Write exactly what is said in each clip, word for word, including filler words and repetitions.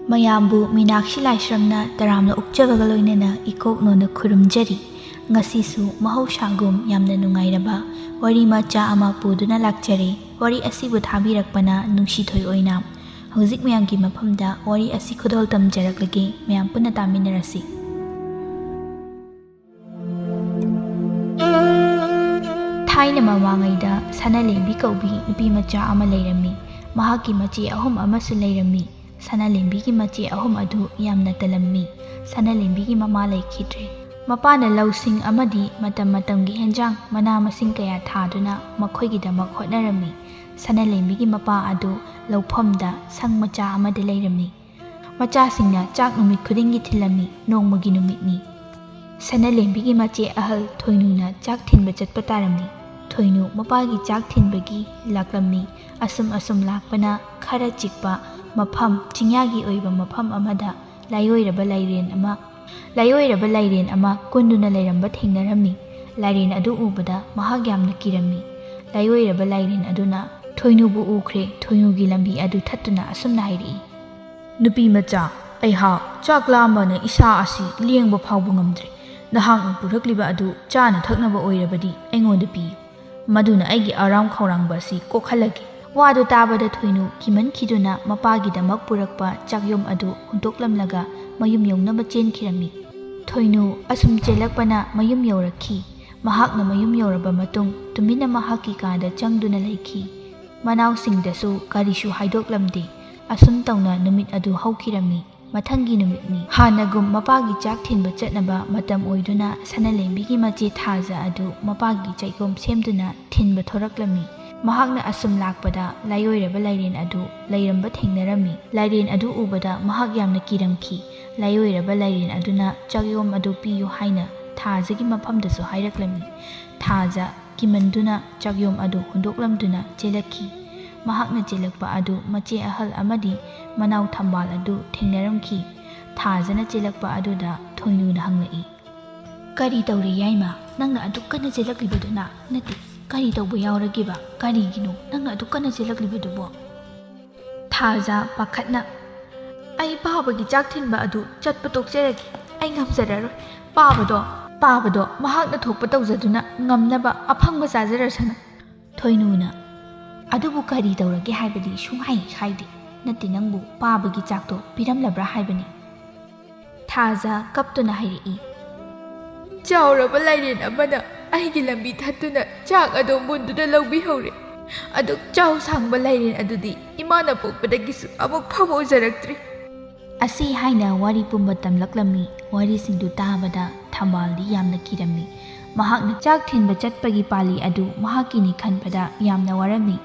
ꯃꯌꯥꯝꯕꯨ ꯃꯤꯅꯥꯛꯁꯤ ꯂꯥꯏꯁ꯭ꯔꯝꯅ ꯇꯔꯥꯝꯅ ꯑꯣꯛꯆꯕꯒ ꯂꯣꯏꯅꯅ ꯏꯀꯣꯛꯅꯣꯅ ꯈꯨꯔꯨꯝꯖꯔꯤ꯫ ꯉꯁꯤꯁꯨ ꯃꯍꯧꯁꯥꯒꯨꯝ ꯌꯥꯝꯅ ꯅꯨꯡꯉꯥꯏꯔꯕ ꯋꯥꯔꯤ ꯃꯆꯥ ꯑꯃ ꯄꯨꯗꯨꯅ ꯂꯥꯛꯆꯔꯦ꯫ ꯋꯥꯔꯤ ꯑꯁꯤꯕꯨ ꯊꯥꯕꯤꯔꯛꯄꯅ ꯅꯨꯡꯁꯤꯊꯣꯏ ꯑꯣꯏꯅꯥꯝ꯫ ꯍꯧꯖꯤꯛ ꯃꯌꯥꯝꯒꯤ ꯃꯐꯝꯗ ꯋꯥꯔꯤ ꯑꯁꯤ ꯈꯨꯗꯣꯜ ꯇꯝꯖꯔꯛꯂꯒꯦ꯫ ꯃꯌꯥꯝ ꯄꯨꯟꯅ ꯇꯥꯃꯤꯟꯅꯔꯁꯤ꯫ ꯊꯥꯏꯅ ꯃꯃꯥꯡꯉꯩꯗ ꯁꯅꯥꯂꯦꯝꯕꯤ ꯀꯧꯕꯤ ꯅꯨꯄꯤ ꯃꯆꯥ ꯑꯃ ꯂꯩꯔꯝꯃꯤ꯫ ꯃꯍꯥꯛꯀꯤ ꯃꯆꯦ ꯑꯍꯨꯝ ꯑꯃꯁꯨ ꯂꯩꯔꯝꯃꯤ꯫ ꯁꯅꯥꯂꯦꯝꯕꯤꯒꯤ ꯃꯆꯦ ꯑꯍꯨꯝ ꯑꯗꯨ ꯌꯥꯝꯅ ꯇꯜꯂꯝꯃꯤ꯫ ꯁꯅꯥꯂꯦꯝꯕꯤꯒꯤ ꯃꯃꯥ ꯂꯩꯈꯤꯗ꯭ꯔꯦ꯫ ꯃꯄꯥꯅ ꯂꯧꯁꯤꯡ ꯑꯃꯗꯤ ꯃꯇꯝ ꯃꯇꯝꯒꯤ ꯍꯦꯟꯖꯥꯡ ꯃꯅꯥ ꯃꯁꯤꯡ ꯀꯌꯥ ꯊꯥꯗꯨꯅ ꯃꯈꯣꯏꯒꯤꯗꯃꯛ ꯍꯣꯠꯅꯔꯝꯃꯤ꯫ ꯁꯅꯥꯂꯦꯝꯕꯤꯒꯤ ꯃꯄꯥ ꯑꯗꯨ ꯂꯧꯐꯝꯗ ꯁꯪ ꯃꯆꯥ ꯑꯃꯗ ꯂꯩꯔꯝꯃꯤ꯫ ꯃꯆꯥꯁꯤꯡꯅ ꯆꯥꯛ ꯅꯨꯃꯤꯠ ꯈꯨꯗꯤꯡꯒꯤ ꯊꯤꯜꯂꯝꯃꯤ, ꯅꯣꯡꯃꯒꯤ ꯅꯨꯃꯤꯠꯅꯤ꯫ ꯁꯅꯥꯂꯦꯝꯕꯤꯒꯤ ꯃꯆꯦ ꯑꯍꯜ ꯊꯣꯏꯅꯨꯅ ꯆꯥꯛ ꯊꯤꯟꯕ ꯆꯠꯄ ꯇꯥꯔꯝꯃꯤ꯫ ꯊꯣꯏꯅꯨ ꯃꯄꯥꯒꯤ ꯆꯥꯛ ꯊꯤꯟꯕꯒꯤ ꯂꯥꯛꯂꯝꯃꯤ꯫ ꯑꯁꯨꯝ ꯑꯁꯨꯝ ꯂꯥꯛꯄꯅ ꯈꯔ ꯆꯤꯛꯄ ꯃꯐꯝ, ꯆꯤꯡꯌꯥꯒꯤ ꯑꯣꯏꯕ ꯃꯐꯝ ꯑꯃꯗ ꯂꯥꯏꯑꯣꯏꯔꯕ ꯂꯥꯏꯔꯦꯟ ꯑꯃ, ꯂꯥꯏꯑꯣꯏꯔꯕ ꯂꯥꯏꯔꯦꯟ ꯑꯃ ꯀꯨꯟꯗꯨꯅ ꯂꯩꯔꯝꯕ ꯊꯦꯡꯅꯔꯝꯃꯤ꯫ ꯂꯥꯏꯔꯦꯟ ꯑꯗꯨ ꯎꯕꯗ ꯃꯍꯥꯛ ꯌꯥꯝꯅ ꯀꯤꯔꯝꯃꯤ꯫ ꯂꯥꯏꯑꯣꯏꯔꯕ ꯂꯥꯏꯔꯦꯟ ꯑꯗꯨꯅ ꯊꯣꯏꯅꯨꯕꯨ ꯎꯈ꯭ꯔꯦ꯫ ꯊꯣꯏꯅꯨꯒꯤ ꯂꯝꯕꯤ ꯑꯗꯨ ꯊꯠꯇꯨꯅ ꯑꯁꯨꯝꯅ ꯍꯥꯏꯔꯛꯏ, "ꯅꯨꯄꯤ ꯃꯆꯥ, ꯑꯩꯍꯥꯛ ꯆꯥꯛ ꯂꯥꯝꯕꯅ ꯏꯁꯥ ꯑꯁꯤ ꯂꯦꯡꯕ ꯐꯥꯎꯕ ꯉꯝꯗ꯭ꯔꯦ꯫ ꯅꯍꯥꯛꯅ ꯄꯨꯔꯛꯂꯤꯕ ꯑꯗꯨ ꯆꯥꯅ ꯊꯛꯅꯕ ꯑꯣꯏꯔꯕꯗꯤ ꯑꯩꯉꯣꯟꯗ ꯄꯤꯌꯨ꯫ ꯃꯗꯨꯅ ꯑꯩꯒꯤ ꯑꯔꯥꯝ ꯈꯧꯔꯥꯡꯕ ꯑꯁꯤ ꯀꯣꯛꯍꯜꯂꯒꯦ꯫" ꯋꯥꯗꯨ ꯇꯥꯕꯗ ꯊꯣꯏꯅꯨ ꯀꯤꯃꯟꯈꯤꯗꯨꯅ ꯃꯄꯥꯒꯤꯗꯃꯛ ꯄꯨꯔꯛꯄ ꯆꯥꯛꯌꯣꯝ ꯑꯗꯨ ꯍꯨꯟꯗꯣꯛꯂꯝꯂꯒ ꯃꯌꯨꯝ ꯌꯧꯅꯕ ꯆꯦꯟꯈꯤꯔꯝꯃꯤ꯫ ꯊꯣꯏꯅꯨ ꯑꯁꯨꯝ ꯆꯦꯜꯂꯛꯄꯅ ꯃꯌꯨꯝ ꯌꯧꯔꯛꯈꯤ꯫ ꯃꯍꯥꯛꯅ ꯃꯌꯨꯝ ꯌꯧꯔꯕ ꯃꯇꯨꯡ ꯇꯨꯃꯤꯟꯅ ꯃꯍꯥꯛꯀꯤ ꯀꯥꯗ ꯆꯪꯗꯨꯅ ꯂꯩꯈꯤ꯫ ꯃꯅꯥꯎꯁꯤꯡꯗꯁꯨ ꯀꯔꯤꯁꯨ ꯍꯥꯏꯗꯣꯛꯂꯝꯗꯦ꯫ ꯑꯁꯨꯝ ꯇꯧꯅ ꯅꯨꯃꯤꯠ ꯑꯗꯨ ꯍꯧꯈꯤꯔꯝꯃꯤ꯫ ꯃꯊꯪꯒꯤ ꯅꯨꯃꯤꯠꯅꯤ꯫ ꯍꯥꯟꯅꯒꯨꯝ ꯃꯄꯥꯒꯤ ꯆꯥꯛ ꯊꯤꯟꯕ ꯆꯠꯅꯕ ꯃꯇꯝ ꯑꯣꯏꯗꯨꯅ ꯁꯅꯥꯂꯦꯝꯕꯤꯒꯤ ꯃꯆꯦ ꯊꯥꯖ ꯑꯗꯨ ꯃꯄꯥꯒꯤ ꯆꯥꯛꯌꯣꯝ ꯁꯦꯝꯗꯨꯅ ꯊꯤꯟꯕ ꯊꯣꯔꯛꯂꯝꯃꯤ꯫ ꯃꯍꯥꯛꯅ ꯑꯁꯨꯝ ꯂꯥꯛꯄꯗ ꯂꯥꯏꯑꯣꯏꯔꯕ ꯂꯥꯏꯔꯦꯟ ꯑꯗꯨ ꯂꯩꯔꯝꯕ ꯊꯦꯡꯅꯔꯝꯃꯤ꯫ ꯂꯥꯏꯔꯦꯟ ꯑꯗꯨ ꯎꯕꯗ ꯃꯍꯥꯛ ꯌꯥꯝꯅ ꯀꯤꯔꯝꯈꯤ꯫ ꯂꯥꯏꯑꯣꯏꯔꯕ ꯂꯥꯏꯔꯦꯟ ꯑꯗꯨꯅ ꯆꯥꯛꯌꯣꯝ ꯑꯗꯨ ꯄꯤꯌꯨ ꯍꯥꯏꯅ ꯊꯥꯖꯒꯤ ꯃꯐꯝꯗꯁꯨ ꯍꯥꯏꯔꯛꯂꯝꯃꯤ꯫ ꯊꯥꯖ ꯀꯤꯃꯟꯗꯨꯅ ꯆꯥꯛꯌꯣꯝ ꯑꯗꯨ ꯍꯨꯟꯗꯣꯛꯂꯝꯗꯨꯅ ꯆꯦꯜꯂꯛꯈꯤ꯫ ꯃꯍꯥꯛꯅ ꯆꯦꯜꯂꯛꯄ ꯑꯗꯨ ꯃꯆꯦ ꯑꯍꯜ ꯑꯃꯗꯤ ꯃꯅꯥꯎ ꯊꯝꯕꯥꯜ ꯑꯗꯨ ꯊꯦꯡꯅꯔꯝꯈꯤ꯫ ꯊꯥꯖꯅ ꯆꯦꯜꯂꯛꯄ ꯑꯗꯨꯗ ꯊꯣꯏꯅꯨꯅ ꯍꯪꯂꯛꯏ, "ꯀꯔꯤ ꯇꯧꯔꯦ ꯌꯥꯏꯃ? ꯅꯪꯅ ꯑꯗꯨꯛ ꯀꯟꯅ ꯆꯦꯜꯂꯛꯂꯤꯕꯗꯨꯅ?" "ꯅꯠꯇꯦ, ꯀꯔꯤ ꯇꯧꯕ ꯌꯥꯎꯔꯒꯦꯕ? ꯀꯔꯤꯒꯤꯅꯣ ꯅꯪꯅ ꯑꯗꯨꯛ ꯀꯟꯅ ꯆꯦꯜꯂꯛꯂꯤꯕꯗꯨꯕꯣ?" ꯊꯥꯖ ꯄꯥꯈꯠꯅ, "ꯑꯩ ꯄꯥꯕꯒꯤ ꯆꯥꯛ ꯊꯤꯟꯕ ꯑꯗꯨ ꯆꯠꯄ ꯇꯣꯛꯆꯔꯒꯦ꯫ ꯑꯩ ꯉꯝꯖꯔꯔꯣꯏ꯫ ꯄꯥꯕꯗꯣ, ꯄꯥꯕꯗꯣ ꯃꯍꯥꯛꯅ ꯊꯣꯛꯄ ꯇꯧꯖꯗꯨꯅ ꯉꯝꯅꯕ ꯑꯐꯪꯕ ꯆꯥꯖꯔꯁꯅꯨ꯫" ꯊꯣꯏꯅꯨꯅ, "ꯑꯗꯨꯕꯨ ꯀꯔꯤ ꯇꯧꯔꯒꯦ ꯍꯥꯏꯕꯗꯤ ꯁꯨꯡꯍꯥꯏ ꯍꯥꯏꯗꯦ꯫ ꯅꯠꯇꯦ, ꯅꯪꯕꯨ ꯄꯥꯕꯒꯤ ꯆꯥꯛꯇꯣ ꯄꯤꯔꯝꯂꯕ꯭ꯔꯥ ꯍꯥꯏꯕꯅꯤ꯫" ꯊꯥꯖ ꯀꯞꯇꯨꯅ ꯍꯥꯏꯔꯛꯏ, "ꯆꯥꯎꯔꯕ ꯂꯥꯏꯔꯦꯟ ꯑꯃꯅ ꯑꯩꯒꯤ ꯂꯝꯕꯤ ꯊꯠꯇꯨꯅ ꯆꯥꯛ ꯑꯗꯨ ꯃꯨꯟꯗꯨꯅ ꯂꯧꯕꯤꯍꯧꯔꯦ꯫ ꯑꯗꯨꯛ ꯆꯥꯎ ꯁꯥꯡꯕ ꯂꯥꯏꯔꯦꯟ ꯑꯗꯨꯗꯤ ꯏꯃꯥꯅ ꯄꯣꯛꯄꯗꯒꯤꯁꯨ ꯑꯃꯨꯛ ꯐꯥꯎꯕ ꯎꯖꯔꯛꯇ꯭ꯔꯤ꯫" ꯑꯁꯤ ꯍꯥꯏꯅ ꯋꯥꯔꯤ ꯄꯨꯝꯕ ꯇꯝꯂꯛꯂꯝꯃꯤ꯫ ꯋꯥꯔꯤꯁꯤꯡꯗꯨ ꯇꯥꯕꯗ ꯊꯝꯕꯥꯜꯗꯤ ꯌꯥꯝꯅ ꯀꯤꯔꯝꯃꯤ꯫ ꯃꯍꯥꯛꯅ ꯆꯥꯛ ꯊꯤꯟꯕ ꯆꯠꯄꯒꯤ ꯄꯥꯜꯂꯤ ꯑꯗꯨ ꯃꯍꯥꯛꯀꯤꯅꯤ ꯈꯟꯕꯗ ꯌꯥꯝꯅ ꯋꯥꯔꯝꯃꯤ꯫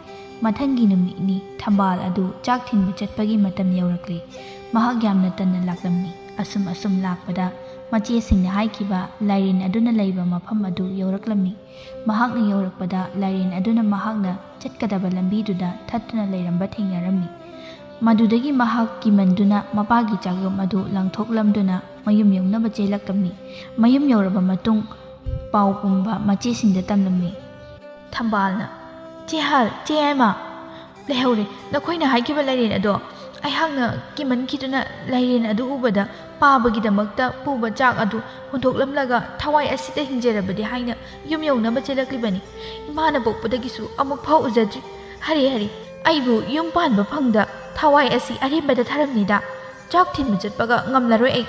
ꯃꯊꯪꯒꯤ ꯅꯨꯃꯤꯠꯅꯤ꯫ ꯊꯝꯕꯥꯜ ꯑꯗꯨ ꯆꯥꯛ ꯊꯤꯟꯕ ꯆꯠꯄꯒꯤ ꯃꯇꯝ ꯌꯧꯔꯛꯂꯦ꯫ ꯃꯍꯥꯛ ꯌꯥꯝꯅ ꯇꯟꯅ ꯂꯥꯛꯂꯝꯃꯤ꯫ ꯑꯁꯨꯝ ꯑꯁꯨꯝ ꯂꯥꯛꯄꯗ ꯃꯆꯦꯁꯤꯡꯅ ꯍꯥꯏꯈꯤꯕ ꯂꯥꯏꯔꯦꯟ ꯑꯗꯨꯅ ꯂꯩꯕ ꯃꯐꯝ ꯑꯗꯨ ꯌꯧꯔꯛꯂꯝꯃꯤ꯫ ꯃꯍꯥꯛꯅ ꯌꯧꯔꯛꯄꯗ ꯂꯥꯏꯔꯦꯟ ꯑꯗꯨꯅ ꯃꯍꯥꯛꯅ ꯆꯠꯀꯗꯕ ꯂꯝꯕꯤꯗꯨꯗ ꯊꯠꯇꯨꯅ ꯂꯩꯔꯝꯕ ꯊꯦꯡꯅꯔꯝꯃꯤ꯫ ꯃꯗꯨꯗꯒꯤ ꯃꯍꯥꯛ ꯀꯤꯃꯟꯗꯨꯅ ꯃꯄꯥꯒꯤ ꯆꯥꯛꯌꯣꯝ ꯑꯗꯨ ꯂꯪꯊꯣꯛꯂꯝꯗꯨꯅ ꯃꯌꯨꯝ ꯌꯧꯅꯕ ꯆꯦꯜꯂꯛꯂꯝꯃꯤ꯫ ꯃꯌꯨꯝ ꯌꯧꯔꯕ ꯃꯇꯨꯡ ꯄꯥꯎ ꯄꯨꯝꯕ ꯃꯆꯦꯁꯤꯡꯗ ꯇꯝꯂꯝꯃꯤ꯫ ꯊꯝꯕꯥꯜꯅ, "ꯆꯦ ꯍꯥꯜ, ꯆꯦ ꯌꯥꯏꯃ, ꯂꯩꯍꯧꯔꯦ꯫ ꯅꯈꯣꯏꯅ ꯍꯥꯏꯈꯤꯕ ꯂꯥꯏꯔꯦꯟ ꯑꯗꯣ ꯑꯩꯍꯥꯛꯅ ꯀꯤꯃꯟꯈꯤꯗꯨꯅ ꯂꯥꯏꯔꯦꯟ ꯑꯗꯨ ꯎꯕꯗ ꯄꯥꯕꯒꯤꯗꯃꯛꯇ ꯄꯨꯕ ꯆꯥꯛ ꯑꯗꯨ ꯍꯨꯟꯗꯣꯛꯂꯝꯂꯒ ꯊꯋꯥꯏ ꯑꯁꯤꯗ ꯍꯤꯡꯖꯔꯕꯗꯤ ꯍꯥꯏꯅ ꯌꯨꯝ ꯌꯧꯅꯕ ꯆꯦꯜꯂꯛꯂꯤꯕꯅꯤ꯫ ꯏꯃꯥꯅ ꯄꯣꯛꯄꯗꯒꯤꯁꯨ ꯑꯃꯨꯛ ꯐꯥꯎ ꯎꯖꯗ꯭ꯔꯤ꯫ ꯍꯔꯦ ꯍꯔꯦ, ꯑꯩꯕꯨ ꯌꯨꯝ ꯄꯥꯟꯕ ꯐꯪꯗ ꯊꯋꯥꯏ ꯑꯁꯤ ꯑꯔꯦꯝꯕꯗ ꯊꯔꯝꯅꯤꯗ꯫ ꯆꯥꯛ ꯊꯤꯟꯕ ꯆꯠꯄꯒ ꯉꯝꯂꯔꯣꯏ ꯑꯩ꯫"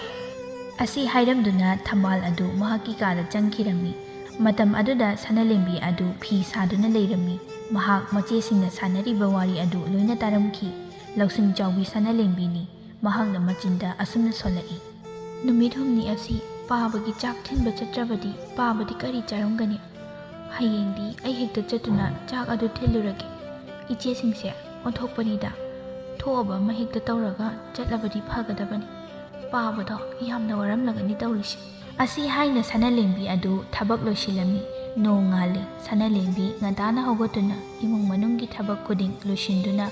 ꯑꯁꯤ ꯍꯥꯏꯔꯝꯗꯨꯅ ꯊꯝꯕꯥꯜ ꯑꯗꯨ ꯃꯍꯥꯛꯀꯤ ꯀꯥꯗ ꯆꯪꯈꯤꯔꯝꯃꯤ꯫ ꯃꯇꯝ ꯑꯗꯨꯗ ꯁꯅꯥꯂꯦꯝꯕꯤ ꯑꯗꯨ ꯐꯤ ꯁꯥꯗꯨꯅ ꯂꯩꯔꯝꯃꯤ꯫ ꯃꯍꯥꯛ ꯃꯆꯦꯁꯤꯡꯅ ꯁꯥꯟꯅꯔꯤꯕ ꯋꯥꯔꯤ ꯑꯗꯨ ꯂꯣꯏꯅ ꯇꯥꯔꯝꯈꯤ꯫ ꯂꯧꯁꯤꯡ ꯆꯥꯎꯕꯤ ꯁꯅꯥꯂꯦꯝꯕꯤꯅꯤ꯫ ꯃꯍꯥꯛꯅ ꯃꯆꯤꯟꯗ ꯑꯁꯨꯝꯅ ꯁꯣꯜꯂꯛꯏ, "ꯅꯨꯃꯤꯠ ꯍꯨꯝꯅꯤ ꯑꯁꯤ ꯄꯥꯕꯒꯤ ꯆꯥꯛ ꯊꯤꯟꯕ ꯆꯠꯇ꯭ꯔꯕꯗꯤ ꯄꯥꯕꯗꯤ ꯀꯔꯤ ꯆꯥꯔꯝꯒꯅꯤ? ꯍꯌꯦꯡꯗꯤ ꯑꯩ ꯍꯦꯛꯇ ꯆꯠꯇꯨꯅ ꯆꯥꯛ ꯑꯗꯨ ꯊꯤꯜꯂꯨꯔꯒꯦ꯫ ꯏꯆꯦꯁꯤꯡꯁꯦ ꯑꯣꯟꯊꯣꯛꯄꯅꯤꯗ꯫ ꯊꯣꯛꯑꯕ ꯑꯃ ꯍꯦꯛꯇ ꯇꯧꯔꯒ ꯆꯠꯂꯕꯗꯤ ꯐꯒꯗꯕꯅꯤ꯫ ꯄꯥꯕꯗꯣ ꯌꯥꯝꯅ ꯋꯥꯔꯝꯂꯒꯅꯤ ꯇꯧꯔꯤꯁꯦ꯫" ꯑꯁꯤ ꯍꯥꯏꯅ ꯁꯅꯥꯂꯦꯝꯕꯤ ꯑꯗꯨ ꯊꯕꯛ ꯂꯣꯏꯁꯤꯜꯂꯝꯃꯤ꯫ ꯅꯣꯡ ꯉꯥꯜꯂꯤ꯫ ꯁꯅꯥꯂꯦꯝꯕꯤ ꯉꯟꯇꯥꯅ ꯍꯧꯒꯠꯇꯨꯅ ꯏꯃꯨꯡ ꯃꯅꯨꯡꯒꯤ ꯊꯕꯛ ꯈꯨꯗꯤꯡ ꯂꯣꯏꯁꯤꯟꯗꯨꯅ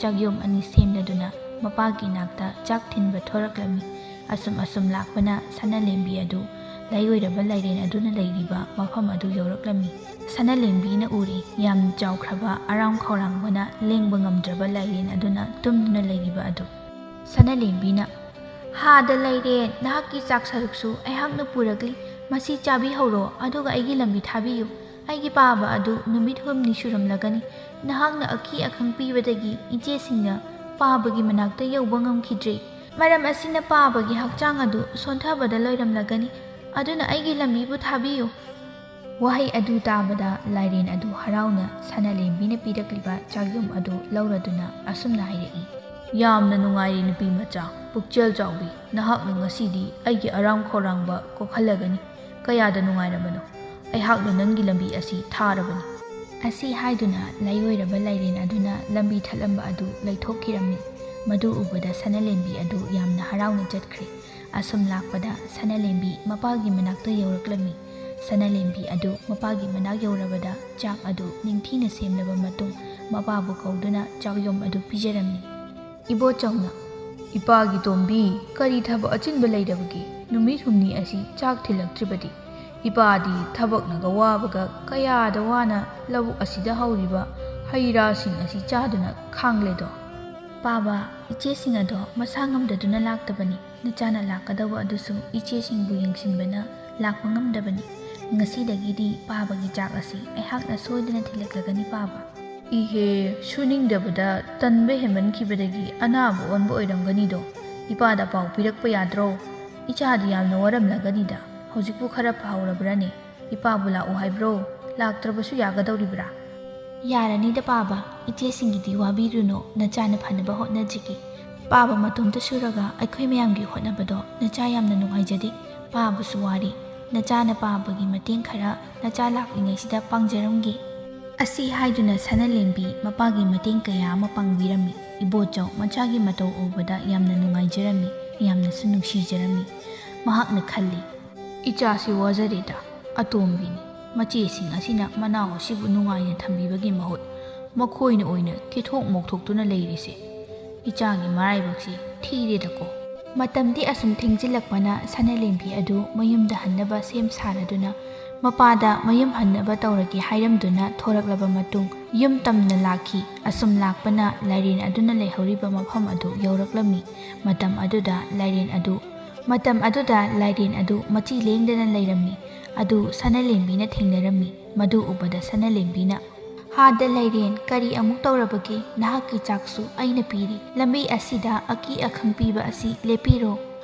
ꯆꯥꯛꯌꯣꯝ ꯑꯅꯤ ꯁꯦꯝꯂꯗꯨꯅ ꯃꯄꯥꯒꯤ ꯅꯥꯛꯇ ꯆꯥꯛ ꯊꯤꯟꯕ ꯊꯣꯔꯛꯂꯝꯃꯤ꯫ ꯑꯁꯨꯝ ꯑꯁꯨꯝ ꯂꯥꯛꯄꯅ ꯁꯅꯥꯂꯦꯝꯕꯤ ꯑꯗꯨ ꯂꯩ ꯑꯣꯏꯔꯕ ꯂꯥꯏꯔꯦꯟ ꯑꯗꯨꯅ ꯂꯩꯔꯤꯕ ꯃꯐꯝ ꯑꯗꯨ ꯌꯧꯔꯛꯂꯝꯃꯤ꯫ ꯁꯅꯥꯂꯦꯝꯕꯤꯅ ꯎꯔꯤ ꯌꯥꯝ ꯆꯥꯎꯈ꯭ꯔꯕ ꯑꯔꯥꯝ ꯈꯧꯔꯥꯡꯕꯅ ꯂꯦꯡꯕ ꯉꯝꯗ꯭ꯔꯕ ꯂꯥꯏꯔꯦꯟ ꯑꯗꯨꯅ ꯇꯨꯝꯗꯨꯅ ꯂꯩꯔꯤꯕ ꯑꯗꯨ꯫ ꯁꯅꯥꯂꯦꯝꯕꯤꯅ, "ꯍꯥꯗ ꯂꯩꯔꯦ, ꯅꯍꯥꯛꯀꯤ ꯆꯥꯛ ꯁꯔꯨꯛꯁꯨ ꯑꯩꯍꯥꯛꯅ ꯄꯨꯔꯛꯂꯤ꯫ ꯃꯁꯤ ꯆꯥꯕꯤꯍꯧꯔꯣ, ꯑꯗꯨꯒ ꯑꯩꯒꯤ ꯂꯝꯕꯤ ꯊꯥꯕꯤꯌꯨ꯫ ꯑꯩꯒꯤ ꯄꯥꯕ ꯑꯗꯨ ꯅꯨꯃꯤꯠ ꯍꯨꯝꯅꯤ ꯁꯨꯔꯝꯂꯒꯅꯤ꯫ ꯅꯍꯥꯛꯅ ꯑꯀꯤ ꯑꯈꯪ ꯄꯤꯕꯗꯒꯤ ꯏꯆꯦꯁꯤꯡꯅ ꯄꯥꯕꯒꯤ ꯃꯅꯥꯛꯇ ꯌꯧꯕ ꯉꯝꯈꯤꯗ꯭ꯔꯦ꯫ ꯃꯔꯝ ꯑꯁꯤꯅ ꯄꯥꯕꯒꯤ ꯍꯛꯆꯥꯡ ꯑꯗꯨ ꯁꯣꯟꯊꯕꯗ ꯂꯣꯏꯔꯝꯂꯒꯅꯤ꯫ ꯑꯗꯨꯅ ꯑꯩꯒꯤ ꯂꯝꯕꯤꯕꯨ ꯊꯥꯕꯤꯌꯨ꯫" ꯋꯥꯍꯩ ꯑꯗꯨ ꯇꯥꯕꯗ ꯂꯥꯏꯔꯦꯟ ꯑꯗꯨ ꯍꯔꯥꯎꯅ ꯁꯅꯥꯂꯦꯝꯕꯤꯅ ꯄꯤꯔꯛꯂꯤꯕ ꯆꯥꯛꯌꯨꯝ ꯑꯗꯨ ꯂꯧꯔꯗꯨꯅ ꯑꯁꯨꯝꯅ ꯍꯥꯏꯔꯛꯏ, "ꯌꯥꯝꯅ ꯅꯨꯡꯉꯥꯏꯔꯦ ꯅꯨꯄꯤ ꯃꯆꯥ, ꯄꯨꯛꯆꯦꯜ ꯆꯥꯎꯕꯤ, ꯅꯍꯥꯛꯅ ꯉꯁꯤꯗꯤ ꯑꯩꯒꯤ ꯑꯔꯥꯝ ꯈꯧꯔꯥꯡꯕ ꯀꯣꯛꯍꯜꯂꯒꯅꯤ꯫ ꯀꯌꯥꯗ ꯅꯨꯡꯉꯥꯏꯔꯕꯅꯣ? ꯑꯩꯍꯥꯛꯅ ꯅꯪꯒꯤ ꯂꯝꯕꯤ ꯑꯁꯤ ꯊꯥꯔꯕꯅꯤ꯫" ꯑꯁꯤ ꯍꯥꯏꯗꯨꯅ ꯂꯥꯏꯑꯣꯏꯔꯕ ꯂꯥꯏꯔꯦꯟ ꯑꯗꯨꯅ ꯂꯝꯕꯤ ꯊꯠꯂꯝꯕ ꯑꯗꯨ ꯂꯩꯊꯣꯛꯈꯤꯔꯝꯃꯤ꯫ ꯃꯗꯨ ꯎꯕꯗ ꯁꯅꯥꯂꯦꯝꯕꯤ ꯑꯗꯨ ꯌꯥꯝꯅ ꯍꯔꯥꯎꯅ ꯆꯠꯈ꯭ꯔꯦ꯫ ꯑꯁꯨꯝ ꯂꯥꯛꯄꯗ ꯁꯅꯥꯂꯦꯝꯕꯤ ꯃꯄꯥꯒꯤ ꯃꯅꯥꯛꯇ ꯌꯧꯔꯛꯂꯝꯃꯤ꯫ ꯁꯅꯥꯂꯦꯝꯕꯤ ꯑꯗꯨ ꯃꯄꯥꯒꯤ ꯃꯅꯥꯛ ꯌꯧꯔꯕꯗ ꯆꯥꯛ ꯑꯗꯨ ꯅꯤꯡꯊꯤꯅ ꯁꯦꯝꯂꯕ ꯃꯇꯨꯡ ꯃꯄꯥꯕꯨ ꯀꯧꯗꯨꯅ ꯆꯥꯛꯌꯣꯝ ꯑꯗꯨ ꯄꯤꯖꯔꯝꯃꯤ꯫ ꯏꯕꯣꯆꯧꯅ, "ꯏꯄꯥꯒꯤ ꯇꯣꯝꯕꯤ, ꯀꯔꯤ ꯊꯕꯛ ꯑꯆꯤꯟꯕ ꯂꯩꯔꯕꯒꯦ? ꯅꯨꯃꯤꯠ ꯍꯨꯝꯅꯤ ꯑꯁꯤ ꯆꯥꯛ ꯊꯤꯜꯂꯛꯇ꯭ꯔꯤꯕꯗꯤ? ꯏꯄꯥꯗꯤ ꯊꯕꯛꯅꯒ ꯋꯥꯕꯒ ꯀꯌꯥꯗ ꯋꯥꯅ ꯂꯧꯕꯨꯛ ꯑꯁꯤꯗ ꯍꯧꯔꯤꯕ ꯍꯩ ꯔꯥꯁꯤꯡ ꯑꯁꯤ ꯆꯥꯗꯨꯅ ꯈꯥꯡꯂꯦꯗꯣ꯫" "ꯄꯥꯕ, ꯏꯆꯦꯁꯤꯡ ꯑꯗꯣ ꯃꯁꯥ ꯉꯝꯗꯗꯨꯅ ꯂꯥꯛꯇꯕꯅꯤ꯫ ꯅꯆꯥꯅ ꯂꯥꯛꯀꯗꯧꯕ ꯑꯗꯨꯁꯨ ꯏꯆꯦꯁꯤꯡꯕꯨ ꯌꯦꯡꯁꯤꯟꯕꯅ ꯂꯥꯛꯄ ꯉꯝꯗꯕꯅꯤ꯫ ꯉꯁꯤꯗꯒꯤꯗꯤ ꯄꯥꯕꯒꯤ ꯆꯥꯛ ꯑꯁꯤ ꯑꯩꯍꯥꯛꯅ ꯁꯣꯏꯗꯅ ꯊꯤꯜꯂꯛꯂꯒꯅꯤ ꯄꯥꯕ꯫" "ꯏꯍꯦ, ꯁꯨꯅꯤꯡꯗꯕꯗ ꯇꯟꯕ ꯍꯦꯟꯃꯟꯈꯤꯕꯗꯒꯤ ꯑꯅꯥꯕ ꯑꯣꯟꯕ ꯑꯣꯏꯔꯝꯒꯅꯤꯗꯣ꯫ ꯏꯄꯥꯗ ꯄꯥꯎ ꯄꯤꯔꯛꯄ ꯌꯥꯗ꯭ꯔꯣ? ꯏꯆꯥꯗꯤ ꯌꯥꯝꯅ ꯋꯥꯔꯝꯂꯒꯅꯤꯗ꯫ ꯍꯧꯖꯤꯛꯄꯨ ꯈꯔ ꯐꯍꯧꯔꯕ꯭ꯔꯥꯅꯦ? ꯏꯄꯥꯕꯨ ꯂꯥꯛꯎ ꯍꯥꯏꯕ꯭ꯔꯣ? ꯂꯥꯛꯇ꯭ꯔꯕꯁꯨ ꯌꯥꯒꯗꯧꯔꯤꯕ꯭ꯔꯥ?" "ꯌꯥꯔꯅꯤꯗ ꯄꯥꯕ, ꯏꯆꯦꯁꯤꯡꯒꯤꯗꯤ ꯋꯥꯕꯤꯔꯨꯅꯨ, ꯅꯆꯥꯅ ꯐꯅꯕ ꯍꯣꯠꯅꯖꯒꯦ꯫ ꯄꯥꯕ ꯃꯇꯣꯝꯇ ꯁꯨꯔꯒ ꯑꯩꯈꯣꯏ ꯃꯌꯥꯝꯒꯤ ꯍꯣꯠꯅꯕꯗꯣ ꯅꯆꯥ ꯌꯥꯝꯅ ꯅꯨꯡꯉꯥꯏꯖꯗꯦ꯫ ꯄꯥꯕꯁꯨ ꯋꯥꯔꯤ, ꯅꯆꯥꯅ ꯄꯥꯕꯒꯤ ꯃꯇꯦꯡ ꯈꯔ ꯅꯆꯥ ꯂꯥꯛꯂꯤꯉꯩꯁꯤꯗ ꯄꯥꯡꯖꯔꯝꯒꯦ꯫" ꯑꯁꯤ ꯍꯥꯏꯗꯨꯅ ꯁꯅꯥꯂꯦꯝꯕꯤ ꯃꯄꯥꯒꯤ ꯃꯇꯦꯡ ꯀꯌꯥ ꯑꯃ ꯄꯥꯡꯕꯤꯔꯝꯃꯤ꯫ ꯏꯕꯣꯆꯧ ꯃꯆꯥꯒꯤ ꯃꯇꯧ ꯎꯕꯗ ꯌꯥꯝꯅ ꯅꯨꯡꯉꯥꯏꯖꯔꯝꯃꯤ, ꯌꯥꯝꯅꯁꯨ ꯅꯨꯡꯁꯤꯖꯔꯝꯃꯤ꯫ ꯃꯍꯥꯛꯅ ꯈꯜꯂꯤ, "ꯏꯆꯥꯁꯤ ꯋꯥꯖꯔꯦꯗ, ꯑꯇꯣꯝꯕꯤꯅꯤ꯫ ꯃꯆꯦꯁꯤꯡ ꯑꯁꯤꯅ ꯃꯅꯥꯎ ꯑꯁꯤꯕꯨ ꯅꯨꯡꯉꯥꯏꯅ ꯊꯝꯕꯤꯕꯒꯤ ꯃꯍꯨꯠ ꯃꯈꯣꯏꯅ ꯑꯣꯏꯅ ꯀꯦꯊꯣꯛ ꯃꯣꯛꯊꯣꯛꯇꯨꯅ ꯂꯩꯔꯤꯁꯦ꯫ ꯏꯆꯥꯒꯤ ꯃꯔꯥꯏꯕꯛꯁꯤ ꯊꯤꯔꯦꯗꯀꯣ꯫" ꯃꯇꯝꯗꯤ ꯑꯁꯨꯝ ꯊꯦꯡꯖꯤꯜꯂꯛꯄꯅ ꯁꯅꯥꯂꯦꯝꯕꯤ ꯑꯗꯨ ꯃꯌꯨꯝꯗ ꯍꯟꯅꯕ ꯁꯦꯝ ꯁꯥꯔꯗꯨꯅ ꯃꯄꯥꯗ ꯃꯌꯨꯝ ꯍꯟꯅꯕ ꯇꯧꯔꯒꯦ ꯍꯥꯏꯔꯝꯗꯨꯅ ꯊꯣꯔꯛꯂꯕ ꯃꯇꯨꯡ, ꯌꯨꯝ ꯇꯝꯅ ꯂꯥꯛꯈꯤ꯫ ꯑꯁꯨꯝ ꯂꯥꯛꯄꯅ ꯂꯥꯏꯔꯦꯟ ꯑꯗꯨꯅ ꯂꯩꯍꯧꯔꯤꯕ ꯃꯐꯝ ꯑꯗꯨ ꯌꯧꯔꯛꯂꯝꯃꯤ꯫ ꯃꯇꯝ ꯑꯗꯨꯗ ꯂꯥꯏꯔꯦꯟ ꯑꯗꯨ ꯃꯇꯝ ꯑꯗꯨꯗ ꯂꯥꯏꯔꯦꯟ ꯑꯗꯨ ꯃꯆꯤ ꯂꯦꯡꯗꯅ ꯂꯩꯔꯝꯃꯤ꯫ ꯑꯗꯨ ꯁꯅꯥꯂꯦꯝꯕꯤꯅ ꯊꯦꯡꯅꯔꯝꯃꯤ꯫ ꯃꯗꯨ ꯎꯕꯗ ꯁꯅꯥꯂꯦꯝꯕꯤꯅ, "ꯍꯥꯗ ꯂꯥꯏꯔꯦꯟ, ꯀꯔꯤ ꯑꯃꯨꯛ ꯇꯧꯔꯕꯒꯦ? ꯅꯍꯥꯛꯀꯤ ꯆꯥꯛꯁꯨ ꯑꯩꯅ ꯄꯤꯔꯤ꯫ ꯂꯝꯕꯤ ꯑꯁꯤꯗ ꯑꯀꯤ ꯑꯈꯪ ꯄꯤꯕ ꯑꯁꯤ ꯂꯦꯞꯄꯤꯔꯣ?"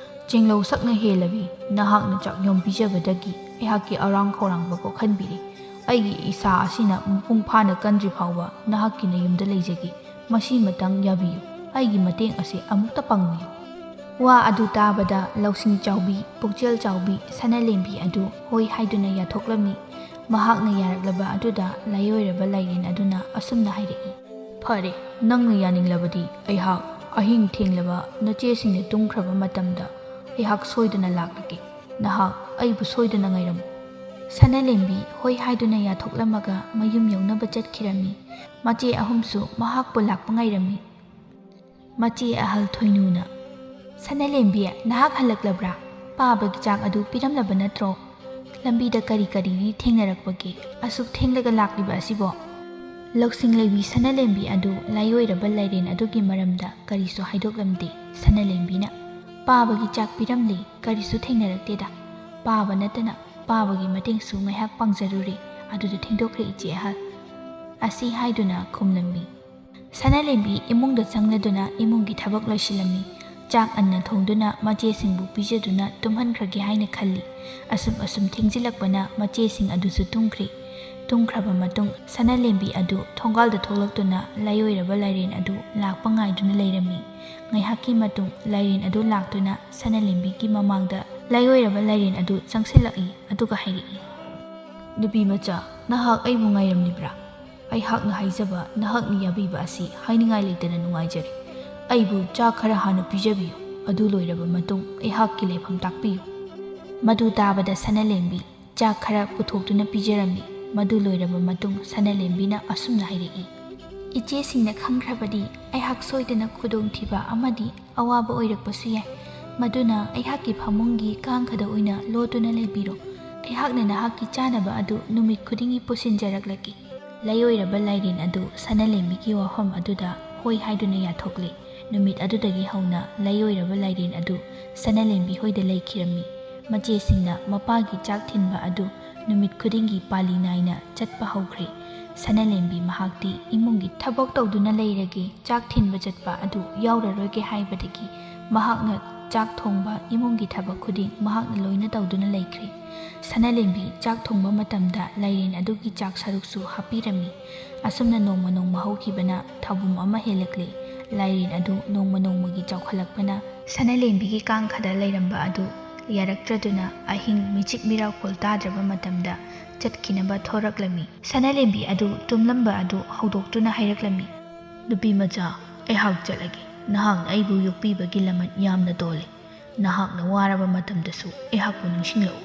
"ꯆꯦꯡꯂꯧ ꯁꯛꯅ ꯍꯦꯜꯂꯕꯤ, ꯅꯍꯥꯛꯅ ꯆꯥꯛ ꯌꯣꯝ ꯄꯤꯖꯕꯗꯒꯤ ꯑꯩꯍꯥꯛꯀꯤ ꯑꯔꯥꯡ ꯈꯧꯔꯥꯡꯕ ꯀꯣꯛꯍꯟꯕꯤꯔꯦ꯫ ꯑꯩꯒꯤ ꯏꯁꯥ ꯑꯁꯤꯅ ꯃꯄꯨꯡ ꯐꯥꯅ ꯀꯟꯗ꯭ꯔꯤ ꯐꯥꯎꯕ ꯅꯍꯥꯛꯀꯤ ꯅꯌꯨꯝꯗ ꯂꯩꯖꯒꯦ꯫ ꯃꯁꯤꯃꯇꯪ ꯌꯥꯕꯤꯌꯨ꯫ ꯑꯩꯒꯤ ꯃꯇꯦꯡ ꯑꯁꯤ ꯑꯃꯨꯛꯇ ꯄꯥꯡꯕꯤꯌꯨ꯫" ꯋꯥ ꯑꯗꯨ ꯇꯥꯕꯗ ꯂꯧꯁꯤꯡ ꯆꯥꯎꯕꯤ, ꯄꯨꯛꯆꯦꯜ ꯆꯥꯎꯕꯤ ꯁꯅꯥꯂꯦꯝꯕꯤ ꯑꯗꯨ ꯍꯣꯏ ꯍꯥꯏꯗꯨꯅ ꯌꯥꯊꯣꯛꯂꯝꯃꯤ꯫ ꯃꯍꯥꯛꯅ ꯌꯥꯔꯛꯂꯕ ꯑꯗꯨꯗ ꯂꯥꯏꯑꯣꯏꯔꯕ ꯂꯥꯏꯔꯦꯟ ꯑꯗꯨꯅ ꯑꯁꯨꯝꯅ ꯍꯥꯏꯔꯛꯏ, "ꯐꯔꯦ, ꯅꯪꯅ ꯌꯥꯅꯤꯡꯂꯕꯗꯤ ꯑꯩꯍꯥꯛ ꯑꯍꯤꯡ ꯊꯦꯡꯂꯕ ꯅꯆꯦꯁꯤꯡꯅ ꯇꯨꯝꯈ꯭ꯔꯕ ꯃꯇꯝꯗ ꯑꯩꯍꯥꯛ ꯁꯣꯏꯗꯅ ꯂꯥꯛꯂꯒꯦ꯫ ꯅꯍꯥꯛ ꯑꯩꯕꯨ ꯁꯣꯏꯗꯅ ꯉꯥꯏꯔꯝꯃꯨ꯫" ꯁꯅꯥꯂꯦꯝꯕꯤ ꯍꯣꯏ ꯍꯥꯏꯗꯨꯅ ꯌꯥꯊꯣꯛꯂꯝꯃꯒ ꯃꯌꯨꯝ ꯌꯧꯅꯕ ꯆꯠꯈꯤꯔꯝꯃꯤ꯫ ꯃꯆꯦ ꯑꯍꯨꯝꯁꯨ ꯃꯍꯥꯛꯄꯨ ꯂꯥꯛꯄ ꯉꯥꯏꯔꯝꯃꯤ꯫ ꯃꯆꯦ ꯑꯍꯜ ꯊꯣꯏꯅꯨꯅ, "ꯁꯅꯥꯂꯦꯝꯕꯤ, ꯅꯍꯥꯛ ꯍꯜꯂꯛꯂꯕ꯭ꯔꯥ? ꯄꯥꯕꯒꯤ ꯆꯥꯛ ꯑꯗꯨ ꯄꯤꯔꯝꯂꯕ ꯅꯠꯇ꯭ꯔꯣ? ꯂꯝꯕꯤꯗ ꯀꯔꯤ ꯀꯔꯤꯗꯤ ꯊꯦꯡꯅꯔꯛꯄꯒꯦ? ꯑꯁꯨꯛ ꯊꯦꯡꯂꯒ ꯂꯥꯛꯂꯤꯕ ꯑꯁꯤꯕꯣ?" ꯂꯧꯁꯤꯡ ꯂꯩꯕꯤ ꯁꯅꯥꯂꯦꯝꯕꯤ ꯑꯗꯨ ꯂꯥꯏꯑꯣꯏꯔꯕ ꯂꯥꯏꯔꯦꯟ ꯑꯗꯨꯒꯤ ꯃꯔꯝꯗ ꯀꯔꯤꯁꯨ ꯍꯥꯏꯗꯣꯛꯂꯝꯗꯦ꯫ ꯁꯅꯥꯂꯦꯝꯕꯤꯅ, "ꯄꯥꯕꯒꯤ ꯆꯥꯛ ꯄꯤꯔꯝꯂꯦ, ꯀꯔꯤꯁꯨ ꯊꯦꯡꯅꯔꯛꯇꯦꯗ꯫ ꯄꯥꯕ ꯅꯠꯇꯅ ꯄꯥꯕꯒꯤ ꯃꯇꯦꯡꯁꯨ ꯉꯥꯏꯍꯥꯛ ꯄꯥꯡꯖꯔꯨꯔꯦ, ꯑꯗꯨꯗ ꯊꯦꯡꯗꯣꯛꯈ꯭ꯔꯦ ꯏꯆꯦ ꯑꯍꯜ꯫" ꯑꯁꯤ ꯍꯥꯏꯗꯨꯅ ꯈꯨꯝꯂꯝꯃꯤ꯫ ꯁꯅꯥꯂꯦꯝꯕꯤ ꯏꯃꯨꯡꯗ ꯆꯪꯂꯗꯨꯅ ꯏꯃꯨꯡꯒꯤ ꯊꯕꯛ ꯂꯣꯏꯁꯤꯜꯂꯝꯃꯤ꯫ ꯆꯥꯛ ꯑꯟꯅ ꯊꯣꯡꯗꯨꯅ ꯃꯆꯦꯁꯤꯡꯕꯨ ꯄꯤꯖꯗꯨꯅ ꯇꯨꯝꯍꯟꯈ꯭ꯔꯒꯦ ꯍꯥꯏꯅ ꯈꯜꯂꯤ꯫ ꯑꯁꯨꯝ ꯑꯁꯨꯝ ꯊꯦꯡꯖꯤꯜꯂꯛꯄꯅ ꯃꯆꯦꯁꯤꯡ ꯑꯗꯨꯁꯨ ꯇꯨꯝꯈ꯭ꯔꯦ꯫ ꯇꯨꯝꯈ꯭ꯔꯕ ꯃꯇꯨꯡ ꯁꯅꯥꯂꯦꯝꯕꯤ ꯑꯗꯨ ꯊꯣꯡꯒꯥꯜꯗ ꯊꯣꯛꯂꯛꯇꯨꯅ ꯂꯥꯏꯑꯣꯏꯔꯕ ꯂꯥꯏꯔꯦꯟ ꯑꯗꯨ ꯂꯥꯛꯄ ꯉꯥꯏꯗꯨꯅ ꯂꯩꯔꯝꯃꯤ꯫ ꯉꯥꯏꯍꯥꯛꯀꯤ ꯃꯇꯨꯡ ꯂꯥꯏꯔꯦꯟ ꯑꯗꯨ ꯂꯥꯛꯇꯨꯅ ꯁꯅꯥꯂꯦꯝꯕꯤꯒꯤ ꯃꯃꯥꯡꯗ ꯂꯥꯏꯑꯣꯏꯔꯕ ꯂꯥꯏꯔꯦꯟ ꯑꯗꯨ ꯆꯪꯁꯤꯜꯂꯛꯏ, ꯑꯗꯨꯒ ꯍꯥꯏꯔꯛꯏ, "ꯅꯨꯄꯤ ꯃꯆꯥ, ꯅꯍꯥꯛ ꯑꯩꯕꯨ ꯉꯥꯏꯔꯝꯂꯤꯕ꯭ꯔꯥ? ꯑꯩꯍꯥꯛꯅ ꯍꯥꯏꯖꯕ ꯅꯍꯥꯛꯅ ꯌꯥꯕꯤꯕ ꯑꯁꯤ ꯍꯥꯏꯅꯤꯡꯉꯥꯏ ꯂꯩꯇꯅ ꯅꯨꯡꯉꯥꯏꯖꯔꯦ꯫ ꯑꯩꯕꯨ ꯆꯥꯛ ꯈꯔ ꯍꯥꯟꯅ ꯄꯤꯖꯕꯤꯌꯨ꯫ ꯑꯗꯨ ꯂꯣꯏꯔꯕ ꯃꯇꯨꯡ ꯑꯩꯍꯥꯛꯀꯤ ꯂꯩꯐꯝ ꯇꯥꯛꯄꯤꯌꯨ꯫" ꯃꯗꯨ ꯇꯥꯕꯗ ꯁꯅꯥꯂꯦꯝꯕꯤ ꯆꯥꯛ ꯈꯔ ꯄꯨꯊꯣꯛꯇꯨꯅ ꯄꯤꯖꯔꯝꯃꯤ꯫ ꯃꯗꯨ ꯂꯣꯏꯔꯕ ꯃꯇꯨꯡ ꯁꯅꯥꯂꯦꯝꯕꯤꯅ ꯑꯁꯨꯝꯅ ꯍꯥꯏꯔꯛꯏ, "ꯏꯆꯦꯁꯤꯡꯅ ꯈꯪꯈ꯭ꯔꯕꯗꯤ ꯑꯩꯍꯥꯛ ꯁꯣꯏꯗꯅ ꯈꯨꯗꯣꯡꯊꯤꯕ ꯑꯃꯗꯤ ꯑꯋꯥꯕ ꯑꯣꯏꯔꯛꯄꯁꯨ ꯌꯥꯏ꯫ ꯃꯗꯨꯅ ꯑꯩꯍꯥꯛꯀꯤ ꯐꯃꯨꯡꯒꯤ ꯀꯥꯡꯈꯗ ꯑꯣꯏꯅ ꯂꯣꯠꯇꯨꯅ ꯂꯩꯕꯤꯔꯣ꯫ ꯑꯩꯍꯥꯛꯅ ꯅꯍꯥꯛꯀꯤ ꯆꯥꯅꯕ ꯑꯗꯨ ꯅꯨꯃꯤꯠ ꯈꯨꯗꯤꯡꯒꯤ ꯄꯨꯁꯤꯟꯖꯔꯛꯂꯒꯦ꯫ ꯂꯩꯑꯣꯏꯔꯕ ꯂꯥꯏꯔꯦꯟ ꯑꯗꯨ ꯁꯅꯥꯂꯦꯝꯕꯤꯒꯤ ꯋꯥꯐꯝ ꯑꯗꯨꯗ ꯍꯣꯏ ꯍꯥꯏꯗꯨꯅ ꯌꯥꯊꯣꯛꯂꯦ꯫ ꯅꯨꯃꯤꯠ ꯑꯗꯨꯗꯒꯤ ꯍꯧꯅ ꯂꯩꯑꯣꯏꯔꯕ ꯂꯥꯏꯔꯦꯟ ꯑꯗꯨ ꯁꯅꯥꯂꯦꯝꯕꯤ ꯍꯣꯏꯗ ꯂꯩꯈꯤꯔꯝꯃꯤ꯫ ꯃꯆꯦꯁꯤꯡꯅ ꯃꯄꯥꯒꯤ ꯆꯥꯛ ꯊꯤꯟꯕ ꯑꯗꯨ ꯅꯨꯃꯤꯠ ꯈꯨꯗꯤꯡꯒꯤ ꯄꯥꯂꯤ ꯅꯥꯏꯅ ꯆꯠꯄ ꯍꯧꯈ꯭ꯔꯦ꯫ ꯁꯅꯥꯂꯦꯝꯕꯤ ꯃꯍꯥꯛꯇꯤ ꯏꯃꯨꯡꯒꯤ ꯊꯕꯛ ꯇꯧꯗꯨꯅ ꯂꯩꯔꯒꯦ, ꯆꯥꯛ ꯊꯤꯟꯕ ꯆꯠꯄ ꯑꯗꯨ ꯌꯥꯎꯔꯔꯣꯏꯒꯦ ꯍꯥꯏꯕꯗꯒꯤ ꯃꯍꯥꯛꯅ ꯆꯥꯛ ꯊꯣꯡꯕ, ꯏꯃꯨꯡꯒꯤ ꯊꯕꯛ ꯈꯨꯗꯤꯡ ꯃꯍꯥꯛꯅ ꯂꯣꯏꯅ ꯇꯧꯗꯨꯅ ꯂꯩꯈ꯭ꯔꯦ꯫ ꯁꯅꯥꯂꯦꯝꯕꯤ ꯆꯥꯛ ꯊꯣꯡꯕ ꯃꯇꯝꯗ ꯂꯥꯏꯔꯦꯟ ꯑꯗꯨꯒꯤ ꯆꯥꯛ ꯁꯔꯨꯛꯁꯨ ꯍꯥꯞꯄꯤꯔꯝꯃꯤ꯫ ꯑꯁꯨꯝꯅ ꯅꯣꯡꯃ ꯅꯣꯡꯃ ꯍꯧꯈꯤꯕꯅ ꯊꯥꯕꯨꯝ ꯑꯃ ꯍꯦꯜꯂꯛꯂꯦ꯫ ꯂꯥꯏꯔꯦꯟ ꯑꯗꯨ ꯅꯣꯡꯃ ꯅꯣꯡꯃꯒꯤ ꯆꯥꯎꯈꯠꯂꯛꯄꯅ ꯁꯅꯥꯂꯦꯝꯕꯤꯒꯤ ꯀꯥꯡꯈꯗ ꯂꯩꯔꯝꯕ ꯑꯗꯨ ꯌꯥꯔꯛꯇ꯭ꯔꯗꯨꯅ ꯑꯍꯤꯡ ꯃꯤꯆꯤꯛ ꯃꯤꯔꯥꯎꯈꯣꯜ ꯇꯥꯗ꯭ꯔꯕ ꯃꯇꯝꯗ ꯆꯠꯈꯤꯅꯕ ꯊꯣꯔꯛꯂꯝꯃꯤ꯫ ꯁꯅꯥꯂꯦꯝꯕꯤ ꯑꯗꯨ ꯇꯨꯝꯂꯝꯕ ꯑꯗꯨ ꯍꯧꯗꯣꯛꯇꯨꯅ ꯍꯥꯏꯔꯛꯂꯝꯃꯤ, "ꯅꯨꯄꯤ ꯃꯆꯥ, ꯑꯩꯍꯥꯛ ꯆꯠꯂꯒꯦ꯫ ꯅꯍꯥꯛꯅ ꯑꯩꯕꯨ ꯌꯣꯛꯄꯤꯕꯒꯤ ꯂꯃꯟ ꯌꯥꯝꯅ ꯇꯣꯜꯂꯤ꯫ ꯅꯍꯥꯛꯅ ꯋꯥꯔꯕ ꯃꯇꯝꯗꯁꯨ ꯑꯩꯍꯥꯛꯄꯨ ꯅꯤꯡꯁꯤꯡꯂꯛꯎ꯫"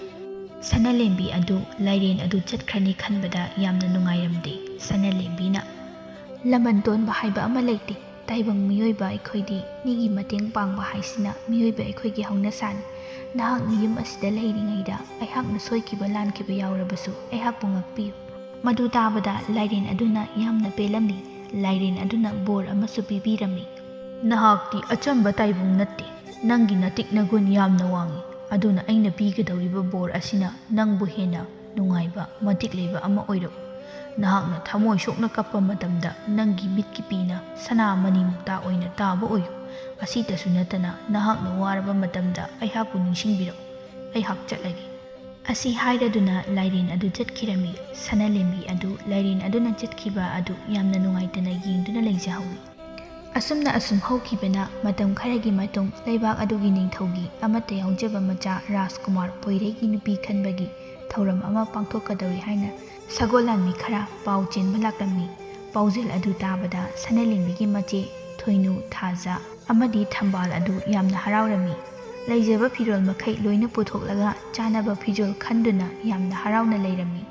ꯁꯅꯥꯂꯦꯝꯕꯤ ꯑꯗꯨ ꯂꯥꯏꯔꯦꯟ ꯑꯗꯨ ꯆꯠꯈ꯭ꯔꯅꯤ ꯈꯟꯕꯗ ꯌꯥꯝꯅ ꯅꯨꯡꯉꯥꯏꯔꯝꯗꯦ꯫ ꯁꯅꯥꯂꯦꯝꯕꯤꯅ, "ꯂꯃꯟ ꯇꯣꯟꯕ ꯍꯥꯏꯕ ꯑꯃ ꯂꯩꯇꯦ꯫ ꯇꯥꯏꯕꯪ ꯃꯤꯑꯣꯏꯕ ꯑꯩꯈꯣꯏꯗꯤ ꯃꯤꯒꯤ ꯃꯇꯦꯡ ꯄꯥꯡꯕ ꯍꯥꯏꯁꯤꯅ ꯃꯤꯑꯣꯏꯕ ꯑꯩꯈꯣꯏꯒꯤ ꯍꯧꯅꯁꯥꯅꯤ꯫ ꯅꯍꯥꯛꯅ ꯌꯨꯝ ꯑꯁꯤꯗ ꯂꯩꯔꯤꯉꯩꯗ ꯑꯩꯍꯥꯛꯅ ꯁꯣꯏꯈꯤꯕ ꯂꯥꯟꯈꯤꯕ ꯌꯥꯎꯔꯕꯁꯨ ꯑꯩꯍꯥꯛꯄꯨ ꯉꯥꯛꯄꯤꯌꯨ꯫" ꯃꯗꯨ ꯇꯥꯕꯗ ꯂꯥꯏꯔꯦꯟ ꯑꯗꯨꯅ ꯌꯥꯝꯅ ꯄꯦꯜꯂꯝꯃꯤ꯫ ꯂꯥꯏꯔꯦꯟ ꯑꯗꯨꯅ ꯕꯣꯔ ꯑꯃꯁꯨ ꯄꯤꯕꯤꯔꯝꯃꯤ꯫ "ꯅꯍꯥꯛꯇꯤ ꯑꯆꯝꯕ ꯇꯥꯏꯕꯪ ꯅꯠꯇꯦ꯫ ꯅꯪꯒꯤ ꯅꯇꯤꯛ ꯅꯒꯨꯟ ꯌꯥꯝꯅ ꯋꯥꯡꯏ꯫ ꯑꯗꯨꯅ ꯑꯩꯅ ꯄꯤꯒꯗꯧꯔꯤꯕ ꯕꯣꯔ ꯑꯁꯤꯅ ꯅꯪꯕꯨ ꯍꯦꯟꯅ ꯅꯨꯡꯉꯥꯏꯕ, ꯃꯇꯤꯛ ꯂꯩꯕ ꯑꯃ ꯑꯣꯏꯔꯛꯎ꯫ ꯅꯍꯥꯛꯅ ꯊꯃꯣꯏ ꯁꯣꯛꯅ ꯀꯞꯄ ꯃꯇꯝꯗ ꯅꯪꯒꯤ ꯃꯤꯠꯀꯤ ꯄꯤꯅ ꯁꯅꯥ ꯃꯅꯤ ꯃꯨꯛꯇꯥ ꯑꯣꯏꯅ ꯇꯥꯕ ꯑꯣꯏꯌꯨ꯫ ꯑꯁꯤꯇꯁꯨ ꯅꯠꯇꯅ ꯅꯍꯥꯛꯅ ꯋꯥꯔꯕ ꯃꯇꯝꯗ ꯑꯩꯍꯥꯛꯄꯨ ꯅꯤꯡꯁꯤꯡꯕꯤꯔꯛꯎ꯫ ꯑꯩꯍꯥꯛ ꯆꯠꯂꯒꯦ꯫" ꯑꯁꯤ ꯍꯥꯏꯔꯗꯨꯅ ꯂꯥꯏꯔꯦꯟ ꯑꯗꯨ ꯆꯠꯈꯤꯔꯝꯃꯤ꯫ ꯁꯅꯥꯂꯦꯝꯕꯤ ꯑꯗꯨ ꯂꯥꯏꯔꯦꯟ ꯑꯗꯨꯅ ꯆꯠꯈꯤꯕ ꯑꯗꯨ ꯌꯥꯝꯅ ꯅꯨꯡꯉꯥꯏꯇꯅ ꯌꯦꯡꯗꯨꯅ ꯂꯩꯖꯍꯧꯏ꯫ ꯑꯁꯨꯝꯅ ꯑꯁꯨꯝ ꯍꯧꯈꯤꯕꯅ ꯃꯇꯝ ꯈꯔꯒꯤ ꯃꯇꯨꯡ ꯂꯩꯕꯥꯛ ꯑꯗꯨꯒꯤ ꯅꯤꯡꯊꯧꯒꯤ ꯑꯃꯠꯇ ꯌꯥꯎꯖꯕ ꯃꯆꯥ ꯔꯥꯖꯀꯨꯃꯥꯔ ꯄꯣꯏꯔꯩꯒꯤ ꯅꯨꯄꯤ ꯈꯟꯕꯒꯤ ꯊꯧꯔꯝ ꯑꯃ ꯄꯥꯡꯊꯣꯛꯀꯗꯧꯔꯤ ꯍꯥꯏꯅ ꯁꯒꯣꯜ ꯂꯥꯟꯃꯤ ꯈꯔ ꯄꯥꯎ ꯆꯦꯟꯕ ꯂꯥꯛꯂꯝꯃꯤ꯫ ꯄꯥꯎꯖꯦꯜ ꯑꯗꯨ ꯇꯥꯕꯗ ꯁꯅꯥꯂꯦꯝꯕꯤꯒꯤ ꯃꯆꯦ ꯊꯣꯏꯅꯨ, ꯊꯥꯖ ꯑꯃꯗꯤ ꯊꯝꯕꯥꯜ ꯑꯗꯨ ꯌꯥꯝꯅ ꯍꯔꯥꯎꯔꯝꯃꯤ꯫ ꯂꯩꯖꯕ ꯐꯤꯔꯣꯜ ꯃꯈꯩ ꯂꯣꯏꯅ ꯄꯨꯊꯣꯛꯂꯒ ꯆꯥꯅꯕ ꯐꯤꯖꯣꯜ ꯈꯟꯗꯨꯅ ꯌꯥꯝꯅ ꯍꯔꯥꯎꯅ ꯂꯩꯔꯝꯃꯤ꯫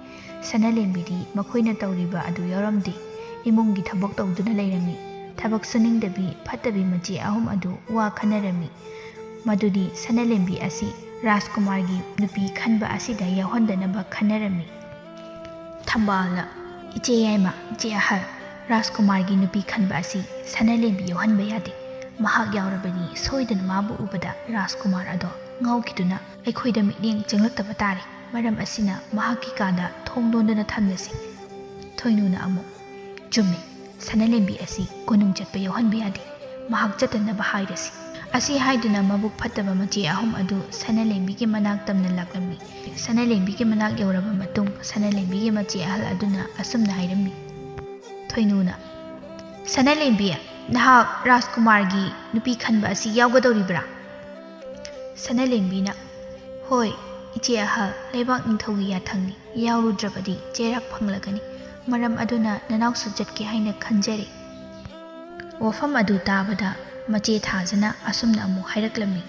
ꯁꯅꯥꯂꯦꯝꯕꯤꯗꯤ ꯃꯈꯣꯏꯅ ꯇꯧꯔꯤꯕ ꯑꯗꯨ ꯌꯥꯎꯔꯝꯗꯦ꯫ ꯏꯃꯨꯡꯒꯤ ꯊꯕꯛ ꯇꯧꯗꯨꯅ ꯂꯩꯔꯝꯃꯤ꯫ ꯊꯕꯛ ꯁꯨꯅꯤꯡꯗꯕꯤ ꯐꯠꯇꯕꯤ ꯃꯆꯦ ꯑꯍꯨꯝ ꯑꯗꯨ ꯋꯥ ꯈꯟꯅꯔꯝꯃꯤ꯫ ꯃꯗꯨꯗꯤ ꯁꯅꯥꯂꯦꯝꯕꯤ ꯑꯁꯤ ꯔꯥꯖꯀꯨꯃꯥꯔꯒꯤ ꯅꯨꯄꯤ ꯈꯟꯕ ꯑꯁꯤꯗ ꯌꯥꯎꯍꯟꯗꯅꯕ ꯈꯟꯅꯔꯝꯃꯤ꯫ ꯊꯝꯕꯥꯜꯅ, "ꯏꯆꯦ ꯌꯥꯏꯃ, ꯏꯆꯦ ꯑꯍꯜ, ꯔꯥꯖꯀꯨꯃꯥꯔꯒꯤ ꯅꯨꯄꯤ ꯈꯟꯕ ꯑꯁꯤ ꯁꯅꯥꯂꯦꯝꯕꯤ ꯌꯥꯎꯍꯟꯕ ꯌꯥꯗꯦ꯫ ꯃꯍꯥꯛ ꯌꯥꯎꯔꯕꯗꯤ ꯁꯣꯏꯗꯅ ꯃꯥꯕꯨ ꯎꯕꯗ ꯔꯥꯖꯀꯨꯃꯥꯔ ꯑꯗꯣ ꯉꯥꯎꯈꯤꯗꯨꯅ ꯑꯩꯈꯣꯏꯗ ꯃꯤꯠꯌꯦꯡ ꯆꯪꯂꯛꯇꯕ ꯇꯥꯔꯦ꯫ ꯃꯔꯝ ꯑꯁꯤꯅ ꯃꯍꯥꯛꯀꯤ ꯀꯥꯗ ꯊꯣꯡ ꯂꯣꯟꯗꯨꯅ ꯊꯝꯂꯁꯤ꯫" ꯊꯣꯏꯅꯨꯅ ꯑꯃꯨꯛ, "ꯆꯨꯝꯃꯤ, ꯁꯅꯥꯂꯦꯝꯕꯤ ꯑꯁꯤ ꯀꯣꯅꯨꯡ ꯆꯠꯄ ꯌꯥꯎꯍꯟꯕ ꯌꯥꯗꯦ꯫ ꯃꯍꯥꯛ ꯆꯠꯇꯅꯕ ꯍꯥꯏꯔꯁꯤ꯫" ꯑꯁꯤ ꯍꯥꯏꯗꯨꯅ ꯃꯕꯨꯛ ꯐꯠꯇꯕ ꯃꯆꯦ ꯑꯍꯨꯝ ꯑꯗꯨ ꯁꯅꯥꯂꯦꯝꯕꯤꯒꯤ ꯃꯅꯥꯛ ꯇꯝꯅ ꯂꯥꯛꯂꯝꯃꯤ꯫ ꯁꯅꯥꯂꯦꯝꯕꯤꯒꯤ ꯃꯅꯥꯛ ꯌꯧꯔꯕ ꯃꯇꯨꯡ ꯁꯅꯥꯂꯦꯝꯕꯤꯒꯤ ꯃꯆꯦ ꯑꯍꯜ ꯑꯗꯨꯅ ꯑꯁꯨꯝꯅ ꯍꯥꯏꯔꯝꯃꯤ꯫ ꯊꯣꯏꯅꯨꯅ, "ꯁꯅꯥꯂꯦꯝꯕꯤ, ꯅꯍꯥꯛ ꯔꯥꯖꯀꯨꯃꯥꯔꯒꯤ ꯅꯨꯄꯤ ꯈꯟꯕ ꯑꯁꯤ ꯌꯥꯎꯒꯗꯧꯔꯤꯕ꯭ꯔꯥ?" ꯁꯅꯥꯂꯦꯝꯕꯤꯅ, "ꯍꯣꯏ, ꯏꯆꯦ ꯑꯍꯜ, ꯂꯩꯕꯥꯛ ꯅꯤꯡꯊꯧꯒꯤ ꯌꯥꯊꯪꯅꯤ꯫ ꯌꯥꯎꯔꯨꯗ꯭ꯔꯕꯗꯤ ꯆꯩꯔꯥꯛ ꯐꯪꯂꯒꯅꯤ꯫ ꯃꯔꯝ ꯑꯗꯨꯅ ꯅꯅꯥꯎꯁꯨ ꯆꯠꯀꯦ ꯍꯥꯏꯅ ꯈꯟꯖꯔꯤ꯫" ꯋꯥꯐꯝ ꯑꯗꯨ ꯇꯥꯕꯗ ꯃꯆꯦ ꯊꯥꯖꯅ ꯑꯁꯨꯝꯅ ꯑꯃꯨꯛ ꯍꯥꯏꯔꯛꯂꯝꯃꯤ,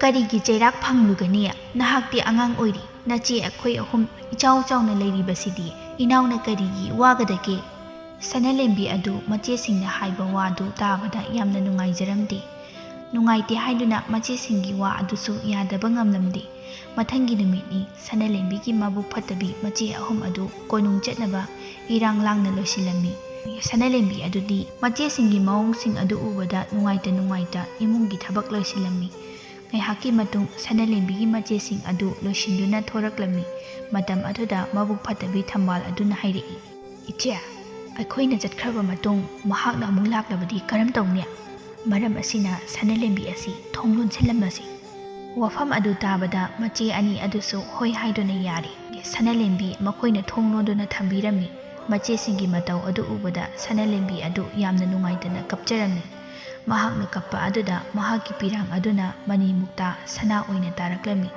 "ꯀꯔꯤꯒꯤ ꯆꯩꯔꯥꯛ ꯐꯪꯂꯨꯒꯅꯤ? ꯅꯍꯥꯛꯇꯤ ꯑꯉꯥꯡ ꯑꯣꯏꯔꯤ꯫ ꯅꯆꯦ ꯑꯩꯈꯣꯏ ꯑꯍꯨꯝ ꯏꯆꯥꯎ ꯆꯥꯎꯅ ꯂꯩꯔꯤꯕꯁꯤꯗꯤ ꯏꯅꯥꯎꯅ ꯀꯔꯤꯒꯤ ꯋꯥꯒꯗꯒꯦ?" ꯁꯅꯥꯂꯦꯝꯕꯤ ꯑꯗꯨ ꯃꯆꯦꯁꯤꯡꯅ ꯍꯥꯏꯕ ꯋꯥꯗꯨ ꯇꯥꯕꯗ ꯌꯥꯝꯅ ꯅꯨꯡꯉꯥꯏꯖꯔꯝꯗꯦ꯫ ꯅꯨꯡꯉꯥꯏꯇꯦ ꯍꯥꯏꯗꯨꯅ ꯃꯆꯦꯁꯤꯡꯒꯤ ꯋꯥ ꯑꯗꯨꯁꯨ ꯌꯥꯗꯕ ꯉꯝꯂꯝꯗꯦ꯫ ꯃꯊꯪꯒꯤ ꯅꯨꯃꯤꯠꯅꯤ꯫ ꯁꯅꯥꯂꯦꯝꯕꯤꯒꯤ ꯃꯕꯨꯛ ꯐꯠꯇꯕꯤ ꯃꯆꯦ ꯑꯍꯨꯝ ꯑꯗꯨ ꯀꯣꯅꯨꯡ ꯆꯠꯅꯕ ꯏꯔꯥꯡ ꯂꯥꯡꯅ ꯂꯣꯏꯁꯤꯜꯂꯝꯃꯤ꯫ ꯁꯅꯥꯂꯦꯝꯕꯤ ꯑꯗꯨꯗꯤ ꯃꯆꯦꯁꯤꯡꯒꯤ ꯃꯑꯣꯡꯁꯤꯡ ꯑꯗꯨ ꯎꯕꯗ ꯅꯨꯡꯉꯥꯏꯇ ꯅꯨꯡꯉꯥꯏꯇ ꯏꯃꯨꯡꯒꯤ ꯊꯕꯛ ꯂꯣꯏꯁꯤꯜꯂꯝꯃꯤ꯫ ꯉꯥꯏꯍꯥꯛꯀꯤ ꯃꯇꯨꯡ ꯁꯅꯥꯂꯦꯝꯕꯤꯒꯤ ꯃꯆꯦꯁꯤꯡ ꯑꯗꯨ ꯂꯣꯏꯁꯤꯟꯗꯨꯅ ꯊꯣꯔꯛꯂꯝꯃꯤ꯫ ꯃꯇꯝ ꯑꯗꯨꯗ ꯃꯕꯨꯛ ꯐꯠꯇꯕꯤ ꯊꯝꯕꯥꯜ ꯑꯗꯨꯅ ꯍꯥꯏꯔꯛꯏ, "ꯏꯆꯦ, ꯑꯩꯈꯣꯏꯅ ꯆꯠꯈ꯭ꯔꯕ ꯃꯇꯨꯡ ꯃꯍꯥꯛꯅ ꯑꯃꯨꯛ ꯂꯥꯛꯂꯕꯗꯤ ꯀꯔꯝ ꯇꯧꯅꯤ? ꯃꯔꯝ ꯑꯁꯤꯅ ꯁꯅꯥꯂꯦꯝꯕꯤ ꯑꯁꯤ ꯊꯣꯡ ꯂꯣꯟꯁꯤꯜꯂꯝꯃꯁꯤ꯫" ꯋꯥꯐꯝ ꯑꯗꯨ ꯇꯥꯕꯗ ꯃꯆꯦ ꯑꯅꯤ ꯑꯗꯨꯁꯨ ꯍꯣꯏ ꯍꯥꯏꯗꯨꯅ ꯌꯥꯔꯦ꯫ ꯁꯅꯥꯂꯦꯝꯕꯤ ꯃꯈꯣꯏꯅ ꯊꯣꯡ ꯂꯣꯟꯗꯨꯅ ꯊꯝꯕꯤꯔꯝꯃꯤ꯫ ꯃꯆꯦꯁꯤꯡꯒꯤ ꯃꯇꯧ ꯑꯗꯨ ꯎꯕꯗ ꯁꯅꯥꯂꯦꯝꯕꯤ ꯑꯗꯨ ꯌꯥꯝꯅ ꯅꯨꯡꯉꯥꯏꯇꯅ ꯀꯞꯆꯔꯝꯃꯤ꯫ ꯃꯍꯥꯛꯅ ꯀꯞꯄ ꯑꯗꯨꯗ ꯃꯍꯥꯛꯀꯤ ꯄꯤꯔꯥꯡ ꯑꯗꯨꯅ ꯃꯅꯤ ꯃꯨꯛꯇꯥ ꯁꯅꯥ ꯑꯣꯏꯅ ꯇꯥꯔꯛꯂꯝꯃꯤ꯫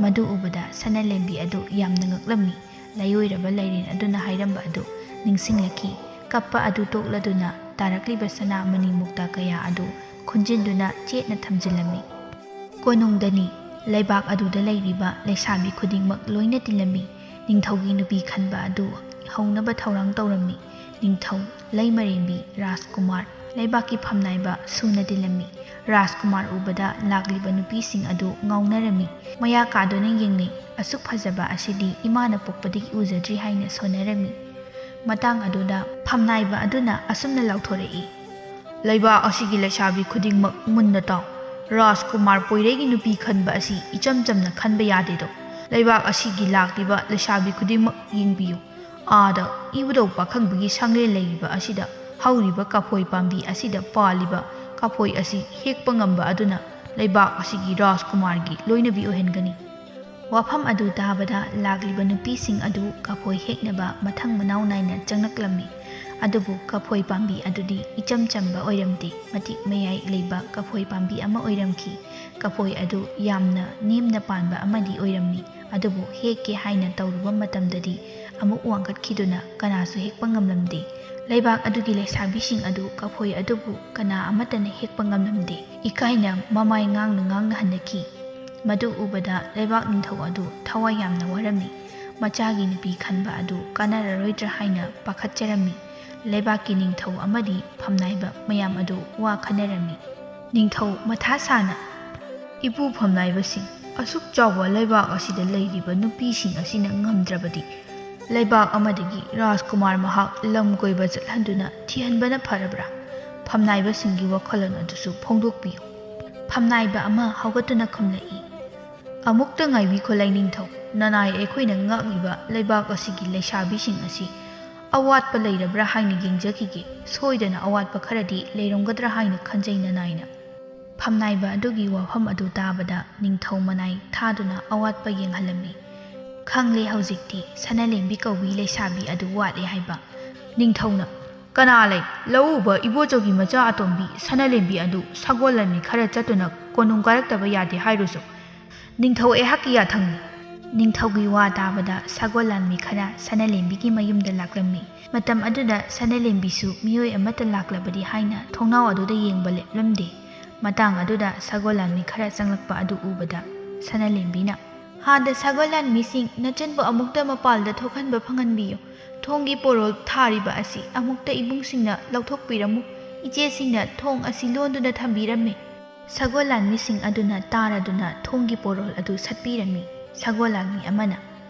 ꯃꯗꯨ ꯎꯕꯗ ꯁꯅꯥꯂꯦꯝꯕꯤ ꯑꯗꯨ ꯌꯥꯝꯅ ꯉꯛꯂꯝꯃꯤ꯫ ꯂꯥꯏꯑꯣꯏꯔꯕ ꯂꯥꯏꯔꯦꯟ ꯑꯗꯨꯅ ꯍꯥꯏꯔꯝꯕ ꯑꯗꯨ ꯅꯤꯡꯁꯤꯡꯂꯛꯈꯤ꯫ ꯀꯞꯄ ꯑꯗꯨ ꯇꯣꯛꯂꯗꯨꯅ ꯇꯥꯔꯛꯂꯤꯕ ꯁꯅꯥ ꯃꯅꯤ ꯃꯨꯛꯇꯥ ꯀꯌꯥ ꯑꯗꯨ ꯈꯨꯟꯖꯤꯟꯗꯨꯅ ꯆꯦꯠꯅ ꯊꯝꯖꯤꯜꯂꯝꯃꯤ꯫ ꯀꯣꯅꯨꯡꯗꯅꯤ꯫ ꯂꯩꯕꯥꯛ ꯑꯗꯨꯗ ꯂꯩꯔꯤꯕ ꯂꯩꯁꯥꯕꯤ ꯈꯨꯗꯤꯡꯃꯛ ꯂꯣꯏꯅ ꯇꯤꯜꯂꯝꯃꯤ꯫ ꯅꯤꯡꯊꯧꯒꯤ ꯅꯨꯄꯤ ꯈꯟꯕ ꯑꯗꯨ ꯍꯧꯅꯕ ꯊꯧꯔꯥꯡ ꯇꯧꯔꯝꯃꯤ꯫ ꯅꯤꯡꯊꯧ ꯂꯩꯃꯔꯦꯝꯕꯤ ꯔꯥꯖꯀꯨꯃꯥꯔ ꯂꯩꯕꯥꯛꯀꯤ ꯐꯝꯅꯥꯏꯕ ꯁꯨꯅ ꯇꯤꯜꯂꯝꯃꯤ꯫ ꯔꯥꯖꯀꯨꯃꯥꯔ ꯎꯕꯗ ꯂꯥꯛꯂꯤꯕ ꯅꯨꯄꯤꯁꯤꯡ ꯑꯗꯨ ꯉꯥꯎꯅꯔꯝꯃꯤ꯫ ꯃꯌꯥ ꯀꯥꯗꯨꯅ ꯌꯦꯡꯅꯩ꯫ "ꯑꯁꯨꯛ ꯐꯖꯕ ꯑꯁꯤꯗꯤ ꯏꯃꯥꯅ ꯄꯣꯛꯄꯗꯒꯤ ꯎꯖꯗ꯭ꯔꯤ" ꯍꯥꯏꯅ ꯁꯣꯟꯅꯔꯝꯃꯤ꯫ ꯃꯇꯥꯡ ꯑꯗꯨꯗ ꯐꯝꯅꯥꯏꯕ ꯑꯗꯨꯅ ꯑꯁꯨꯝꯅ ꯂꯥꯎꯊꯣꯔꯛꯏ, "ꯂꯩꯕꯥꯛ ꯑꯁꯤꯒꯤ ꯂꯩꯁꯥꯕꯤ ꯈꯨꯗꯤꯡꯃꯛ ꯃꯨꯟꯅ ꯇꯥꯎ꯫ ꯔꯥꯖꯀꯨꯃꯥꯔ ꯄꯣꯏꯔꯩꯒꯤ ꯅꯨꯄꯤ ꯈꯟꯕ ꯑꯁꯤ ꯏꯆꯝ ꯆꯝꯅ ꯈꯟꯕ ꯌꯥꯗꯦꯗꯣ꯫ ꯂꯩꯕꯥꯛ ꯑꯁꯤꯒꯤ ꯂꯥꯛꯂꯤꯕ ꯂꯩꯁꯥꯕꯤ ꯈꯨꯗꯤꯡꯃꯛ ꯌꯦꯡꯕꯤꯌꯨ꯫ ꯑꯥꯗ ꯏꯕꯨꯙꯧ ꯄꯥꯈꯪꯕꯒꯤ ꯁꯪꯂꯦꯟ ꯂꯩꯔꯤꯕ ꯑꯁꯤꯗ ꯍꯧꯔꯤꯕ ꯀꯐꯣꯏ ꯄꯥꯝꯕꯤ ꯑꯁꯤꯗ ꯄꯥꯜꯂꯤꯕ ꯀꯐꯣꯏ ꯑꯁꯤ ꯍꯦꯛꯄ ꯉꯝꯕ ꯑꯗꯨꯅ ꯂꯩꯕꯥꯛ ꯑꯁꯤꯒꯤ ꯔꯥꯖꯀꯨꯃꯥꯔꯒꯤ ꯂꯣꯏꯅꯕꯤ ꯑꯣꯏꯍꯟꯒꯅꯤ꯫" ꯋꯥꯐꯝ ꯑꯗꯨ ꯇꯥꯕꯗ ꯂꯥꯛꯂꯤꯕ ꯅꯨꯄꯤꯁꯤꯡ ꯑꯗꯨ ꯀꯐꯣꯏ ꯍꯦꯛꯅꯕ ꯃꯊꯪ ꯃꯅꯥꯎ ꯅꯥꯏꯅ ꯆꯪꯂꯛꯂꯝꯃꯤ꯫ ꯑꯗꯨꯕꯨ ꯀꯐꯣꯏ ꯄꯥꯝꯕꯤ ꯑꯗꯨꯗꯤ ꯏꯆꯝ ꯆꯝꯕ ꯑꯣꯏꯔꯝꯗꯦ꯫ ꯃꯇꯤꯛ ꯃꯌꯥꯏ ꯂꯩꯕ ꯀꯐꯣꯏ ꯄꯥꯝꯕꯤ ꯑꯃ ꯑꯣꯏꯔꯝꯈꯤ꯫ ꯀꯐꯣꯏ ꯑꯗꯨ ꯌꯥꯝꯅ ꯅꯦꯝꯅ ꯄꯥꯟꯕ ꯑꯃꯗꯤ ꯑꯣꯏꯔꯝꯃꯤ꯫ ꯑꯗꯨꯕꯨ ꯍꯦꯛꯀꯦ ꯍꯥꯏꯅ ꯇꯧꯔꯨꯕ ꯃꯇꯝꯗꯗꯤ ꯑꯃꯨꯛ ꯋꯥꯡꯈꯠꯈꯤꯗꯨꯅ ꯀꯅꯥꯁꯨ ꯍꯦꯛꯄ ꯉꯝꯂꯝꯗꯦ꯫ ꯂꯩꯕꯥꯛ ꯑꯗꯨꯒꯤ ꯂꯩꯁꯥꯕꯤꯁꯤꯡ ꯑꯗꯨ ꯀꯐꯣꯏ ꯑꯗꯨꯕꯨ ꯀꯅꯥ ꯑꯃꯠꯇꯅ ꯍꯦꯛꯄ ꯉꯝꯂꯝꯗꯦ꯫ ꯏꯀꯥꯏꯅ ꯃꯃꯥꯏ ꯉꯥꯡꯅ ꯉꯥꯡꯅ ꯍꯟꯅꯈꯤ꯫ ꯃꯗꯨ ꯎꯕꯗ ꯂꯩꯕꯥꯛ ꯅꯤꯡꯊꯧ ꯑꯗꯨ ꯊꯋꯥꯏ ꯌꯥꯝꯅ ꯋꯥꯔꯝꯃꯤ꯫ ꯃꯆꯥꯒꯤ ꯅꯨꯄꯤ ꯈꯟꯕ ꯑꯗꯨ ꯀꯥꯟꯅꯔꯔꯣꯏꯗ꯭ꯔꯥ ꯍꯥꯏꯅ ꯄꯥꯈꯠꯆꯔꯝꯃꯤ꯫ ꯂꯩꯕꯥꯛꯀꯤ ꯅꯤꯡꯊꯧ ꯑꯃꯗꯤ ꯐꯝꯅꯥꯏꯕ ꯃꯌꯥꯝ ꯑꯗꯨ ꯋꯥ ꯈꯟꯅꯔꯝꯃꯤ꯫ ꯅꯤꯡꯊꯧ ꯃꯊꯥ ꯁꯥꯅ, "ꯏꯄꯨ ꯐꯝꯅꯥꯏꯕꯁꯤꯡ, ꯑꯁꯨꯛ ꯆꯥꯎꯕ ꯂꯩꯕꯥꯛ ꯑꯁꯤꯗ ꯂꯩꯔꯤꯕ ꯅꯨꯄꯤꯁꯤꯡ ꯑꯁꯤꯅ ꯉꯝꯗ꯭ꯔꯕꯗꯤ, ꯂꯩꯕꯥꯛ ꯑꯃꯗꯒꯤ ꯔꯥꯖꯀꯨꯃꯥꯔ ꯃꯍꯥꯛ ꯂꯝ ꯀꯣꯏꯕ ꯆꯠꯍꯟꯗꯨꯅ ꯊꯤꯍꯟꯕꯅ ꯐꯔꯕ꯭ꯔꯥ? ꯐꯝꯅꯥꯏꯕꯁꯤꯡꯒꯤ ꯋꯥꯈꯜꯂꯣꯟ ꯑꯗꯨꯁꯨ ꯐꯣꯡꯗꯣꯛꯄꯤꯌꯨ꯫" ꯐꯝꯅꯥꯏꯕ ꯑꯃ ꯍꯧꯒꯠꯇꯨꯅ ꯈꯨꯝꯂꯛꯏ, "ꯑꯃꯨꯛꯇ ꯉꯥꯏꯕꯤꯈꯣ ꯂꯥꯏꯅꯤꯡꯊꯧ, ꯅꯅꯥꯏ ꯑꯩꯈꯣꯏꯅ ꯉꯥꯛꯂꯤꯕ ꯂꯩꯕꯥꯛ ꯑꯁꯤꯒꯤ ꯂꯩꯁꯥꯕꯤꯁꯤꯡ ꯑꯁꯤ ꯑꯋꯥꯠꯄ ꯂꯩꯔꯕ꯭ꯔꯥ ꯍꯥꯏꯅ ꯌꯦꯡꯖꯈꯤꯒꯦ꯫ ꯁꯣꯏꯗꯅ ꯑꯋꯥꯠꯄ ꯈꯔꯗꯤ ꯂꯩꯔꯝꯒꯗ꯭ꯔꯥ ꯍꯥꯏꯅ ꯈꯟꯖꯩ ꯅꯅꯥꯏꯅ꯫" ꯐꯝꯅꯥꯏꯕ ꯑꯗꯨꯒꯤ ꯋꯥꯐꯝ ꯑꯗꯨ ꯇꯥꯕꯗ ꯅꯤꯡꯊꯧ ꯃꯅꯥꯏ ꯊꯥꯗꯨꯅ ꯑꯋꯥꯠꯄ ꯌꯦꯡꯍꯜꯂꯝꯃꯤ꯫ "ꯈꯪꯂꯦ ꯍꯧꯖꯤꯛꯇꯤ, ꯁꯅꯥꯂꯦꯝꯕꯤ ꯀꯧꯕꯤ ꯂꯩꯁꯥꯕꯤ ꯑꯗꯨ ꯋꯥꯠꯂꯦ ꯍꯥꯏꯕ꯫" ꯅꯤꯡꯊꯧꯅ, "ꯀꯅꯥ ꯂꯩ? ꯂꯧꯎꯕ ꯏꯕꯣꯆꯧꯒꯤ ꯃꯆꯥ ꯑꯇꯣꯝꯕꯤ ꯁꯅꯥꯂꯦꯝꯕꯤ ꯑꯗꯨ ꯁꯒꯣꯜ ꯂꯥꯟꯃꯤ ꯈꯔ ꯆꯠꯇꯨꯅ ꯀꯣꯅꯨꯡ ꯀꯥꯔꯛꯇꯕ ꯌꯥꯗꯦ ꯍꯥꯏꯔꯨꯁꯨ꯫ ꯅꯤꯡꯊꯧ ꯑꯩꯍꯥꯛꯀꯤ ꯌꯥꯊꯪꯅꯤ꯫" ꯅꯤꯡꯊꯧꯒꯤ ꯋꯥ ꯇꯥꯕꯗ ꯁꯒꯣꯜ ꯂꯥꯟꯃꯤ ꯈꯔ ꯁꯅꯥꯂꯦꯝꯕꯤꯒꯤ ꯃꯌꯨꯝꯗ ꯂꯥꯛꯂꯝꯃꯤ꯫ ꯃꯇꯝ ꯑꯗꯨꯗ ꯁꯅꯥꯂꯦꯝꯕꯤꯁꯨ ꯃꯤꯑꯣꯏ ꯑꯃꯠꯇ ꯂꯥꯛꯂꯕꯗꯤ ꯍꯥꯏꯅ ꯊꯣꯡꯅꯥꯎ ꯑꯗꯨꯗ ꯌꯦꯡꯕ ꯂꯦꯞꯂꯝꯗꯦ꯫ ꯃꯇꯥꯡ ꯑꯗꯨꯗ ꯁꯒꯣꯜ ꯂꯥꯟꯃꯤ ꯈꯔ ꯆꯪꯂꯛꯄ ꯑꯗꯨ ꯎꯕꯗ ꯁꯅꯥꯂꯦꯝꯕꯤꯅ, ꯍꯥꯟꯗ ꯁꯒꯣꯜ ꯂꯥꯟꯃꯤꯁꯤꯡ, ꯅꯆꯟꯕꯨ ꯑꯃꯨꯛꯇ ꯃꯄꯥꯜꯗ ꯊꯣꯛꯍꯟꯕ ꯐꯪꯍꯟꯕꯤꯌꯨ꯫ ꯊꯣꯡꯒꯤ ꯄꯣꯔꯣꯜ ꯊꯥꯔꯤꯕ ꯑꯁꯤ ꯑꯃꯨꯛꯇ ꯏꯕꯨꯡꯁꯤꯡꯅ ꯂꯧꯊꯣꯛꯄꯤꯔꯝꯃꯨ꯫ ꯏꯆꯦꯁꯤꯡꯅ ꯊꯣꯡ ꯑꯁꯤ ꯂꯣꯟꯗꯨꯅ ꯊꯝꯕꯤꯔꯝꯃꯤ꯫ ꯁꯒꯣꯜ ꯂꯥꯟꯃꯤꯁꯤꯡ ꯑꯗꯨꯅ ꯇꯥꯔꯗꯨꯅ ꯊꯣꯡꯒꯤ ꯄꯣꯔꯣꯜ ꯑꯗꯨ ꯁꯠꯄꯤꯔꯝꯃꯤ꯫ ꯁꯒꯣꯜ ꯂꯥꯟꯃꯤ ꯑꯃꯅ,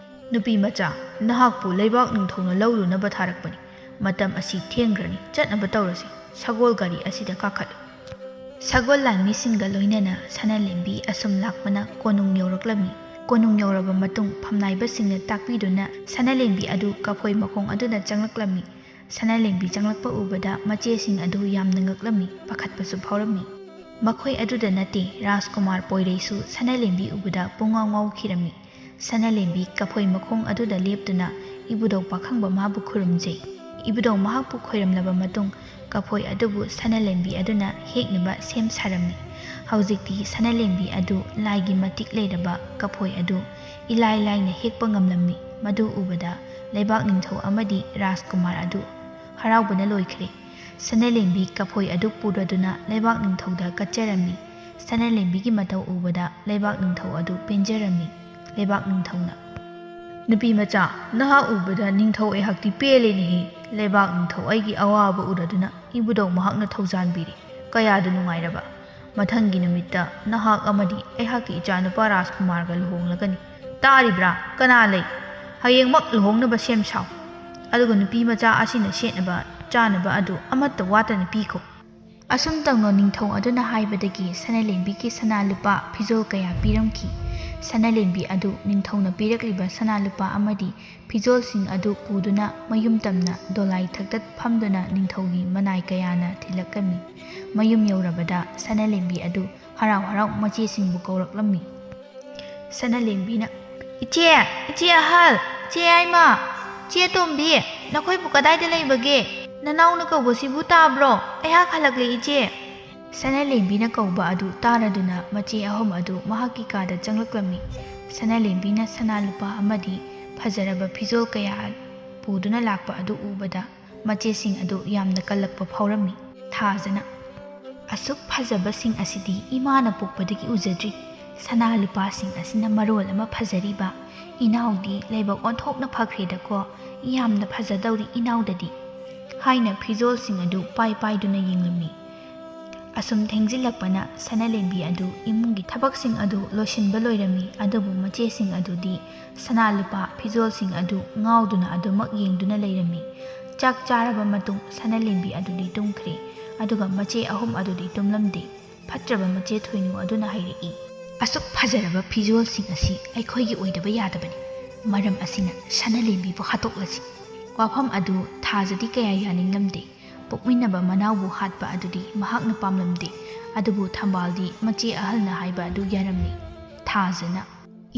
"ꯅꯨꯄꯤ ꯃꯆꯥ, ꯅꯍꯥꯛꯄꯨ ꯂꯩꯕꯥꯛ ꯅꯤꯡꯊꯧꯅ ꯂꯧꯔꯨꯅꯕ ꯊꯥꯔꯛꯄꯅꯤ꯫ ꯃꯇꯝ ꯑꯁꯤ ꯊꯦꯡꯈ꯭ꯔꯅꯤ, ꯆꯠꯅꯕ ꯇꯧꯔꯁꯤ꯫ ꯁꯒꯣꯜ ꯒꯥꯔꯤ ꯑꯁꯤꯗ ꯀꯥꯈꯠꯂꯨ"꯫ ꯁꯒꯣꯜ ꯂꯥꯟꯃꯤꯁꯤꯡꯒ ꯂꯣꯏꯅꯅ ꯁꯅꯥꯂꯦꯝꯕꯤ ꯑꯁꯨꯝ ꯂꯥꯛꯄꯅ ꯀꯣꯅꯨꯡ ꯌꯧꯔꯛꯂꯝꯃꯤ꯫ ꯀꯣꯅꯨꯡ ꯌꯧꯔꯕ ꯃꯇꯨꯡ ꯐꯝꯅꯥꯏꯕꯁꯤꯡꯅ ꯇꯥꯛꯄꯤꯗꯨꯅ ꯁꯅꯥꯂꯦꯝꯕꯤ ꯑꯗꯨ ꯀꯐꯣꯏ ꯃꯈꯣꯡ ꯑꯗꯨꯗ ꯆꯪꯂꯛꯂꯝꯃꯤ꯫ ꯁꯅꯥꯂꯦꯝꯕꯤ ꯆꯪꯂꯛꯄ ꯎꯕꯗ ꯃꯆꯦꯁꯤꯡ ꯑꯗꯨ ꯌꯥꯝꯅ ꯉꯛꯂꯝꯃꯤ, ꯄꯥꯈꯠꯄꯁꯨ ꯐꯥꯎꯔꯝꯃꯤ꯫ ꯃꯈꯣꯏ ꯑꯗꯨꯗ ꯅꯠꯇꯦ, ꯔꯥꯖꯀꯨꯃꯥꯔ ꯄꯣꯏꯔꯩꯁꯨ ꯁꯅꯥꯂꯦꯝꯕꯤ ꯎꯕꯗ ꯄꯨꯡꯉꯥꯎ ꯉꯥꯎꯈꯤꯔꯝꯃꯤ꯫ ꯁꯅꯥꯂꯦꯝꯕꯤ ꯀꯐꯣꯏ ꯃꯈꯣꯡ ꯑꯗꯨꯗ ꯂꯦꯞꯇꯨꯅ ꯏꯕꯨꯙꯧ ꯄꯥꯈꯪꯕ ꯃꯥꯕꯨ ꯈꯨꯔꯨꯝꯖꯩ꯫ ꯏꯕꯨꯙꯧ ꯃꯍꯥꯛꯄꯨ ꯈꯣꯏꯔꯝꯂꯕ ꯃꯇꯨꯡ ꯀꯐꯣꯏ ꯑꯗꯨꯕꯨ ꯁꯅꯥꯂꯦꯝꯕꯤ ꯑꯗꯨꯅ ꯍꯦꯛꯅꯕ ꯁꯦꯝ ꯁꯥꯔꯝꯃꯤ꯫ ꯍꯧꯖꯤꯛꯇꯤ ꯁꯅꯥꯂꯦꯝꯕꯤ ꯑꯗꯨ ꯂꯥꯏꯒꯤ ꯃꯇꯤꯛ ꯂꯩꯔꯕ ꯀꯐꯣꯏ ꯑꯗꯨ ꯏꯂꯥꯏ ꯂꯥꯏꯅ ꯍꯦꯛꯄ ꯉꯝꯂꯝꯃꯤ꯫ ꯃꯗꯨ ꯎꯕꯗ ꯂꯩꯕꯥꯛ ꯅꯤꯡꯊꯧ ꯑꯃꯗꯤ ꯔꯥꯖꯀꯨꯃꯥꯔ ꯑꯗꯨ ꯍꯔꯥꯎꯕꯅ ꯂꯣꯏꯈ꯭ꯔꯦ꯫ ꯁꯅꯥꯂꯦꯝꯕꯤ ꯀꯐꯣꯏ ꯑꯗꯨ ꯄꯨꯔꯗꯨꯅ ꯂꯩꯕꯥꯛ ꯅꯤꯡꯊꯧꯗ ꯀꯠꯆꯔꯝꯃꯤ꯫ ꯁꯅꯥꯂꯦꯝꯕꯤꯒꯤ ꯃꯇꯧ ꯎꯕꯗ ꯂꯩꯕꯥꯛ ꯅꯤꯡꯊꯧ ꯑꯗꯨ ꯄꯦꯟꯖꯔꯝꯃꯤ꯫ ꯂꯩꯕꯥꯛ ꯅꯤꯡꯊꯧꯅ, "ꯅꯨꯄꯤ ꯃꯆꯥ, ꯅꯍꯥꯛ ꯎꯕꯗ ꯅꯤꯡꯊꯧ ꯑꯩꯍꯥꯛꯇꯤ ꯄꯦꯜꯂꯦꯅꯦꯍꯦ꯫ ꯂꯩꯕꯥꯛ ꯅꯤꯡꯊꯧ ꯑꯩꯒꯤ ꯑꯋꯥꯕ ꯎꯔꯗꯨꯅ ꯏꯕꯨꯙꯧ ꯃꯍꯥꯛꯅ ꯊꯧꯖꯥꯟꯕꯤꯔꯦ꯫ ꯀꯌꯥꯗ ꯅꯨꯡꯉꯥꯏꯔꯕ! ꯃꯊꯪꯒꯤ ꯅꯨꯃꯤꯠꯇ ꯅꯍꯥꯛ ꯑꯃꯗꯤ ꯑꯩꯍꯥꯛꯀꯤ ꯏꯆꯥꯅꯨꯄꯥ ꯔꯥꯖꯀꯨꯃꯥꯔꯒ ꯂꯨꯍꯣꯡꯂꯒꯅꯤ꯫ ꯇꯥꯔꯤꯕ꯭ꯔꯥ? ꯀꯅꯥ ꯂꯩ? ꯍꯌꯦꯡꯃꯛ ꯂꯨꯍꯣꯡꯅꯕ ꯁꯦꯝ ꯁꯥꯎ꯫ ꯑꯗꯨꯒ ꯅꯨꯄꯤ ꯃꯆꯥ ꯑꯁꯤꯅ ꯁꯦꯠꯅꯕ ꯆꯥꯅꯕ ꯑꯗꯨ ꯑꯃꯠꯇ ꯋꯥꯠꯇꯅ ꯄꯤꯈꯣ"꯫ ꯑꯁꯨꯝ ꯇꯧꯅ ꯅꯤꯡꯊꯧ ꯑꯗꯨꯅ ꯍꯥꯏꯕꯗꯒꯤ ꯁꯅꯥꯂꯦꯝꯕꯤꯒꯤ ꯁꯅꯥ ꯂꯨꯄꯥ ꯐꯤꯖꯣꯜ ꯀꯌꯥ ꯄꯤꯔꯝꯈꯤ꯫ ꯁꯅꯥꯂꯦꯝꯕꯤ ꯑꯗꯨ ꯅꯤꯡꯊꯧꯅ ꯄꯤꯔꯛꯂꯤꯕ ꯁꯅꯥ ꯂꯨꯄꯥ ꯑꯃꯗꯤ ꯐꯤꯖꯣꯜꯁꯤꯡ ꯑꯗꯨ ꯄꯨꯗꯨꯅ ꯃꯌꯨꯝ ꯇꯝꯅ ꯗꯣꯂꯥꯏ ꯊꯛꯇ ꯐꯝꯗꯨꯅ ꯅꯤꯡꯊꯧꯒꯤ ꯃꯅꯥꯏ ꯀꯌꯥꯅ ꯊꯤꯜꯂꯛꯂꯝꯃꯤ꯫ ꯃꯌꯨꯝ ꯌꯧꯔꯕꯗ ꯁꯅꯥꯂꯦꯝꯕꯤ ꯑꯗꯨ ꯍꯔꯥꯎ ꯍꯔꯥꯎ ꯃꯆꯦꯁꯤꯡꯕꯨ ꯀꯧꯔꯛꯂꯝꯃꯤ꯫ ꯁꯅꯥꯂꯦꯝꯕꯤꯅ, "ꯏꯆꯦ, ꯏꯆꯦ ꯑꯍꯜ, ꯏꯆꯦ ꯌꯥꯏꯃ, ꯏꯆꯦ ꯇꯣꯝꯕꯤ, ꯅꯈꯣꯏꯕꯨ ꯀꯗꯥꯏꯗ ꯂꯩꯕꯒꯦ? ꯅꯅꯥꯎꯅ ꯀꯧꯕꯁꯤꯕꯨ ꯇꯥꯕ꯭ꯔꯣ? ꯑꯩꯍꯥꯛ ꯍꯜꯂꯛꯂꯦ, ꯏꯆꯦ"꯫ ꯁꯅꯥꯂꯦꯝꯕꯤꯅ ꯀꯧꯕ ꯑꯗꯨ ꯇꯥꯔꯗꯨꯅ ꯃꯆꯦ ꯑꯍꯨꯝ ꯑꯗꯨ ꯃꯍꯥꯛꯀꯤ ꯀꯥꯗ ꯆꯪꯂꯛꯂꯝꯃꯤ꯫ ꯁꯅꯥꯂꯦꯝꯕꯤꯅ ꯁꯅꯥ ꯂꯨꯄꯥ ꯑꯃꯗꯤ ꯐꯖꯔꯕ ꯐꯤꯖꯣꯜ ꯀꯌꯥ ꯄꯨꯗꯨꯅ ꯂꯥꯛꯄ ꯑꯗꯨ ꯎꯕꯗ ꯃꯆꯦꯁꯤꯡ ꯑꯗꯨ ꯌꯥꯝꯅ ꯀꯜꯂꯛꯄ ꯐꯥꯎꯔꯝꯃꯤ꯫ ꯊꯥꯖꯅ, "ꯑꯁꯨꯛ ꯐꯖꯕꯁꯤꯡ ꯑꯁꯤꯗꯤ ꯏꯃꯥꯅ ꯄꯣꯛꯄꯗꯒꯤ ꯎꯖꯗ꯭ꯔꯤ꯫ "ꯁꯅꯥ ꯂꯨꯄꯥꯁꯤꯡ ꯑꯁꯤꯅ ꯃꯔꯣꯜ ꯑꯃ ꯐꯖꯔꯤꯕ, ꯏꯅꯥꯎꯗꯤ ꯂꯥꯏꯕꯛ ꯑꯣꯟꯊꯣꯛꯅ ꯐꯈ꯭ꯔꯦꯗꯀꯣ, ꯌꯥꯝꯅ ꯐꯖꯗꯧꯔꯤ ꯏꯅꯥꯎꯗꯗꯤ" ꯍꯥꯏꯅ ꯐꯤꯖꯣꯜꯁꯤꯡ ꯑꯗꯨ ꯄꯥꯏ ꯄꯥꯏꯗꯨꯅ ꯌꯦꯡꯂꯝꯃꯤ꯫ ꯑꯁꯨꯝ ꯊꯦꯡꯖꯤꯜꯂꯛꯄꯅ ꯁꯅꯥꯂꯦꯝꯕꯤ ꯑꯗꯨ ꯏꯃꯨꯡꯒꯤ ꯊꯕꯛꯁꯤꯡ ꯑꯗꯨ ꯂꯣꯏꯁꯤꯟꯕ ꯂꯣꯏꯔꯝꯃꯤ, ꯑꯗꯨꯕꯨ ꯃꯆꯦꯁꯤꯡ ꯑꯗꯨꯗꯤ ꯁꯅꯥ ꯂꯨꯄꯥ ꯐꯤꯖꯣꯜꯁꯤꯡ ꯑꯗꯨ ꯉꯥꯎꯗꯨꯅ ꯑꯗꯨꯃꯛ ꯌꯦꯡꯗꯨꯅ ꯂꯩꯔꯝꯃꯤ꯫ ꯆꯥꯛ ꯆꯥꯔꯕ ꯃꯇꯨꯡ ꯁꯅꯥꯂꯦꯝꯕꯤ ꯑꯗꯨꯗꯤ ꯇꯨꯝꯈ꯭ꯔꯦ, ꯑꯗꯨꯒ ꯃꯆꯦ ꯑꯍꯨꯝ ꯑꯗꯨꯗꯤ ꯇꯨꯝꯂꯝꯗꯦ꯫ ꯐꯠꯇ꯭ꯔꯕ ꯃꯆꯦ ꯊꯣꯏꯅꯨ ꯑꯗꯨꯅ ꯍꯥꯏꯔꯛꯏ, "ꯑꯁꯨꯛ ꯐꯖꯔꯕ ꯐꯤꯖꯣꯜꯁꯤꯡ ꯑꯁꯤ ꯑꯩꯈꯣꯏꯒꯤ ꯑꯣꯏꯗꯕ ꯌꯥꯗꯕꯅꯤ꯫ ꯃꯔꯝ ꯑꯁꯤꯅ ꯁꯅꯥꯂꯦꯝꯕꯤꯕꯨ ꯍꯥꯠꯇꯣꯛꯂꯁꯤ"꯫ ꯋꯥꯐꯝ ꯑꯗꯨ ꯊꯥꯖꯗꯤ ꯀꯌꯥ ꯌꯥꯅꯤꯡꯂꯝꯗꯦ꯫ ꯄꯣꯛꯃꯤꯟꯅꯕ ꯃꯅꯥꯎꯕꯨ ꯍꯥꯠꯄ ꯑꯗꯨꯗꯤ ꯃꯍꯥꯛꯅ ꯄꯥꯝꯂꯝꯗꯦ꯫ ꯑꯗꯨꯕꯨ ꯊꯝꯕꯥꯜꯗꯤ ꯃꯆꯦ ꯑꯍꯜꯅ ꯍꯥꯏꯕ ꯑꯗꯨ ꯌꯥꯔꯝꯃꯤ꯫ ꯊꯥꯖꯅ,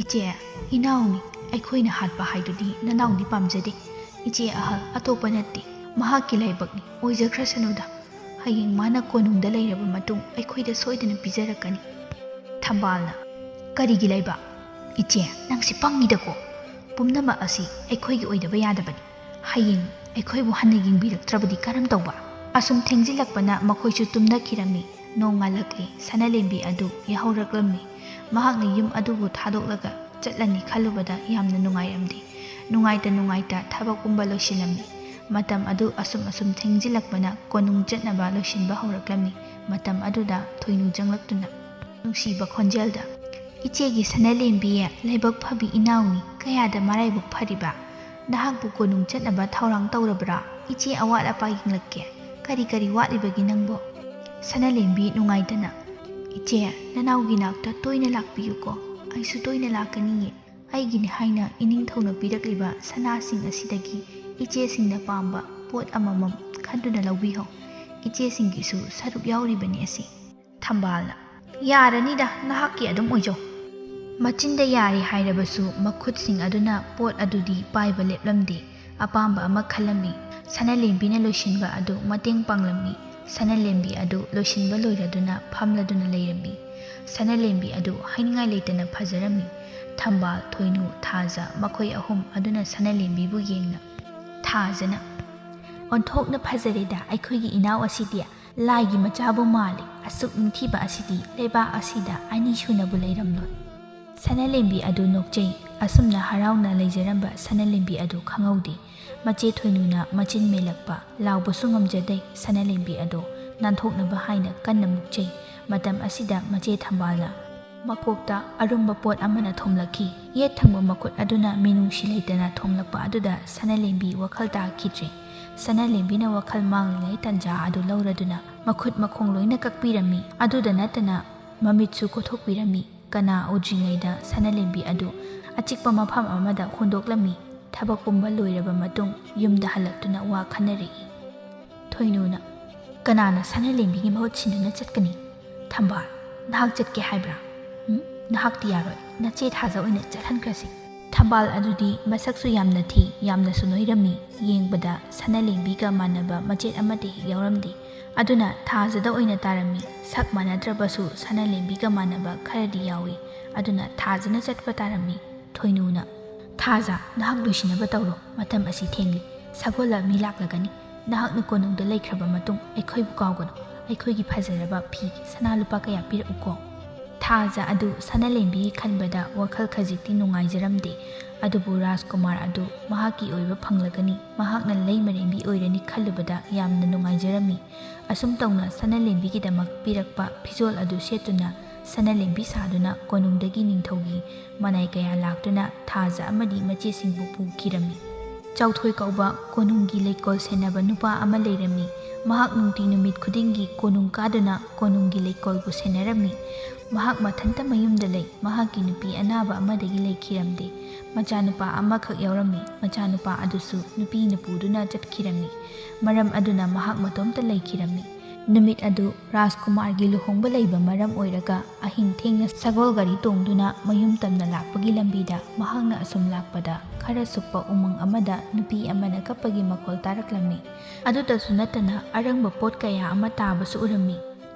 "ꯏꯆꯦ, ꯏꯅꯥꯎꯅꯤ, ꯑꯩꯈꯣꯏꯅ ꯍꯥꯠꯄ ꯍꯥꯏꯗꯨꯗꯤ ꯅꯅꯥꯎꯗꯤ ꯄꯥꯝꯖꯗꯦ꯫ ꯏꯆꯦ ꯑꯍꯜ ꯑꯇꯣꯞꯄ ꯅꯠꯇꯦ, ꯃꯍꯥꯛꯀꯤ ꯂꯥꯏꯕꯛꯅꯤ, ꯑꯣꯏꯖꯈ꯭ꯔꯁꯅꯨꯗ꯫ ꯍꯌꯦꯡ ꯃꯥꯅ ꯀꯣꯅꯨꯡꯗ ꯂꯩꯔꯕ ꯃꯇꯨꯡ ꯑꯩꯈꯣꯏꯗ ꯁꯣꯏꯗꯅ ꯄꯤꯖꯔꯛꯀꯅꯤ"꯫ ꯊꯝꯕꯥꯜꯅ, "ꯀꯔꯤꯒꯤ ꯂꯥꯏꯕꯛ? ꯏꯆꯦ, ꯅꯪꯁꯤ ꯄꯪꯉꯤꯗꯀꯣ꯫ ꯄꯨꯝꯅꯃꯛ ꯑꯁꯤ ꯑꯩꯈꯣꯏꯒꯤ ꯑꯣꯏꯗꯕ ꯌꯥꯗꯕꯅꯤ꯫ ꯍꯌꯦꯡ ꯑꯩꯈꯣꯏꯕꯨ ꯍꯟꯅ ꯌꯦꯡꯕꯤꯔꯛꯇ꯭ꯔꯕꯗꯤ ꯀꯔꯝ ꯇꯧꯕ?" ꯑꯁꯨꯝ ꯊꯦꯡꯖꯤꯜꯂꯛꯄꯅ ꯃꯈꯣꯏꯁꯨ ꯇꯨꯝꯅꯈꯤꯔꯝꯃꯤ꯫ ꯅꯣꯡꯉꯥꯜꯂꯛꯂꯤ꯫ ꯁꯅꯥꯂꯦꯝꯕꯤ ꯑꯗꯨ ꯌꯥꯍꯧꯔꯛꯂꯝꯃꯤ꯫ ꯃꯍꯥꯛꯅ ꯌꯨꯝ ꯑꯗꯨꯕꯨ ꯊꯥꯗꯣꯛꯂꯒ ꯆꯠꯂꯅꯤ ꯈꯜꯂꯨꯕꯗ ꯌꯥꯝꯅ ꯅꯨꯡꯉꯥꯏꯔꯝꯗꯦ꯫ ꯅꯨꯡꯉꯥꯏꯇ ꯅꯨꯡꯉꯥꯏꯇ ꯊꯕꯛ ꯄꯨꯝꯕ ꯂꯣꯏꯁꯤꯜꯂꯝꯃꯤ꯫ ꯃꯇꯝ ꯑꯗꯨ ꯑꯁꯨꯝ ꯑꯁꯨꯝ ꯊꯦꯡꯖꯤꯜꯂꯛꯄꯅ ꯀꯣꯅꯨꯡ ꯆꯠꯅꯕ ꯂꯣꯏꯁꯤꯟꯕ ꯍꯧꯔꯛꯂꯝꯃꯤ꯫ ꯃꯇꯝ ꯑꯗꯨꯗ ꯊꯣꯏꯅꯨ ꯆꯪꯂꯛꯇꯨꯅ ꯅꯨꯡꯁꯤꯕ ꯈꯣꯟꯖꯦꯜꯗ, "ꯏꯆꯦꯒꯤ ꯁꯅꯥꯂꯦꯝꯕꯤ, ꯂꯥꯏꯕꯛ ꯐꯕꯤ ꯏꯅꯥꯎꯅꯤ, ꯀꯌꯥꯗ ꯃꯔꯥꯏꯕꯛ ꯐꯔꯤꯕ! ꯅꯍꯥꯛꯄꯨ ꯀꯣꯅꯨꯡ ꯆꯠꯅꯕ ꯊꯧꯔꯥꯡ ꯇꯧꯔꯕ꯭ꯔꯥ? ꯏꯆꯦ ꯑꯋꯥꯠ ꯑꯄꯥ ꯌꯦꯡꯂꯛꯀꯦ꯫ ꯀꯔꯤ ꯀꯔꯤ ꯋꯥꯠꯂꯤꯕꯒꯦ ꯅꯪꯕꯣ?" ꯁꯅꯥꯂꯦꯝꯕꯤ ꯅꯨꯡꯉꯥꯏꯇꯅ, "ꯏꯆꯦ, ꯅꯅꯥꯎꯒꯤ ꯅꯥꯛꯇ ꯇꯣꯏꯅ ꯂꯥꯛꯄꯤꯌꯨꯀꯣ꯫ ꯑꯩꯁꯨ ꯇꯣꯏꯅ ꯂꯥꯛꯀꯅꯤꯌꯦ꯫ ꯑꯩꯒꯤꯅꯤ ꯍꯥꯏꯅ ꯏꯅꯤꯡꯊꯧꯅ ꯄꯤꯔꯛꯂꯤꯕ ꯁꯅꯥꯁꯤꯡ ꯑꯁꯤꯗꯒꯤ ꯏꯆꯦꯁꯤꯡꯅ ꯄꯥꯝꯕ ꯄꯣꯠ ꯑꯃꯃꯝ ꯈꯟꯗꯨꯅ ꯂꯧꯕꯤꯍꯧ꯫ ꯏꯆꯦꯁꯤꯡꯒꯤꯁꯨ ꯁꯔꯨꯛ ꯌꯥꯎꯔꯤꯕꯅꯤ ꯑꯁꯤ"꯫ ꯊꯝꯕꯥꯜꯅ, "ꯌꯥꯔꯅꯤꯗ, ꯅꯍꯥꯛꯀꯤ ꯑꯗꯨꯝ ꯑꯣꯏꯖꯧ"꯫ ꯃꯆꯤꯟꯗ ꯌꯥꯔꯦ ꯍꯥꯏꯔꯕꯁꯨ ꯃꯈꯨꯠꯁꯤꯡ ꯑꯗꯨꯅ ꯄꯣꯠ ꯑꯗꯨꯗꯤ ꯄꯥꯏꯕ ꯂꯦꯞꯂꯝꯗꯦ꯫ ꯑꯄꯥꯝꯕ ꯑꯃ ꯈꯜꯂꯝꯃꯤ꯫ ꯁꯅꯥꯂꯦꯝꯕꯤꯅ ꯂꯣꯏꯁꯤꯟꯕ ꯑꯗꯨ ꯃꯇꯦꯡ ꯄꯥꯡꯂꯝꯃꯤ꯫ ꯁꯅꯥꯂꯦꯝꯕꯤ ꯑꯗꯨ ꯂꯣꯏꯁꯤꯟꯕ ꯂꯣꯏꯔꯗꯨꯅ ꯐꯝꯂꯗꯨꯅ ꯂꯩꯔꯝꯃꯤ꯫ ꯁꯅꯥꯂꯦꯝꯕꯤ ꯑꯗꯨ ꯍꯥꯏꯅꯤꯡꯉꯥꯏ ꯂꯩꯇꯅ ꯐꯖꯔꯝꯃꯤ꯫ ꯊꯝꯕꯥꯜ, ꯊꯣꯏꯅꯨ, ꯊꯥꯖ ꯃꯈꯣꯏ ꯑꯍꯨꯝ ꯑꯗꯨꯅ ꯁꯅꯥꯂꯦꯝꯕꯤꯕꯨ ꯌꯦꯡꯅ, ꯊꯥꯖꯅ, "ꯑꯣꯟꯊꯣꯛꯅ ꯐꯖꯔꯦꯗ ꯑꯩꯈꯣꯏꯒꯤ ꯏꯅꯥꯎ ꯑꯁꯤꯗꯤ꯫ "ꯂꯥꯏꯒꯤ ꯃꯆꯥꯕꯨ ꯃꯥꯜꯂꯤ, ꯑꯁꯨꯛ ꯅꯤꯡꯊꯤꯕ ꯑꯁꯤꯗꯤ ꯂꯩꯕꯥꯛ ꯑꯁꯤꯗ ꯑꯅꯤ ꯁꯨꯅꯕꯨ ꯂꯩꯔꯝꯂꯣꯏ"꯫ ꯁꯅꯥꯂꯦꯝꯕꯤ ꯑꯗꯨ ꯅꯣꯛꯆꯩ꯫ ꯑꯁꯨꯝꯅ ꯍꯔꯥꯎꯅ ꯂꯩꯖꯔꯝꯕ ꯁꯅꯥꯂꯦꯝꯕꯤ ꯑꯗꯨ ꯈꯪꯍꯧꯗꯦ꯫ ꯃꯆꯦ ꯊꯣꯏꯅꯨꯅ ꯃꯆꯤꯟ ꯃꯦꯜꯂꯛꯄ, ꯂꯥꯎꯕꯁꯨ ꯉꯝꯖꯗꯦ꯫ ꯁꯅꯥꯂꯦꯝꯕꯤ ꯑꯗꯨ ꯅꯥꯟꯊꯣꯛꯅꯕ ꯍꯥꯏꯅ ꯀꯟꯅ ꯃꯨꯛꯆꯩ꯫ ꯃꯇꯝ ꯑꯁꯤꯗ ꯃꯆꯦ ꯊꯝꯕꯥꯜꯅ ꯃꯀꯣꯛꯇ ꯑꯔꯨꯝꯕ ꯄꯣꯠ ꯑꯃꯅ ꯊꯣꯝꯂꯛꯈꯤ꯫ ꯌꯦꯠ ꯊꯪꯕ ꯃꯈꯨꯠ ꯑꯗꯨꯅ ꯃꯤꯅꯨꯡꯁꯤ ꯂꯩꯇꯅ ꯊꯣꯝꯂꯛꯄ ꯑꯗꯨꯗ ꯁꯅꯥꯂꯦꯝꯕꯤ ꯋꯥꯈꯜ ꯇꯥꯈꯤꯗ꯭ꯔꯦ꯫ ꯁꯅꯥꯂꯦꯝꯕꯤꯅ ꯋꯥꯈꯜ ꯃꯥꯡꯂꯤꯉꯩ ꯇꯟꯖꯥ ꯑꯗꯨ ꯂꯧꯔꯗꯨꯅ ꯃꯈꯨꯠ ꯃꯈꯣꯡ ꯂꯣꯏꯅ ꯀꯛꯄꯤꯔꯝꯃꯤ꯫ ꯑꯗꯨꯗ ꯅꯠꯇꯅ ꯃꯃꯤꯠꯁꯨ ꯀꯣꯊꯣꯛꯄꯤꯔꯝꯃꯤ꯫ ꯀꯅꯥ ꯎꯗ꯭ꯔꯤꯉꯩꯗ ꯁꯅꯥꯂꯦꯝꯕꯤ ꯑꯗꯨ ꯑꯆꯤꯛꯄ ꯃꯐꯝ ꯑꯃꯗ ꯍꯨꯟꯗꯣꯛꯂꯝꯃꯤ꯫ ꯊꯕꯛ ꯄꯨꯝꯕ ꯂꯣꯏꯔꯕ ꯃꯇꯨꯡ ꯌꯨꯝꯗ ꯍꯜꯂꯛꯇꯨꯅ ꯋꯥ ꯈꯟꯅꯔꯛꯏ꯫ ꯊꯣꯏꯅꯨꯅ, "ꯀꯅꯥꯅ ꯁꯅꯥꯂꯦꯝꯕꯤꯒꯤ ꯃꯍꯨꯠ ꯁꯤꯟꯗꯨꯅ ꯆꯠꯀꯅꯤ? ꯊꯝꯕꯥꯜ, ꯅꯍꯥꯛ ꯆꯠꯀꯦ ꯍꯥꯏꯕ꯭ꯔꯥ? ꯎꯝ? ꯅꯍꯥꯛꯇꯤ ꯌꯥꯔꯣꯏ꯫ ꯅꯆꯦ ꯊꯥꯖ ꯑꯣꯏꯅ ꯆꯠꯍꯟꯈ꯭ꯔꯁꯤ"꯫ ꯊꯝꯕꯥꯜ ꯑꯗꯨꯗꯤ ꯃꯁꯛꯁꯨ ꯌꯥꯝꯅ ꯊꯤ, ꯌꯥꯝꯅꯁꯨ ꯅꯣꯏꯔꯝꯃꯤ꯫ ꯌꯦꯡꯕꯗ ꯁꯅꯥꯂꯦꯝꯕꯤꯒ ꯃꯥꯟꯅꯕ ꯃꯆꯦꯠ ꯑꯃꯠꯇ ꯍꯦꯛ ꯌꯥꯎꯔꯝꯗꯦ꯫ ꯑꯗꯨꯅ ꯊꯥꯖꯗ ꯑꯣꯏꯅ ꯇꯥꯔꯝꯃꯤ꯫ ꯁꯛ ꯃꯥꯟꯅꯗ꯭ꯔꯕꯁꯨ ꯁꯅꯥꯂꯦꯝꯕꯤꯒ ꯃꯥꯟꯅꯕ ꯈꯔꯗꯤ ꯌꯥꯎꯏ꯫ ꯑꯗꯨꯅ ꯊꯥꯖꯅ ꯆꯠꯄ ꯇꯥꯔꯝꯃꯤ꯫ ꯊꯣꯏꯅꯨꯅ, "ꯊꯥꯖ, ꯅꯍꯥꯛ ꯂꯣꯏꯁꯤꯟꯅꯕ ꯇꯧꯔꯣ, ꯃꯇꯝ ꯑꯁꯤ ꯊꯦꯡꯂꯤ꯫ ꯁꯒꯣꯜ ꯂꯥꯛꯃꯤ ꯂꯥꯛꯂꯒꯅꯤ꯫ ꯅꯍꯥꯛꯅ ꯀꯣꯅꯨꯡꯗ ꯂꯩꯈ꯭ꯔꯕ ꯃꯇꯨꯡ ꯑꯩꯈꯣꯏꯕꯨ ꯀꯥꯎꯒꯅꯨ꯫ ꯑꯩꯈꯣꯏꯒꯤ ꯐꯖꯔꯕ ꯐꯤ ꯁꯅꯥ ꯂꯨꯄꯥ ꯀꯌꯥ ꯄꯤꯔꯛꯎꯀꯣ"꯫ ꯊꯥꯖ ꯑꯗꯨ ꯁꯅꯥꯂꯦꯝꯕꯤꯒꯤ ꯈꯟꯕꯗ ꯋꯥꯈꯜ ꯈꯖꯤꯛꯇꯤ ꯅꯨꯡꯉꯥꯏꯖꯔꯝꯗꯦ꯫ ꯑꯗꯨꯕꯨ ꯔꯥꯖꯀꯨꯃꯥꯔ ꯑꯗꯨ ꯃꯍꯥꯛꯀꯤ ꯑꯣꯏꯕ ꯐꯪꯂꯒꯅꯤ, ꯃꯍꯥꯛꯅ ꯂꯩꯃꯔꯦꯟꯕꯤ ꯑꯣꯏꯔꯅꯤ ꯈꯜꯂꯨꯕꯗ ꯌꯥꯝꯅ ꯅꯨꯡꯉꯥꯏꯖꯔꯝꯃꯤ꯫ ꯑꯁꯨꯝ ꯇꯧꯅ ꯁꯅꯥꯂꯦꯝꯕꯤꯒꯤꯗꯃꯛ ꯄꯤꯔꯛꯄ ꯐꯤꯖꯣꯜ ꯑꯗꯨ ꯁꯦꯠꯇꯨꯅ ꯁꯅꯥꯂꯦꯝꯕꯤ ꯁꯥꯗꯨꯅ ꯀꯣꯅꯨꯡꯗꯒꯤ ꯅꯤꯡꯊꯧꯒꯤ ꯃꯅꯥꯏ ꯀꯌꯥ ꯂꯥꯛꯇꯨꯅ ꯊꯥꯖ ꯑꯃꯗꯤ ꯃꯆꯦꯁꯤꯡꯕꯨ ꯄꯨꯈꯤꯔꯝꯃꯤ꯫ ꯆꯥꯎꯊꯣꯏ ꯀꯧꯕ ꯀꯣꯅꯨꯡꯒꯤ ꯂꯩꯀꯣꯜ ꯁꯦꯟꯅꯕ ꯅꯨꯄꯥ ꯑꯃ ꯂꯩꯔꯝꯃꯤ꯫ ꯃꯍꯥꯛ ꯅꯨꯡꯇꯤ ꯅꯨꯃꯤꯠ ꯈꯨꯗꯤꯡꯒꯤ ꯀꯣꯅꯨꯡ ꯀꯥꯗꯨꯅ ꯀꯣꯅꯨꯡꯒꯤ ꯂꯩꯀꯣꯜꯕꯨ ꯁꯦꯟꯅꯔꯝꯃꯤ꯫ ꯃꯍꯥꯛ ꯃꯊꯟꯇ ꯃꯌꯨꯝꯗ ꯂꯩ꯫ ꯃꯍꯥꯛꯀꯤ ꯅꯨꯄꯤ ꯑꯅꯥꯕ ꯑꯃꯗꯒꯤ ꯂꯩꯈꯤꯔꯝꯗꯦ꯫ ꯃꯆꯥꯅꯨꯄꯥ ꯑꯃꯈꯛ ꯌꯥꯎꯔꯝꯃꯤ꯫ ꯃꯆꯥꯅꯨꯄꯥ ꯑꯗꯨꯁꯨ ꯅꯨꯄꯤꯅ ꯄꯨꯗꯨꯅ ꯆꯠꯈꯤꯔꯝꯃꯤ꯫ ꯃꯔꯝ ꯑꯗꯨꯅ ꯃꯍꯥꯛ ꯃꯇꯣꯝꯇ ꯂꯩꯈꯤꯔꯝꯃꯤ꯫ ꯅꯨꯃꯤꯠ ꯑꯗꯨ ꯔꯥꯖꯀꯨꯃꯥꯔꯒꯤ ꯂꯨꯍꯣꯡꯕ ꯂꯩꯕ ꯃꯔꯝ ꯑꯣꯏꯔꯒ ꯑꯍꯤꯡ ꯊꯦꯡꯅ ꯁꯒꯣꯜ ꯒꯥꯔꯤ ꯇꯣꯡꯗꯨꯅ ꯃꯌꯨꯝ ꯇꯝꯅ ꯂꯥꯛꯄꯒꯤ ꯂꯝꯕꯤꯗ ꯃꯍꯥꯛꯅ ꯑꯁꯨꯝ ꯂꯥꯛꯄꯗ ꯈꯔ ꯁꯨꯛꯄ ꯎꯃꯪ ꯑꯃꯗ ꯅꯨꯄꯤ ꯑꯃꯅ ꯀꯞꯄꯒꯤ ꯃꯈꯣꯜ ꯇꯥꯔꯛꯂꯝꯃꯤ꯫ ꯑꯗꯨꯇꯁꯨ ꯅꯠꯇꯅ ꯑꯔꯪꯕ ꯄꯣꯠ ꯀꯌꯥ ꯑꯃ ꯇꯥꯕꯁꯨ ꯎꯔꯝꯃꯤ꯫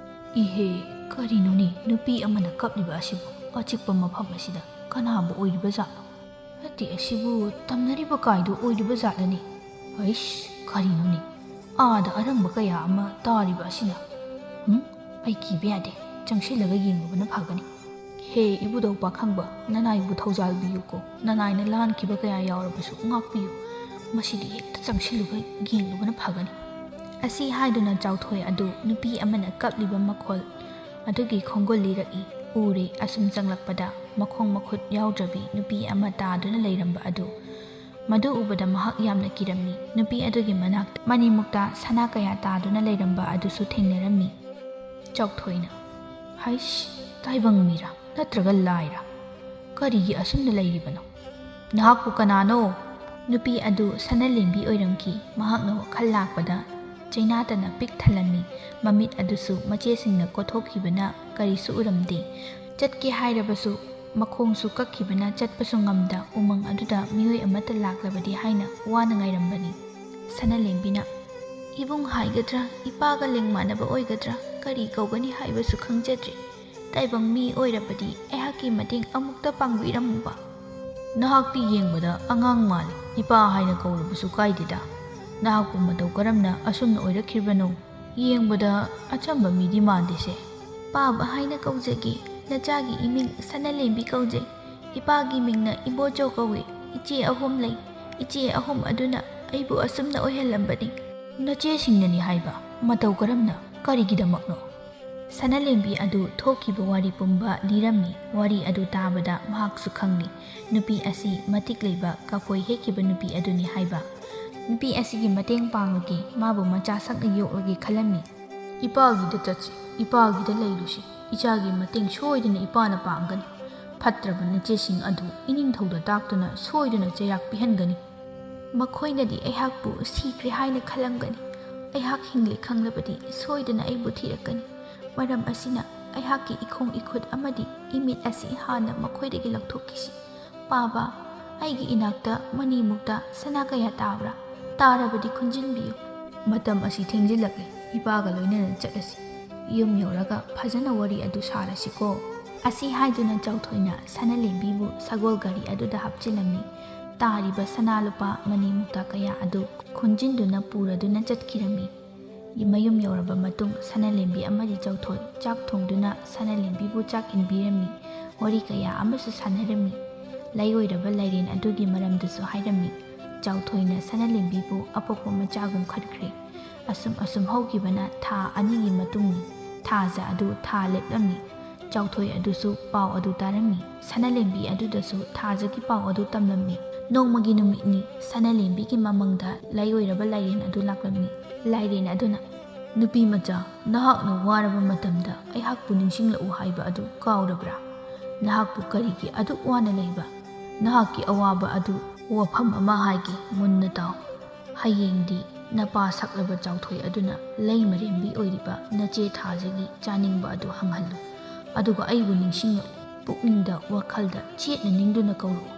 "ꯏꯍꯦ, ꯀꯔꯤꯅꯣꯅꯦ ꯅꯨꯄꯤ ꯑꯃꯅ ꯀꯞꯂꯤꯕ ꯑꯁꯤꯕꯨ? ꯑꯆꯤꯛꯄ ꯃꯐꯝ ꯑꯁꯤꯗ ꯀꯅꯥꯕꯨ ꯑꯣꯏꯔꯤꯕ ꯖꯥꯠꯅꯣ? ꯅꯠꯇꯦ, ꯑꯁꯤꯕꯨ ꯇꯝꯅꯔꯤꯕ ꯀꯥꯏꯗꯨ ꯑꯣꯏꯔꯤꯕ ꯖꯥꯠꯂꯅꯦ? ꯑꯩꯁ, ꯀꯔꯤꯅꯣꯅꯦ? ꯑꯥꯗ ꯑꯔꯪꯕ ꯀꯌꯥ ꯑꯃ ꯇꯥꯔꯤꯕ ꯑꯁꯤꯅ꯫ ꯎꯝ, ꯑꯩ ꯀꯤꯕ ꯌꯥꯗꯦ, ꯆꯪꯁꯤꯜꯂꯒ ꯌꯦꯡꯂꯨꯕꯅ ꯐꯒꯅꯤ꯫ ꯍꯦ ꯏꯕꯨꯙꯧ ꯄꯥꯈꯪꯕ, ꯅꯅꯥꯏꯕꯨ ꯊꯧꯖꯥꯜꯕꯤꯌꯨꯀꯣ, ꯅꯅꯥꯏꯅ ꯂꯥꯟꯈꯤꯕ ꯀꯌꯥ ꯌꯥꯎꯔꯕꯁꯨ ꯉꯥꯛꯄꯤꯌꯨ꯫ ꯃꯁꯤꯗꯤ ꯍꯦꯛꯇ ꯆꯪꯁꯤꯜꯂꯒ ꯌꯦꯡꯂꯨꯕꯅ ꯐꯒꯅꯤ꯫ ꯑꯁꯤ ꯍꯥꯏꯗꯨꯅ ꯆꯥꯎꯊꯣꯏ ꯑꯗꯨ ꯅꯨꯄꯤ ꯑꯃꯅ ꯀꯞꯂꯤꯕ ꯃꯈꯣꯜ ꯑꯗꯨꯒꯤ ꯈꯣꯡꯒꯨꯜ ꯂꯤꯔꯛꯏ꯫ ꯎꯔꯦ, ꯑꯁꯨꯝ ꯆꯪꯂꯛꯄꯗ ꯃꯈꯣꯡ ꯃꯈꯨꯠ ꯌꯥꯎꯗ꯭ꯔꯕꯤ ꯅꯨꯄꯤ ꯑꯃ ꯇꯥꯗꯨꯅ ꯂꯩꯔꯝꯕ ꯑꯗꯨ꯫ ꯃꯗꯨ ꯎꯕꯗ ꯃꯍꯥꯛ ꯌꯥꯝꯅ ꯀꯤꯔꯝꯃꯤ꯫ ꯅꯨꯄꯤ ꯑꯗꯨꯒꯤ ꯃꯅꯥꯛꯇ ꯃꯅꯤꯃꯨꯛꯇ ꯁꯅꯥ ꯀꯌꯥ ꯇꯥꯗꯨꯅ ꯂꯩꯔꯝꯕ ꯑꯗꯨꯁꯨ ꯊꯦꯡꯅꯔꯝꯃꯤ꯫ ꯆꯥꯎꯊꯣꯏꯅ, "ꯍꯩꯁ, ꯇꯥꯏꯕꯪ ꯃꯤꯔꯥ ꯅꯠꯇ꯭ꯔꯒ ꯂꯥꯏꯔꯥ? ꯀꯔꯤꯒꯤ ꯑꯁꯨꯝꯅ ꯂꯩꯔꯤꯕꯅꯣ?" "ꯅꯍꯥꯛꯄꯨ ꯀꯅꯥꯅꯣ?" ꯅꯨꯄꯤ ꯑꯗꯨ ꯁꯅꯥꯂꯦꯝꯕꯤ ꯑꯣꯏꯔꯝꯈꯤ꯫ ꯃꯍꯥꯛꯅ ꯋꯥꯈꯜ ꯂꯥꯛꯄꯗ ꯆꯩꯅꯥꯇꯅ ꯄꯤꯛ ꯊꯜꯂꯝꯃꯤ꯫ ꯃꯃꯤꯠ ꯑꯗꯨꯁꯨ ꯃꯆꯦꯁꯤꯡꯅ ꯀꯣꯊꯣꯛꯈꯤꯕꯅ ꯀꯔꯤꯁꯨ ꯎꯔꯝꯗꯦ꯫ ꯆꯠꯀꯦ ꯍꯥꯏꯔꯕꯁꯨ ꯃꯈꯣꯡꯁꯨ ꯀꯛꯈꯤꯕꯅ ꯆꯠꯄꯁꯨ ꯉꯝꯗ ꯎꯃꯪ ꯑꯗꯨꯗ ꯃꯤꯑꯣꯏ ꯑꯃꯠꯇ ꯂꯥꯛꯂꯕꯗꯤ ꯍꯥꯏꯅ ꯋꯥꯅ ꯉꯥꯏꯔꯝꯕꯅꯤ꯫ ꯁꯅꯥꯂꯦꯝꯕꯤꯅ, "ꯏꯕꯨꯡ ꯍꯥꯏꯒꯗ꯭ꯔꯥ, ꯏꯄꯥꯒ ꯂꯦꯡꯃꯥꯟꯅꯕ ꯑꯣꯏꯒꯗ꯭ꯔꯥ, ꯀꯔꯤ ꯀꯧꯒꯅꯤ ꯍꯥꯏꯕꯁꯨ ꯈꯪꯖꯗ꯭ꯔꯦ꯫ ꯇꯥꯏꯕꯪ ꯃꯤ ꯑꯣꯏꯔꯕꯗꯤ ꯑꯩꯍꯥꯛꯀꯤ ꯃꯇꯦꯡ ꯑꯃꯨꯛꯇ ꯄꯥꯡꯕꯤꯔꯝꯃꯨꯕ꯫" "ꯅꯍꯥꯛꯇꯤ ꯌꯦꯡꯕꯗ ꯑꯉꯥꯡ ꯃꯥꯜꯂꯤ꯫ ꯏꯄꯥ ꯍꯥꯏꯅ ꯀꯧꯔꯕꯁꯨ ꯀꯥꯏꯗꯦꯗ꯫ ꯅꯍꯥꯛꯄꯨ ꯃꯇꯧ ꯀꯔꯝꯅ ꯑꯁꯨꯝꯅ ꯑꯣꯏꯔꯛꯈꯤꯕꯅꯣ? ꯌꯦꯡꯕꯗ ꯑꯆꯝꯕ ꯃꯤꯗꯤ ꯃꯥꯟꯗꯦꯁꯦ꯫" "ꯄꯥꯕ ꯍꯥꯏꯅ ꯀꯧꯖꯒꯦ꯫ ꯅꯆꯥꯒꯤ ꯏꯃꯤꯡ ꯁꯅꯥꯂꯦꯝꯕꯤ ꯀꯧꯖꯩ꯫ ꯏꯄꯥꯒꯤ ꯃꯤꯡꯅ ꯏꯕꯣꯆꯧ ꯀꯧꯏ꯫ ꯏꯆꯦ ꯑꯍꯨꯝ ꯂꯩ꯫ ꯏꯆꯦ ꯑꯍꯨꯝ ꯑꯗꯨꯅ ꯑꯩꯕꯨ ꯑꯁꯨꯝꯅ ꯑꯣꯏꯍꯜꯂꯝꯕꯅꯤ꯫" "ꯅꯆꯦꯁꯤꯡꯅꯅꯤ ꯍꯥꯏꯕ? ꯃꯇꯧ ꯀꯔꯝꯅ? ꯀꯔꯤꯒꯤꯗꯃꯛꯅꯣ?" ꯁꯅꯥꯂꯦꯝꯕꯤ ꯑꯗꯨ ꯊꯣꯛꯈꯤꯕ ꯋꯥꯔꯤ ꯄꯨꯝꯕ ꯂꯤꯔꯝꯃꯤ꯫ ꯋꯥꯔꯤ ꯑꯗꯨ ꯇꯥꯕꯗ ꯃꯍꯥꯛꯁꯨ ꯈꯪꯂꯤ꯫ ꯅꯨꯄꯤ ꯑꯁꯤ ꯃꯇꯤꯛ ꯂꯩꯕ ꯀꯐꯣꯏ ꯍꯦꯛꯈꯤꯕ ꯅꯨꯄꯤ ꯑꯗꯨꯅꯤ ꯍꯥꯏꯕ꯫ ꯅꯨꯄꯤ ꯑꯁꯤꯒꯤ ꯃꯇꯦꯡ ꯄꯥꯡꯂꯒꯦ, ꯃꯥꯕꯨ ꯃꯆꯥ ꯁꯛꯅ ꯌꯣꯛꯂꯒꯦ ꯈꯜꯂꯝꯃꯤ꯫ "ꯏꯄꯥꯒꯤꯗ ꯆꯠꯁꯤ, ꯏꯄꯥꯒꯤꯗ ꯂꯩꯔꯨꯁꯤ꯫ ꯏꯆꯥꯒꯤ ꯃꯇꯦꯡ ꯁꯣꯏꯗꯅ ꯏꯄꯥꯅ ꯄꯥꯡꯒꯅꯤ꯫ ꯐꯠꯇ꯭ꯔꯕ ꯅꯆꯦꯁꯤꯡ ꯑꯗꯨ ꯏꯅꯤꯡꯊꯧꯗ ꯇꯥꯛꯇꯨꯅ ꯁꯣꯏꯗꯅ ꯆꯩꯔꯥꯛ ꯄꯤꯍꯟꯒꯅꯤ꯫" "ꯃꯈꯣꯏꯅꯗꯤ ꯑꯩꯍꯥꯛꯄꯨ ꯁꯤꯈ꯭ꯔꯦ ꯍꯥꯏꯅ ꯈꯜꯂꯝꯒꯅꯤ꯫ ꯑꯩꯍꯥꯛ ꯍꯤꯡꯂꯦ ꯈꯪꯂꯕꯗꯤ ꯁꯣꯏꯗꯅ ꯑꯩꯕꯨ ꯊꯤꯔꯛꯀꯅꯤ꯫ ꯃꯔꯝ ꯑꯁꯤꯅ ꯑꯩꯍꯥꯛꯀꯤ ꯏꯈꯣꯡ ꯏꯈꯨꯠ ꯑꯃꯗꯤ ꯏꯃꯤꯠ ꯑꯁꯤ ꯍꯥꯟꯅ ꯃꯈꯣꯏꯗꯒꯤ ꯂꯧꯊꯣꯛꯈꯤꯁꯤ꯫ ꯄꯥꯕ, ꯑꯩꯒꯤ ꯏꯅꯥꯛꯇ ꯃꯅꯤꯃꯨꯛꯇ ꯁꯅꯥ ꯀꯌꯥ ꯇꯥꯕ꯭ꯔꯥ? ꯇꯥꯔꯕꯗꯤ ꯈꯨꯟꯖꯤꯟꯕꯤꯌꯨ꯫" "ꯃꯇꯝ ꯑꯁꯤ ꯊꯦꯡꯖꯤꯜꯂꯛꯂꯦ, ꯏꯄꯥꯒ ꯂꯣꯏꯅꯅ ꯆꯠꯂꯁꯤ꯫ ꯌꯨꯝ ꯌꯧꯔꯒ ꯐꯖꯅ ꯋꯥꯔꯤ ꯑꯗꯨ ꯁꯥꯔꯁꯤꯀꯣ꯫" ꯑꯁꯤ ꯍꯥꯏꯗꯨꯅ ꯆꯥꯎꯊꯣꯏꯅ ꯁꯅꯥꯂꯦꯝꯕꯤꯕꯨ ꯁꯒꯣꯜ ꯒꯥꯔꯤ ꯑꯗꯨꯗ ꯍꯥꯞꯆꯤꯜꯂꯝꯃꯤ꯫ ꯇꯥꯔꯤꯕ ꯁꯅꯥ ꯂꯨꯄꯥ ꯃꯅꯤ ꯃꯨꯛꯇꯥ ꯀꯌꯥ ꯑꯗꯨ ꯈꯨꯟꯖꯤꯟꯗꯨꯅ ꯄꯨꯔꯗꯨꯅ ꯆꯠꯈꯤꯔꯝꯃꯤ꯫ ꯃꯌꯨꯝ ꯌꯧꯔꯕ ꯃꯇꯨꯡ ꯁꯅꯥꯂꯦꯝꯕꯤ ꯑꯃꯗꯤ ꯆꯥꯎꯊꯣꯏ ꯆꯥꯛ ꯊꯣꯡꯗꯨꯅ ꯁꯅꯥꯂꯦꯝꯕꯤꯕꯨ ꯆꯥꯛ ꯏꯟꯕꯤꯔꯝꯃꯤ꯫ ꯋꯥꯔꯤ ꯀꯌꯥ ꯑꯃꯁꯨ ꯁꯥꯟꯅꯔꯝꯃꯤ꯫ ꯂꯩꯑꯣꯏꯔꯕ ꯂꯥꯏꯔꯦꯟ ꯑꯗꯨꯒꯤ ꯃꯔꯝꯗꯁꯨ ꯍꯥꯏꯔꯝꯃꯤ꯫ ꯆꯥꯎꯊꯣꯏꯅ ꯁꯅꯥꯂꯦꯝꯕꯤꯕꯨ ꯑꯄꯣꯛꯄ ꯃꯆꯥꯒꯨꯝ ꯈꯟꯈ꯭ꯔꯦ꯫ ꯑꯁꯨꯝ ꯑꯁꯨꯝ ꯍꯧꯈꯤꯕꯅ ꯊꯥ ꯑꯅꯤꯒꯤ ꯃꯇꯨꯡꯅꯤ꯫ ꯊꯥꯖ ꯑꯗꯨ ꯊꯥ ꯂꯦꯞꯂꯝꯃꯤ꯫ ꯆꯥꯎꯊꯣꯏ ꯑꯗꯨꯁꯨ ꯄꯥꯎ ꯑꯗꯨ ꯇꯥꯔꯝꯃꯤ꯫ ꯁꯅꯥꯂꯦꯝꯕꯤ ꯑꯗꯨꯗꯁꯨ ꯊꯥꯖꯒꯤ ꯄꯥꯎ ꯑꯗꯨ ꯇꯝꯂꯝꯃꯤ꯫ ꯅꯣꯡꯃꯒꯤ ꯅꯨꯃꯤꯠꯅꯤ꯫ ꯁꯅꯥꯂꯦꯝꯕꯤꯒꯤ ꯃꯃꯪꯗ ꯂꯩꯑꯣꯏꯔꯕ ꯂꯥꯏꯔꯦꯟ ꯑꯗꯨ ꯂꯥꯛꯂꯝꯃꯤ꯫ ꯂꯥꯏꯔꯦꯟ ꯑꯗꯨꯅ, "ꯅꯨꯄꯤ ꯃꯆꯥ, ꯅꯍꯥꯛꯅ ꯋꯥꯔꯕ ꯃꯇꯝꯗ ꯑꯩꯍꯥꯛꯄꯨ ꯅꯤꯡꯁꯤꯡꯂꯛꯎ ꯍꯥꯏꯕ ꯑꯗꯨ ꯀꯥꯎꯔꯕ꯭ꯔꯥ? ꯅꯍꯥꯛꯄꯨ ꯀꯔꯤꯒꯤ ꯑꯗꯨꯛ ꯋꯥꯅ ꯂꯩꯕ? ꯅꯍꯥꯛꯀꯤ ꯑꯋꯥꯕ ꯑꯗꯨ ꯋꯥꯐꯝ ꯑꯃ ꯍꯥꯏꯒꯦ, ꯃꯨꯟꯅ ꯇꯥꯎ꯫ ꯍꯌꯦꯡꯗꯤ ꯅꯄꯥ ꯁꯛꯂꯕ ꯆꯥꯎꯊꯣꯏ ꯑꯗꯨꯅ ꯂꯩꯃꯔꯦꯝꯕꯤ ꯑꯣꯏꯔꯤꯕ ꯅꯆꯦ ꯊꯥꯖꯒꯤ ꯆꯥꯅꯤꯡꯕ ꯑꯗꯨ ꯍꯪꯍꯜꯂꯨ꯫ ꯑꯗꯨꯒ ꯑꯩꯕꯨ ꯅꯤꯡꯁꯤꯡꯂꯛꯎ꯫ ꯄꯨꯛꯅꯤꯡꯗ, ꯋꯥꯈꯜꯗ ꯆꯦꯠꯅ ꯅꯤꯡꯗꯨꯅ ꯀꯧꯔꯛꯎ꯫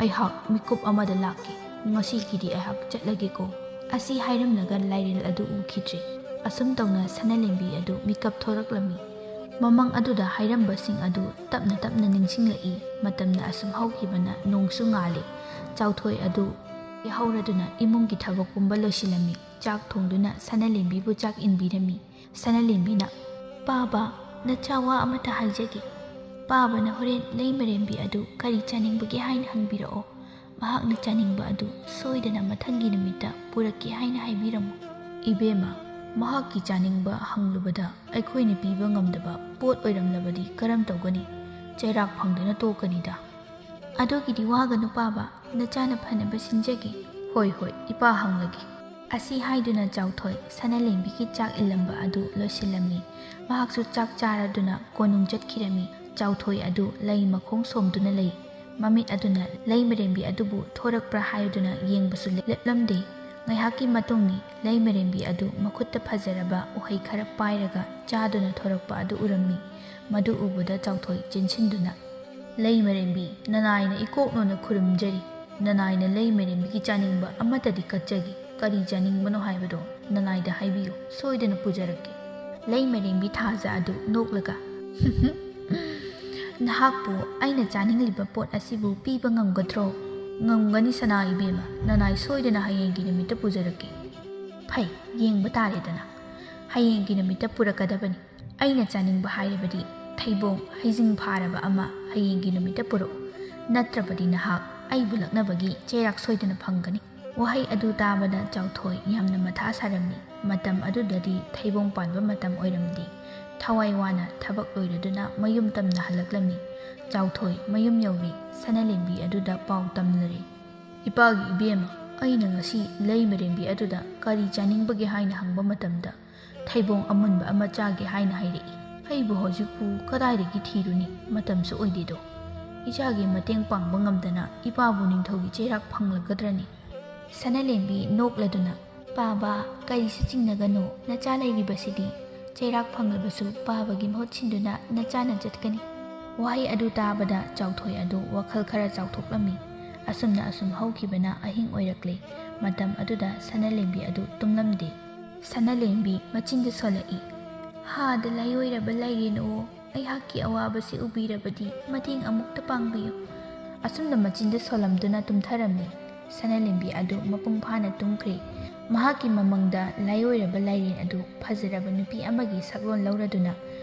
ꯑꯩꯍꯥꯛ ꯃꯤꯀꯨꯞ ꯑꯃꯗ ꯂꯥꯛꯀꯦ꯫ ꯉꯁꯤꯒꯤꯗꯤ ꯑꯩꯍꯥꯛ ꯆꯠꯂꯒꯦꯀꯣ꯫" ꯑꯁꯤ ꯍꯥꯏꯔꯝꯂꯒ ꯂꯥꯏꯔꯦꯜ ꯑꯗꯨ ꯎꯈꯤꯗ꯭ꯔꯦ꯫ ꯑꯁꯨꯝ ꯇꯧꯅ ꯁꯅꯥꯂꯦꯝꯕꯤ ꯑꯗꯨ ꯃꯤꯀꯞ ꯊꯣꯔꯛꯂꯝꯃꯤ꯫ ꯃꯃꯪ ꯑꯗꯨꯗ ꯍꯥꯏꯔꯝꯕꯁꯤꯡ ꯑꯗꯨ ꯇꯞꯅ ꯇꯞꯅ ꯅꯤꯡꯁꯤꯡꯂꯛꯏ꯫ ꯃꯇꯝꯅ ꯑꯁꯨꯝ ꯍꯧꯈꯤꯕꯅ ꯅꯣꯡꯁꯨ ꯉꯥꯜꯂꯦ꯫ ꯆꯥꯎꯊꯣꯏ ꯑꯗꯨ ꯌꯥꯍꯧꯔꯗꯨꯅ ꯏꯃꯨꯡꯒꯤ ꯊꯕꯛ ꯄꯨꯝꯕ ꯂꯣꯏꯁꯤꯜꯂꯝꯃꯤ꯫ ꯆꯥꯛ ꯊꯣꯡꯗꯨꯅ ꯁꯅꯥꯂꯦꯝꯕꯤꯕꯨ ꯆꯥꯛ ꯏꯟꯕꯤꯔꯝꯃꯤ꯫ ꯁꯅꯥꯂꯦꯝꯕꯤꯅ, "ꯄꯥꯕ, ꯅꯆꯥ ꯋꯥ ꯑꯃꯇ ꯍꯥꯏꯖꯒꯦ꯫ ꯄꯥꯕꯅ ꯍꯣꯔꯦꯟ ꯂꯩꯃꯔꯦꯝꯕꯤ ꯑꯗꯨ ꯀꯔꯤ ꯆꯥꯅꯤꯡꯕꯒꯦ ꯍꯥꯏꯅ ꯍꯪꯕꯤꯔꯛꯑꯣ꯫ ꯃꯍꯥꯛꯅ ꯆꯥꯅꯤꯡꯕ ꯑꯗꯨ ꯁꯣꯏꯗꯅ ꯃꯊꯪꯒꯤ ꯅꯨꯃꯤꯠꯇ ꯄꯨꯔꯛꯀꯦ ꯍꯥꯏꯅ ꯍꯥꯏꯕꯤꯔꯝꯃꯨ꯫" "ꯏꯕꯦꯝꯃ, ꯃꯍꯥꯛꯀꯤ ꯆꯥꯅꯤꯡꯕ ꯍꯪꯂꯨꯕꯗ ꯑꯩꯈꯣꯏꯅ ꯄꯤꯕ ꯉꯝꯗꯕ ꯄꯣꯠ ꯑꯣꯏꯔꯝꯂꯕꯗꯤ ꯀꯔꯝ ꯇꯧꯒꯅꯤ? ꯆꯩꯔꯥꯛ ꯐꯪꯗꯨꯅ ꯇꯣꯛꯀꯅꯤꯗ꯫" "ꯑꯗꯨꯒꯤꯗꯤ ꯋꯥꯒꯅꯨ ꯄꯥꯕ, ꯅꯆꯥꯅ ꯐꯅꯕ ꯁꯤꯟꯖꯒꯦ꯫" "ꯍꯣꯏ, ꯍꯣꯏ, ꯏꯄꯥ ꯍꯪꯂꯒꯦ꯫" ꯑꯁꯤ ꯍꯥꯏꯗꯨꯅ ꯆꯥꯎꯊꯣꯏ ꯁꯅꯥꯂꯦꯝꯕꯤꯒꯤ ꯆꯥꯛ ꯏꯜꯂꯝꯕ ꯑꯗꯨ ꯂꯣꯏꯁꯤꯜꯂꯝꯃꯤ꯫ ꯃꯍꯥꯛꯁꯨ ꯆꯥꯛ ꯆꯥꯔꯗꯨꯅ ꯀꯣꯅꯨꯡ ꯆꯠꯈꯤꯔꯝꯃꯤ꯫ ꯆꯥꯎꯊꯣꯏ ꯑꯗꯨ ꯂꯩ ꯃꯈꯣꯡ ꯁꯣꯝꯗꯨꯅ ꯂꯩ꯫ ꯃꯃꯤꯠ ꯑꯗꯨꯅ ꯂꯩꯃꯔꯦꯝꯕꯤ ꯑꯗꯨꯕꯨ ꯊꯣꯔꯛꯄ꯭ꯔꯥ ꯍꯥꯏꯗꯨꯅ ꯌꯦꯡꯕꯁꯨ ꯂꯦꯞꯂꯝꯗꯦ꯫ ꯉꯥꯏꯍꯥꯛꯀꯤ ꯃꯇꯨꯡꯅꯤ꯫ ꯂꯩꯃꯔꯦꯝꯕꯤ ꯑꯗꯨ ꯃꯈꯨꯠꯇ ꯐꯖꯔꯕ ꯎꯍꯩ ꯈꯔ ꯄꯥꯏꯔꯒ ꯆꯥꯗꯨꯅ ꯊꯣꯔꯛꯄ ꯑꯗꯨ ꯎꯔꯝꯃꯤ꯫ ꯃꯗꯨ ꯎꯕꯗ ꯆꯥꯎꯊꯣꯏ ꯆꯦꯟꯁꯤꯟꯗꯨꯅ, "ꯂꯩꯃꯔꯦꯝꯕꯤ, ꯅꯅꯥꯏꯅ ꯏꯀꯣꯛꯅꯣꯅ ꯈꯨꯔꯨꯝꯖꯔꯤ꯫ ꯅꯅꯥꯏꯅ ꯂꯩꯃꯔꯦꯝꯕꯤꯒꯤ ꯆꯥꯅꯤꯡꯕ ꯑꯃꯠꯇꯗꯤ ꯀꯠꯆꯒꯦ꯫ ꯀꯔꯤ ꯆꯥꯅꯤꯡꯕꯅꯣ ꯍꯥꯏꯕꯗꯣ ꯅꯅꯥꯏꯗ ꯍꯥꯏꯕꯤꯌꯨ, ꯁꯣꯏꯗꯅ ꯄꯨꯖꯔꯛꯀꯦ꯫" ꯂꯩꯃꯔꯦꯝꯕꯤ ꯊꯥꯖ ꯑꯗꯨ ꯅꯣꯛꯂꯒ, "ꯅꯍꯥꯛꯄꯨ ꯑꯩꯅ ꯆꯥꯅꯤꯡꯂꯤꯕ ꯄꯣꯠ ꯑꯁꯤꯕꯨ ꯄꯤꯕ ꯉꯝꯒꯗ꯭ꯔꯣ? "ꯉꯝꯒꯅꯤ ꯁꯅꯥ ꯏꯕꯦꯝꯃ, ꯅꯅꯥꯏ ꯁꯣꯏꯗꯅ ꯍꯌꯦꯡꯒꯤ ꯅꯨꯃꯤꯠꯇ ꯄꯨꯖꯔꯛꯀꯦ"꯫ "ꯐꯩ, ꯌꯦꯡꯕ ꯇꯥꯔꯦꯗꯅ꯫ ꯍꯌꯦꯡꯒꯤ ꯅꯨꯃꯤꯠꯇ ꯄꯨꯔꯛꯀꯗꯕꯅꯤ꯫ ꯑꯩꯅ ꯆꯥꯅꯤꯡꯕ ꯍꯥꯏꯔꯕꯗꯤ ꯊꯩꯕꯣꯡ ꯍꯩꯖꯤꯡ ꯐꯥꯔꯕ ꯑꯃ ꯍꯌꯦꯡꯒꯤ ꯅꯨꯃꯤꯠꯇ ꯄꯨꯔꯛꯎ꯫ ꯅꯠꯇ꯭ꯔꯕꯗꯤ ꯅꯍꯥꯛ ꯑꯩꯕꯨ ꯂꯛꯅꯕꯒꯤ ꯆꯩꯔꯥꯛ ꯁꯣꯏꯗꯅ ꯐꯪꯒꯅꯤ"꯫ ꯋꯥꯍꯩ ꯑꯗꯨ ꯇꯥꯕꯗ ꯆꯥꯎꯊꯣꯏ ꯌꯥꯝꯅ ꯃꯊꯥ ꯁꯥꯔꯝꯃꯤ꯫ ꯃꯇꯝ ꯑꯗꯨꯗꯗꯤ ꯊꯩꯕꯣꯡ ꯄꯥꯟꯕ ꯃꯇꯝ ꯑꯣꯏꯔꯝꯗꯦ꯫ ꯊꯋꯥꯏ ꯋꯥꯅ ꯊꯕꯛ ꯂꯣꯏꯔꯗꯨꯅ ꯃꯌꯨꯝ ꯇꯝꯅ ꯍꯜꯂꯛꯂꯝꯃꯤ꯫ ꯆꯥꯎꯊꯣꯏ ꯃꯌꯨꯝ ꯌꯧꯔꯦ꯫ ꯁꯅꯥꯂꯦꯝꯕꯤ ꯑꯗꯨꯗ ꯄꯥꯎ ꯇꯝꯂꯔꯦ꯫ "ꯏꯄꯥꯒꯤ ꯏꯕꯦꯝꯃ, ꯑꯩꯅ ꯉꯁꯤ ꯂꯩꯃꯔꯦꯝꯕꯤ ꯑꯗꯨꯗ ꯀꯔꯤ ꯆꯥꯅꯤꯡꯕꯒꯦ ꯍꯥꯏꯅ ꯍꯪꯕ ꯃꯇꯝꯗ ꯊꯩꯕꯣꯡ ꯑꯃꯨꯟꯕ ꯑꯃ ꯆꯥꯒꯦ ꯍꯥꯏꯅ ꯍꯥꯏꯔꯛꯏ꯫ ꯑꯩꯕꯨ ꯍꯧꯖꯤꯛꯄꯨ ꯀꯗꯥꯏꯗꯒꯤ ꯊꯤꯔꯨꯅꯤ? ꯃꯇꯝꯁꯨ ꯑꯣꯏꯗꯦꯗꯣ꯫ ꯏꯆꯥꯒꯤ ꯃꯇꯦꯡ ꯄꯥꯡꯕ ꯉꯝꯗꯅ ꯏꯄꯥꯕꯨ ꯅꯤꯡꯊꯧꯒꯤ ꯆꯩꯔꯥꯛ ꯐꯪꯂꯒꯗ꯭ꯔꯅꯤ?" ꯁꯅꯥꯂꯦꯝꯕꯤ ꯅꯣꯛꯂꯗꯨꯅ, "ꯄꯥꯕ, ꯀꯔꯤꯁꯨ ꯆꯤꯡꯅꯒꯅꯨ, ꯅꯆꯥ ꯂꯩꯔꯤꯕꯁꯤꯗꯤ꯫ ꯆꯩꯔꯥꯛ ꯐꯪꯂꯕꯁꯨ ꯄꯥꯕꯒꯤ ꯃꯍꯨꯠ ꯁꯤꯟꯗꯨꯅ ꯅꯆꯥꯅ ꯆꯠꯀꯅꯤ"꯫ ꯋꯥꯍꯩ ꯑꯗꯨ ꯇꯥꯕꯗ ꯆꯥꯎꯊꯣꯏ ꯑꯗꯨ ꯋꯥꯈꯜ ꯈꯔ ꯆꯥꯎꯊꯣꯛꯂꯝꯃꯤ꯫ ꯑꯁꯨꯝꯅ ꯑꯁꯨꯝ ꯍꯧꯈꯤꯕꯅ ꯑꯍꯤꯡ ꯑꯣꯏꯔꯛꯂꯦ꯫ ꯃꯇꯝ ꯑꯗꯨꯗ ꯁꯅꯥꯂꯦꯝꯕꯤ ꯑꯗꯨ ꯇꯨꯝꯂꯝꯗꯦ꯫ ꯁꯅꯥꯂꯦꯝꯕꯤ ꯃꯆꯤꯟꯗ ꯁꯣꯜꯂꯛꯏ, "ꯍꯥꯗ ꯂꯥꯏꯑꯣꯏꯔꯕ ꯂꯥꯏꯔꯦꯟ ꯑꯣ, ꯑꯩꯍꯥꯛꯀꯤ ꯑꯋꯥꯕꯁꯤ ꯎꯕꯤꯔꯕꯗꯤ ꯃꯇꯦꯡ ꯑꯃꯨꯛꯇ ꯄꯥꯡꯕꯤꯌꯨ"꯫ ꯑꯁꯨꯝꯅ ꯃꯆꯤꯟꯗ ꯁꯣꯜꯂꯝꯗꯨꯅ ꯇꯨꯝꯊꯔꯝꯃꯤ꯫ ꯁꯅꯥꯂꯦꯝꯕꯤ ꯑꯗꯨ ꯃꯄꯨꯡ ꯐꯥꯅ ꯇꯨꯝꯈ꯭ꯔꯦ꯫ ꯃꯍꯥꯛꯀꯤ ꯃꯃꯪꯗ ꯂꯥꯏꯑꯣꯏꯔꯕ ꯂꯥꯏꯔꯦꯟ ꯑꯗꯨ ꯐꯖꯔꯕ ꯅꯨꯄꯤ ꯑꯃꯒꯤ ꯁꯛꯂꯣꯟ ꯂꯧꯔꯗꯨꯅ,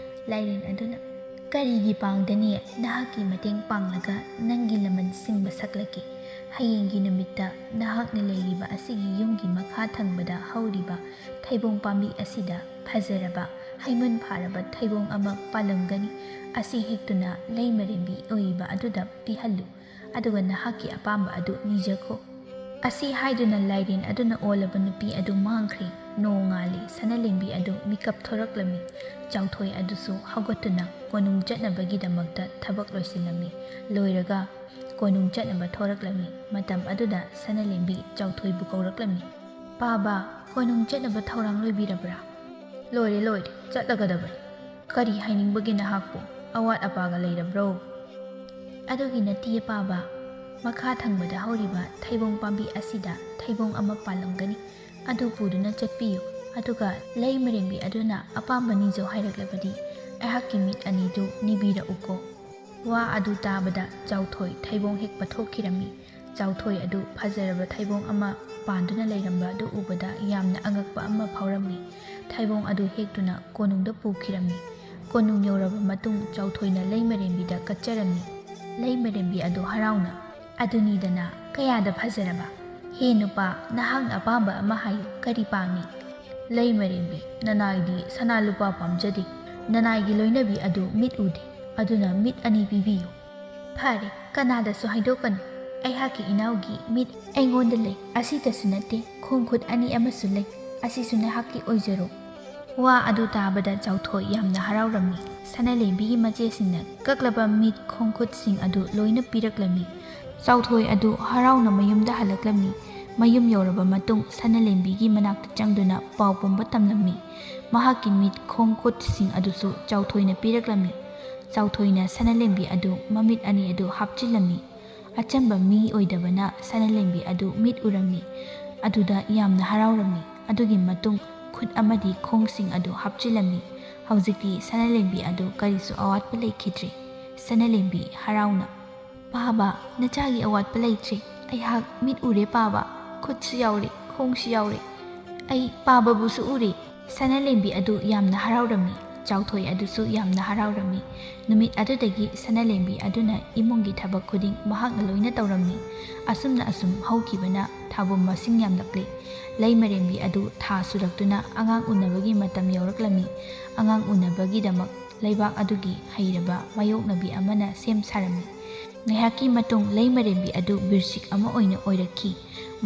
ꯂꯥꯏꯔꯦꯟ ꯑꯗꯨꯅ, "ꯀꯔꯤꯒꯤ ꯄꯥꯡꯗꯅꯤ? ꯅꯍꯥꯛꯀꯤ ꯃꯇꯦꯡ ꯄꯥꯡꯂꯒ ꯅꯪꯒꯤ ꯂꯃꯟ ꯁꯤꯡꯕ ꯁꯛꯂꯛꯀꯦ꯫ ꯍꯌꯦꯡꯒꯤ ꯅꯨꯃꯤꯠꯇ ꯅꯍꯥꯛꯅ ꯂꯩꯔꯤꯕ ꯑꯁꯤꯒꯤ ꯌꯨꯝꯒꯤ ꯃꯈꯥ ꯊꯪꯕꯗ ꯍꯧꯔꯤꯕ ꯊꯩꯕꯣꯡ ꯄꯥꯝꯕꯤ ꯑꯁꯤꯗ ꯐꯖꯔꯕ ꯍꯩꯃꯨꯟ ꯐꯥꯔꯕ ꯊꯩꯕꯣꯡ ꯑꯃ ꯄꯥꯜꯂꯝꯒꯅꯤ꯫ ꯑꯁꯤ ꯍꯦꯛꯇꯨꯅ ꯂꯩꯃꯔꯦꯝꯕꯤ ꯑꯣꯏꯔꯤꯕ ꯑꯗꯨꯗ ꯄꯤꯍꯜꯂꯨ, ꯑꯗꯨꯒ ꯅꯍꯥꯛꯀꯤ ꯑꯄꯥꯝꯕ ꯑꯗꯨ ꯅꯤꯖꯈꯣ"꯫ ꯑꯁꯤ ꯍꯥꯏꯗꯨꯅ ꯂꯥꯏꯔꯦꯟ ꯑꯗꯨꯅ ꯑꯣꯜꯂꯕ ꯅꯨꯄꯤ ꯑꯗꯨ ꯃꯥꯡꯈ꯭ꯔꯦ꯫ ꯅꯣꯡꯉꯥꯜꯂꯦ꯫ ꯁꯅꯥꯂꯦꯝꯕꯤ ꯑꯗꯨ ꯃꯤꯀꯞ ꯊꯣꯔꯛꯂꯝꯃꯤ꯫ ꯆꯥꯎꯊꯣꯏ ꯑꯗꯨꯁꯨ ꯍꯧꯒꯠꯇꯨꯅ ꯀꯣꯅꯨꯡ ꯆꯠꯅꯕꯒꯤꯗꯃꯛꯇ ꯊꯕꯛ ꯂꯣꯏꯁꯤꯜꯂꯝꯃꯤ꯫ ꯂꯣꯏꯔꯒ ꯀꯣꯅꯨꯡ ꯆꯠꯅꯕ ꯊꯣꯔꯛꯂꯝꯃꯤ꯫ ꯃꯇꯝ ꯑꯗꯨꯗ ꯁꯅꯥꯂꯦꯝꯕꯤ ꯆꯥꯎꯊꯣꯏꯕꯨ ꯀꯧꯔꯛꯂꯝꯃꯤ꯫ "ꯄꯥꯕ, ꯀꯣꯅꯨꯡ ꯆꯠꯅꯕ ꯊꯧꯔꯥꯡ ꯂꯣꯏꯕꯤꯔꯕ꯭ꯔꯥ?" "ꯂꯣꯏꯔꯦ, ꯂꯣꯏꯔꯦ, ꯆꯠꯂꯒꯗꯕꯅꯤ꯫ ꯀꯔꯤ ꯍꯥꯏꯅꯤꯡꯕꯒꯦ ꯅꯍꯥꯛꯄꯨ? ꯑꯋꯥꯠ ꯑꯄꯥꯒ ꯂꯩꯔꯕ꯭ꯔꯣ?" "ꯑꯗꯨꯒꯤ ꯅꯠꯇꯤꯌꯦ ꯄꯥꯕ, ꯃꯈꯥ ꯊꯪꯕꯗ ꯍꯧꯔꯤꯕ ꯊꯩꯕꯣꯡ ꯄꯥꯝꯕꯤ ꯑꯁꯤꯗ ꯊꯩꯕꯣꯡ ꯑꯃ ꯄꯥꯜꯂꯝꯒꯅꯤ, ꯑꯗꯨ ꯄꯨꯗꯨꯅ ꯆꯠꯄꯤꯌꯨ, ꯑꯗꯨꯒ ꯂꯩꯃꯔꯦꯝꯕꯤ ꯑꯗꯨꯅ ꯑꯄꯥꯝꯕ ꯅꯤꯖꯧ ꯍꯥꯏꯔꯛꯂꯕꯗꯤ ꯑꯩꯍꯥꯛꯀꯤ ꯃꯤꯠ ꯑꯅꯤꯗꯨ ꯅꯤꯕꯤꯔꯛꯎꯀꯣ"꯫ ꯋꯥ ꯑꯗꯨ ꯇꯥꯕꯗ ꯆꯥꯎꯊꯣꯏ ꯊꯩꯕꯣꯡ ꯍꯦꯛꯄ ꯊꯣꯛꯈꯤꯔꯝꯃꯤ꯫ ꯆꯥꯎꯊꯣꯏ ꯑꯗꯨ ꯐꯖꯔꯕ ꯊꯩꯕꯣꯡ ꯑꯃ ꯄꯥꯟꯗꯨꯅ ꯂꯩꯔꯝꯕ ꯑꯗꯨ ꯎꯕꯗ ꯌꯥꯝꯅ ꯑꯉꯛꯄ ꯑꯃ ꯐꯥꯎꯔꯝꯃꯤ꯫ ꯊꯩꯕꯣꯡ ꯑꯗꯨ ꯍꯦꯛꯇꯨꯅ ꯀꯣꯅꯨꯡꯗ ꯄꯨꯈꯤꯔꯝꯃꯤ꯫ ꯀꯣꯅꯨꯡ ꯌꯧꯔꯕ ꯃꯇꯨꯡ ꯆꯥꯎꯊꯣꯏꯅ ꯂꯩꯃꯔꯦꯝꯕꯤꯗ ꯀꯠꯆꯔꯝꯃꯤ꯫ ꯂꯩꯃꯔꯦꯝꯕꯤ ꯑꯗꯨ ꯍꯔꯥꯎꯅ, "ꯑꯗꯨꯅꯤꯗꯅ, ꯀꯌꯥꯗ ꯐꯖꯔꯕ! ꯍꯦ ꯅꯨꯄꯥ, ꯅꯍꯥꯛꯅ ꯑꯄꯥꯝꯕ ꯑꯃ ꯍꯥꯏꯌꯨ, ꯀꯔꯤ ꯄꯥꯝꯃꯤ?" "ꯂꯩꯃꯔꯦꯝꯕꯤ, ꯅꯅꯥꯏꯗꯤ ꯁꯅꯥ ꯂꯨꯄꯥ ꯄꯥꯝꯖꯗꯦ꯫ ꯅꯅꯥꯏꯒꯤ ꯂꯣꯏꯅꯕꯤ ꯑꯗꯨ ꯃꯤꯠ ꯎꯗꯦ, ꯑꯗꯨꯅ ꯃꯤꯠ ꯑꯅꯤ ꯄꯤꯕꯤꯌꯨ꯫" "ꯐꯔꯦ, ꯀꯅꯥꯗꯁꯨ ꯍꯥꯏꯗꯣꯛꯀꯅꯨ꯫ ꯑꯩꯍꯥꯛꯀꯤ ꯏꯅꯥꯎꯒꯤ ꯃꯤꯠ ꯑꯩꯉꯣꯟꯗ ꯂꯩ꯫ ꯑꯁꯤꯇꯁꯨ ꯅꯠꯇꯦ, ꯈꯣꯡ ꯈꯨꯠ ꯑꯅꯤ ꯑꯃꯁꯨ ꯂꯩ꯫ ꯑꯁꯤꯁꯨ ꯅꯍꯥꯛꯀꯤ ꯑꯣꯏꯖꯔꯣ꯫" ꯋꯥ ꯑꯗꯨ ꯇꯥꯕꯗ ꯆꯥꯎꯊꯣꯏ ꯌꯥꯝꯅ ꯍꯔꯥꯎꯔꯝꯃꯤ꯫ ꯁꯅꯥꯂꯦꯝꯕꯤꯒꯤ ꯃꯆꯦꯁꯤꯡꯅ ꯀꯛꯂꯕ ꯃꯤꯠ ꯈꯣꯡ ꯈꯨꯠꯁꯤꯡ ꯑꯗꯨ ꯂꯣꯏꯅ ꯄꯤꯔꯛꯂꯝꯃꯤ꯫ ꯆꯥꯎꯊꯣꯏ ꯑꯗꯨ ꯍꯔꯥꯎꯅ ꯃꯌꯨꯝꯗ ꯍꯜꯂꯛꯂꯝꯃꯤ꯫ ꯃꯌꯨꯝ ꯌꯧꯔꯕ ꯃꯇꯨꯡ ꯁꯅꯥꯂꯦꯝꯕꯤꯒꯤ ꯃꯅꯥꯛꯇ ꯆꯪꯗꯨꯅ ꯄꯥꯎ ꯄꯨꯝꯕ ꯇꯝꯂꯝꯃꯤ꯫ ꯃꯍꯥꯛꯀꯤ ꯃꯤꯠ ꯈꯣꯡ ꯈꯨꯠꯁꯤꯡ ꯑꯗꯨꯁꯨ ꯆꯥꯎꯊꯣꯏꯅ ꯄꯤꯔꯛꯂꯝꯃꯤ꯫ ꯆꯥꯎꯊꯣꯏꯅ ꯁꯅꯥꯂꯦꯝꯕꯤ ꯑꯗꯨ ꯃꯃꯤꯠ ꯑꯅꯤ ꯑꯗꯨ ꯍꯥꯞꯆꯤꯜꯂꯝꯃꯤ꯫ ꯑꯆꯝꯕ ꯃꯤ ꯑꯣꯏꯗꯕꯅ ꯁꯅꯥꯂꯦꯝꯕꯤ ꯑꯗꯨ ꯃꯤꯠ ꯎꯔꯝꯃꯤ꯫ ꯑꯗꯨꯗ ꯌꯥꯝꯅ ꯍꯔꯥꯎꯔꯝꯃꯤ꯫ ꯑꯗꯨꯒꯤ ꯃꯇꯨꯡ ꯈꯨꯠ ꯑꯃꯗꯤ ꯈꯣꯡꯁꯤꯡ ꯑꯗꯨ ꯍꯥꯞꯆꯤꯜꯂꯝꯃꯤ꯫ ꯍꯧꯖꯤꯛꯇꯤ ꯁꯅꯥꯂꯦꯝꯕꯤ ꯑꯗꯨ ꯀꯔꯤꯁꯨ ꯑꯋꯥꯠꯄ ꯂꯩꯈꯤꯗ꯭ꯔꯦ꯫ ꯁꯅꯥꯂꯦꯝꯕꯤ ꯍꯔꯥꯎꯅ, "ꯄꯥꯕ, ꯅꯆꯥꯒꯤ ꯑꯋꯥꯠꯄ ꯂꯩꯇ꯭ꯔꯦ꯫ ꯑꯩꯍꯥꯛ ꯃꯤꯠ ꯎꯔꯦ ꯄꯥꯕ, ꯈꯨꯠꯁꯨ ꯌꯥꯎꯔꯦ, ꯈꯣꯡꯁꯨ ꯌꯥꯎꯔꯦ꯫ ꯑꯩ ꯄꯥꯕꯕꯨꯁꯨ ꯎꯔꯦ꯫" ꯁꯅꯥꯂꯦꯝꯕꯤ ꯑꯗꯨ ꯌꯥꯝꯅ ꯍꯔꯥꯎꯔꯝꯃꯤ꯫ ꯆꯥꯎꯊꯣꯏ ꯑꯗꯨꯁꯨ ꯌꯥꯝꯅ ꯍꯔꯥꯎꯔꯝꯃꯤ꯫ ꯅꯨꯃꯤꯠ ꯑꯗꯨꯗꯒꯤ ꯁꯅꯥꯂꯦꯝꯕꯤ ꯑꯗꯨꯅ ꯏꯃꯨꯡꯒꯤ ꯊꯕꯛ ꯈꯨꯗꯤꯡ ꯃꯍꯥꯛꯅ ꯂꯣꯏꯅ ꯇꯧꯔꯝꯃꯤ꯫ ꯑꯁꯨꯝꯅ ꯑꯁꯨꯝ ꯍꯧꯈꯤꯕꯅ ꯊꯥꯕꯨꯝ ꯃꯁꯤꯡ ꯌꯥꯝꯂꯛꯂꯤ꯫ ꯂꯩꯃꯔꯦꯝꯕꯤ ꯑꯗꯨ ꯊꯥ ꯁꯨꯔꯛꯇꯨꯅ ꯑꯉꯥꯡ ꯎꯅꯕꯒꯤ ꯃꯇꯝ ꯌꯧꯔꯛꯂꯝꯃꯤ꯫ ꯑꯉꯥꯡ ꯎꯅꯕꯒꯤꯗꯃꯛ ꯂꯩꯕꯥꯛ ꯑꯗꯨꯒꯤ ꯍꯩꯔꯕ ꯃꯥꯌꯣꯛꯅꯕꯤ ꯑꯃꯅ ꯁꯦꯝ ꯁꯥꯔꯝꯃꯤ꯫ ꯉꯥꯏꯍꯥꯛꯀꯤ ꯃꯇꯨꯡ ꯂꯩꯃꯔꯦꯝꯕꯤ ꯑꯗꯨ ꯕꯤꯔꯁꯤꯛ ꯑꯃ ꯑꯣꯏꯅ ꯑꯣꯏꯔꯛꯈꯤ꯫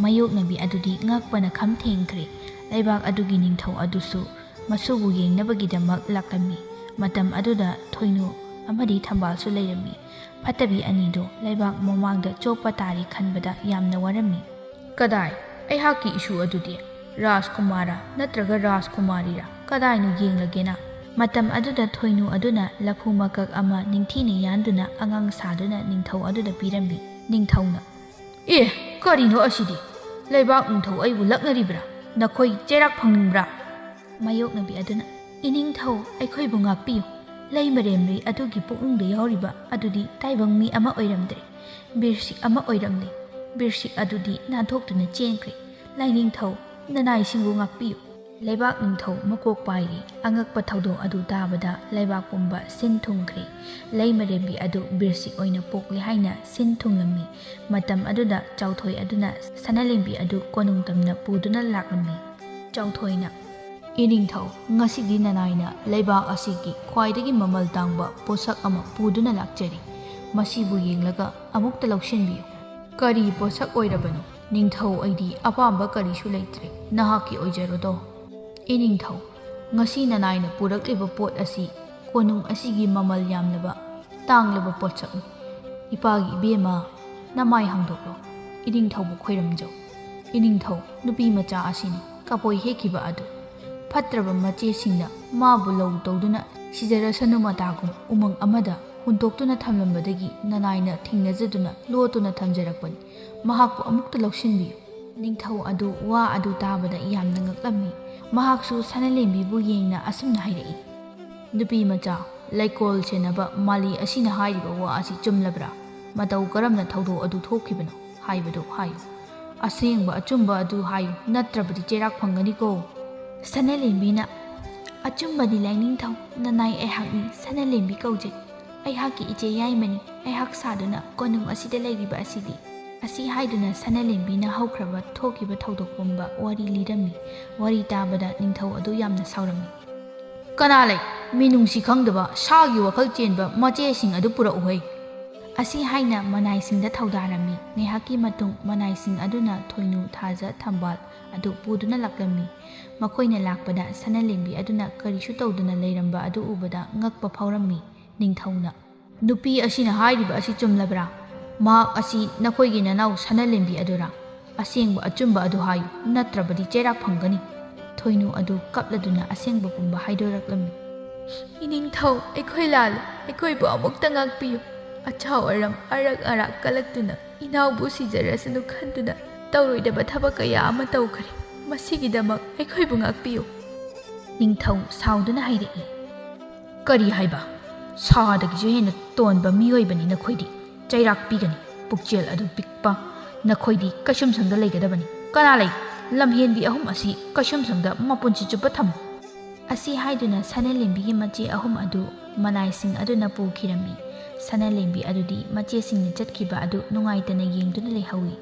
ꯃꯥꯌꯣꯛꯅꯕꯤ ꯑꯗꯨꯗꯤ ꯉꯛꯄꯅ ꯈꯝ ꯊꯦꯡꯈ꯭ꯔꯦ꯫ ꯂꯩꯕꯥꯛ ꯑꯗꯨꯒꯤ ꯅꯤꯡꯊꯧ ꯑꯗꯨꯁꯨ ꯃꯁꯨꯕꯨ ꯌꯦꯡꯅꯕꯒꯤꯗꯃꯛ ꯂꯥꯛꯂꯝꯃꯤ꯫ ꯃꯇꯝ ꯑꯗꯨꯗ ꯊꯣꯏꯅꯨ ꯑꯃꯗꯤ ꯊꯝꯕꯥꯜꯁꯨ ꯂꯩꯔꯝꯃꯤ꯫ ꯐꯠꯇꯕꯤ ꯑꯅꯤꯗꯨ ꯂꯩꯕꯥꯛ ꯃꯃꯥꯡꯗ ꯆꯣꯞꯄ ꯇꯥꯔꯦ ꯈꯟꯕꯗ ꯌꯥꯝꯅ ꯋꯥꯔꯝꯃꯤ꯫ "ꯀꯗꯥꯏ? ꯑꯩꯍꯥꯛꯀꯤ ꯏꯁꯨ ꯑꯗꯨꯗꯤ? ꯔꯥꯖꯀꯨꯃꯥꯔ ꯅꯠꯇ꯭ꯔꯒ ꯔꯥꯖꯀꯨꯃꯥꯔꯤꯔ? ꯀꯗꯥꯏꯅꯣ ꯌꯦꯡꯂꯒꯦꯅ?" ꯃꯇꯝ ꯑꯗꯨꯗ ꯊꯣꯏꯅꯨ ꯑꯗꯨꯅ ꯂꯐꯨ ꯃꯀꯛ ꯑꯃ ꯅꯤꯡꯊꯤꯅ ꯌꯥꯟꯗꯨꯅ ꯑꯉꯥꯡ ꯁꯥꯗꯨꯅ ꯅꯤꯡꯊꯧ ꯑꯗꯨꯗ ꯄꯤꯔꯝꯃꯤ꯫ ꯅꯤꯡꯊꯧꯅ, "ꯑꯦ, ꯀꯔꯤꯅꯣ ꯑꯁꯤꯗꯤ? ꯂꯩꯕꯥꯛ ꯅꯤꯡꯊꯧ ꯑꯩꯕꯨ ꯂꯛꯅꯔꯤꯕ꯭ꯔꯥ? ꯅꯈꯣꯏ ꯆꯩꯔꯥꯛ ꯐꯪꯅꯤꯡꯕ꯭ꯔꯥ?" ꯃꯥꯌꯣꯛꯅꯕꯤ ꯑꯗꯨꯅ, "ꯏꯅꯤꯡꯊꯧ, ꯑꯩꯈꯣꯏꯕꯨ ꯉꯥꯛꯄꯤꯌꯨ꯫ ꯂꯩꯃꯔꯦꯝꯕꯤ ꯑꯗꯨꯒꯤ ꯄꯨꯛꯅꯨꯡꯗ ꯌꯥꯎꯔꯤꯕ ꯑꯗꯨꯗꯤ ꯇꯥꯏꯕꯪ ꯃꯤ ꯑꯃ ꯑꯣꯏꯔꯝꯗ꯭ꯔꯦ, ꯕꯤꯔꯁꯤꯛ ꯑꯃ ꯑꯣꯏꯔꯝꯂꯦ꯫ ꯕꯤꯔꯁꯤꯛ ꯑꯗꯨꯗꯤ ꯅꯥꯟꯊꯣꯛꯇꯨꯅ ꯆꯦꯟꯈ꯭ꯔꯦ꯫ "ꯂꯥꯏꯅꯤꯡꯊꯧ, ꯅꯅꯥꯏꯁꯤꯡꯕꯨ ꯉꯥꯛꯄꯤꯌꯨ!" ꯂꯩꯕꯥꯛ ꯅꯤꯡꯊꯧ ꯃꯀꯣꯛ ꯄꯥꯏꯔꯤ꯫ ꯑꯉꯛꯄ ꯊꯧꯗꯣꯛ ꯑꯗꯨ ꯇꯥꯕꯗ ꯂꯩꯕꯥꯛ ꯄꯨꯝꯕ ꯁꯤꯟ ꯊꯨꯡꯈ꯭ꯔꯦ꯫ ꯂꯩꯃꯔꯦꯝꯕꯤ ꯑꯗꯨ ꯕꯤꯔꯁꯤꯛ ꯑꯣꯏꯅ ꯄꯣꯛꯂꯦ ꯍꯥꯏꯅ ꯁꯤꯟ ꯊꯨꯡꯂꯝꯃꯤ꯫ ꯃꯇꯝ ꯑꯗꯨꯗ ꯆꯥꯎꯊꯣꯏ ꯑꯗꯨꯅ ꯁꯅꯥꯂꯦꯝꯕꯤ ꯑꯗꯨ ꯀꯣꯅꯨꯡ ꯇꯝꯅ ꯄꯨꯗꯨꯅ ꯂꯥꯛꯂꯝꯃꯤ꯫ ꯆꯥꯎꯊꯣꯏꯅ, "ꯏꯅꯤꯡꯊꯧ, ꯉꯁꯤꯗꯤ ꯅꯅꯥꯏꯅ ꯂꯩꯕꯥꯛ ꯑꯁꯤꯒꯤ ꯈ꯭ꯋꯥꯏꯗꯒꯤ ꯃꯃꯜ ꯇꯥꯡꯕ ꯄꯣꯠꯁꯛ ꯑꯃ ꯄꯨꯗꯨꯅ ꯂꯥꯛꯆꯔꯤ꯫ ꯃꯁꯤꯕꯨ ꯌꯦꯡꯂꯒ ꯑꯃꯨꯛꯇ ꯂꯧꯁꯤꯟꯕꯤꯌꯨ꯫" "ꯀꯔꯤ ꯄꯣꯠꯁꯛ ꯑꯣꯏꯔꯕꯅꯣ?" "ꯅꯤꯡꯊꯧ, ꯑꯩꯗꯤ ꯑꯄꯥꯝꯕ ꯀꯔꯤꯁꯨ ꯂꯩꯇ꯭ꯔꯦ, ꯅꯍꯥꯛꯀꯤ ꯑꯣꯏꯖꯔꯣꯗꯣ꯫" "ꯏꯅꯤꯡꯊꯧ, ꯉꯁꯤ ꯅꯅꯥꯏꯅ ꯄꯨꯔꯛꯂꯤꯕ ꯄꯣꯠ ꯑꯁꯤ ꯀꯣꯅꯨꯡ ꯑꯁꯤꯒꯤ ꯃꯃꯜ ꯌꯥꯝꯂꯕ, ꯇꯥꯡꯂꯕ ꯄꯣꯠꯁꯛꯅꯤ꯫ ꯏꯄꯥꯒꯤ ꯏꯕꯦꯝꯃ, ꯅꯃꯥꯏ ꯍꯥꯡꯗꯣꯛꯂꯣ, ꯏꯅꯤꯡꯊꯧꯕꯨ ꯈꯣꯏꯔꯝꯖꯧ꯫" "ꯏꯅꯤꯡꯊꯧ, ꯅꯨꯄꯤ ꯃꯆꯥ ꯑꯁꯤꯅꯤ ꯀꯥꯄꯣꯏ ꯍꯦꯛꯈꯤꯕ ꯑꯗꯨ꯫ ꯐꯠꯇ꯭ꯔꯕ ꯃꯆꯦꯁꯤꯡꯅ ꯃꯥꯕꯨ ꯂꯧ ꯇꯧꯗꯨꯅ ꯁꯤꯖꯔꯁꯅꯨ ꯃꯇꯥꯒꯨꯝ ꯎꯃꯪ ꯑꯃꯗ ꯍꯨꯟꯗꯣꯛꯇꯨꯅ ꯊꯝꯂꯝꯕꯗꯒꯤ ꯅꯅꯥꯏꯅ ꯊꯦꯡꯅꯖꯗꯨꯅ ꯂꯣꯠꯇꯨꯅ ꯊꯝꯖꯔꯛꯄꯅꯤ꯫ ꯃꯍꯥꯛꯄꯨ ꯑꯃꯨꯛꯇ ꯂꯧꯁꯤꯟꯕꯤꯌꯨ꯫" ꯅꯤꯡꯊꯧ ꯑꯗꯨ ꯋꯥ ꯑꯗꯨ ꯇꯥꯕꯗ ꯌꯥꯝꯅ ꯉꯛꯂꯝꯃꯤ꯫ ꯃꯍꯥꯛꯁꯨ ꯁꯅꯥꯂꯦꯝꯕꯤꯕꯨ ꯌꯦꯡꯅ ꯑꯁꯨꯝꯅ ꯍꯥꯏꯔꯛꯏ, "ꯅꯨꯄꯤ ꯃꯆꯥ, ꯂꯩꯀꯣꯜ ꯁꯦꯟꯅꯕ ꯃꯥꯂꯤ ꯑꯁꯤꯅ ꯍꯥꯏꯔꯤꯕ ꯋꯥ ꯑꯁꯤ ꯆꯨꯝꯂꯕ꯭ꯔꯥ? ꯃꯇꯧ ꯀꯔꯝꯅ ꯊꯧꯗꯣꯛ ꯑꯗꯨ ꯊꯣꯛꯈꯤꯕꯅꯣ ꯍꯥꯏꯕꯗꯨ ꯍꯥꯏꯌꯨ꯫ ꯑꯁꯦꯡꯕ ꯑꯆꯨꯝꯕ ꯑꯗꯨ ꯍꯥꯏꯌꯨ, ꯅꯠꯇ꯭ꯔꯕꯗꯤ ꯆꯩꯔꯥꯛ ꯐꯪꯒꯅꯤꯀꯣ꯫" ꯁꯅꯥꯂꯦꯝꯕꯤꯅ, "ꯑꯆꯨꯝꯕꯗꯤ ꯂꯥꯏꯅꯤꯡꯊꯧ, ꯅꯅꯥꯏ ꯑꯩꯍꯥꯛꯅꯤ, ꯁꯅꯥꯂꯦꯝꯕꯤ ꯀꯧꯖꯩ꯫ ꯑꯩꯍꯥꯛꯀꯤ ꯏꯆꯦ ꯌꯥꯏꯃꯅꯤ꯫ ꯑꯩꯍꯥꯛ ꯁꯥꯗꯨꯅ ꯀꯣꯅꯨꯡ ꯑꯁꯤꯗ ꯂꯩꯔꯤꯕ ꯑꯁꯤꯗꯤ꯫" ꯑꯁꯤ ꯍꯥꯏꯗꯨꯅ ꯁꯅꯥꯂꯦꯝꯕꯤꯅ ꯍꯧꯈ꯭ꯔꯕ ꯊꯣꯛꯈꯤꯕ ꯊꯧꯗꯣꯛ ꯄꯨꯝꯕ ꯋꯥꯔꯤ ꯂꯤꯔꯝꯃꯤ꯫ ꯋꯥꯔꯤ ꯇꯥꯕꯗ ꯅꯤꯡꯊꯧ ꯑꯗꯨ ꯌꯥꯝꯅ ꯁꯥꯎꯔꯝꯃꯤ꯫ "ꯀꯅꯥ ꯂꯩ? ꯃꯤꯅꯨꯡꯁꯤ ꯈꯪꯗꯕ, ꯁꯥꯒꯤ ꯋꯥꯈꯜ ꯆꯦꯟꯕ ꯃꯆꯦꯁꯤꯡ ꯑꯗꯨ ꯄꯨꯔꯛꯎꯍꯩ!" ꯑꯁꯤ ꯍꯥꯏꯅ ꯃꯅꯥꯏꯁꯤꯡꯗ ꯊꯧꯗꯥꯔꯝꯃꯤ꯫ ꯉꯥꯏꯍꯥꯛꯀꯤ ꯃꯇꯨꯡ ꯃꯅꯥꯏꯁꯤꯡ ꯑꯗꯨꯅ ꯊꯣꯏꯅꯨ, ꯊꯥꯖ, ꯊꯝꯕꯥꯜ ꯑꯗꯨ ꯄꯨꯗꯨꯅ ꯂꯥꯛꯂꯝꯃꯤ꯫ ꯃꯈꯣꯏꯅ ꯂꯥꯛꯄꯗ ꯁꯅꯥꯂꯦꯝꯕꯤ ꯑꯗꯨꯅ ꯀꯔꯤꯁꯨ ꯇꯧꯗꯅ ꯂꯩꯔꯝꯕ ꯑꯗꯨ ꯎꯕꯗ ꯉꯛꯄ ꯐꯥꯎꯔꯝꯃꯤ꯫ ꯅꯤꯡꯊꯧꯅ, "ꯅꯨꯄꯤ ꯑꯁꯤꯅ ꯍꯥꯏꯔꯤꯕ ꯑꯁꯤ ꯆꯨꯝꯂꯕ꯭ꯔꯥ? ꯃꯍꯥꯛ ꯑꯁꯤ ꯅꯈꯣꯏꯒꯤ ꯅꯅꯥꯎ ꯁꯅꯥꯂꯦꯝꯕꯤ ꯑꯗꯨꯔꯥ? ꯑꯁꯦꯡꯕ ꯑꯆꯨꯝꯕ ꯑꯗꯨ ꯍꯥꯏꯌꯨ, ꯅꯠꯇ꯭ꯔꯕꯗꯤ ꯆꯩꯔꯥꯛ ꯐꯪꯒꯅꯤ꯫" ꯊꯣꯏꯅꯨ ꯑꯗꯨ ꯀꯞꯂꯗꯨꯅ ꯑꯁꯦꯡꯕ ꯄꯨꯝꯕ ꯍꯥꯏꯗꯣꯔꯛꯂꯝꯃꯤ꯫ "ꯏꯅꯤꯡꯊꯧ, ꯑꯩꯈꯣꯏ ꯂꯥꯜꯂꯦ꯫ ꯑꯩꯈꯣꯏꯕꯨ ꯑꯃꯨꯛꯇ ꯉꯥꯛꯄꯤꯌꯨ꯫ ꯑꯆꯥꯎ ꯑꯔꯝ ꯑꯔꯛ ꯑꯔꯥꯛ ꯀꯜꯂꯛꯇꯨꯅ ꯏꯅꯥꯎꯕꯨ ꯁꯤꯖꯔꯁꯅꯨ ꯈꯟꯗꯨꯅ ꯇꯧꯔꯣꯏꯗꯕ ꯊꯕꯛ ꯀꯌꯥ ꯑꯃ ꯇꯧꯈ꯭ꯔꯦ꯫ ꯃꯁꯤꯒꯤꯗꯃꯛ ꯑꯩꯈꯣꯏꯕꯨ ꯉꯥꯛꯄꯤꯌꯨ꯫" ꯅꯤꯡꯊꯧ ꯁꯥꯎꯗꯨꯅ ꯍꯥꯏꯔꯛꯏ, "ꯀꯔꯤ ꯍꯥꯏꯕ? ꯁꯥꯗꯒꯤꯁꯨ ꯍꯦꯟꯅ ꯇꯣꯟꯕ ꯃꯤꯑꯣꯏꯕꯅꯤ ꯅꯈꯣꯏꯗꯤ꯫ ꯆꯩꯔꯥꯛ ꯄꯤꯒꯅꯤ, ꯄꯨꯛꯆꯦꯜ ꯑꯗꯨ ꯄꯤꯛꯄ, "ꯅꯈꯣꯏꯗꯤ ꯀꯩꯁꯨꯝꯁꯪꯗ ꯂꯩꯒꯗꯕꯅꯤ꯫ ꯀꯅꯥ ꯂꯩ? ꯂꯝꯍꯦꯟꯕꯤ ꯑꯍꯨꯝ ꯑꯁꯤ ꯀꯩꯁꯨꯝꯁꯪꯗ ꯃꯄꯨꯟꯁꯤ ꯆꯨꯞꯄ ꯊꯝꯃꯨ!" ꯑꯁꯤ ꯍꯥꯏꯗꯨꯅ ꯁꯅꯥꯂꯦꯝꯕꯤꯒꯤ ꯃꯆꯦ ꯑꯍꯨꯝ ꯑꯗꯨ ꯃꯅꯥꯏꯁꯤꯡ ꯑꯗꯨꯅ ꯄꯨꯈꯤꯔꯝꯃꯤ꯫ ꯁꯅꯥꯂꯦꯝꯕꯤ ꯑꯗꯨꯗꯤ ꯃꯆꯦꯁꯤꯡꯅ ꯆꯠꯈꯤꯕ ꯑꯗꯨ ꯅꯨꯡꯉꯥꯏꯇꯅ ꯌꯦꯡꯗꯨꯅ ꯂꯩꯍꯧꯏ꯫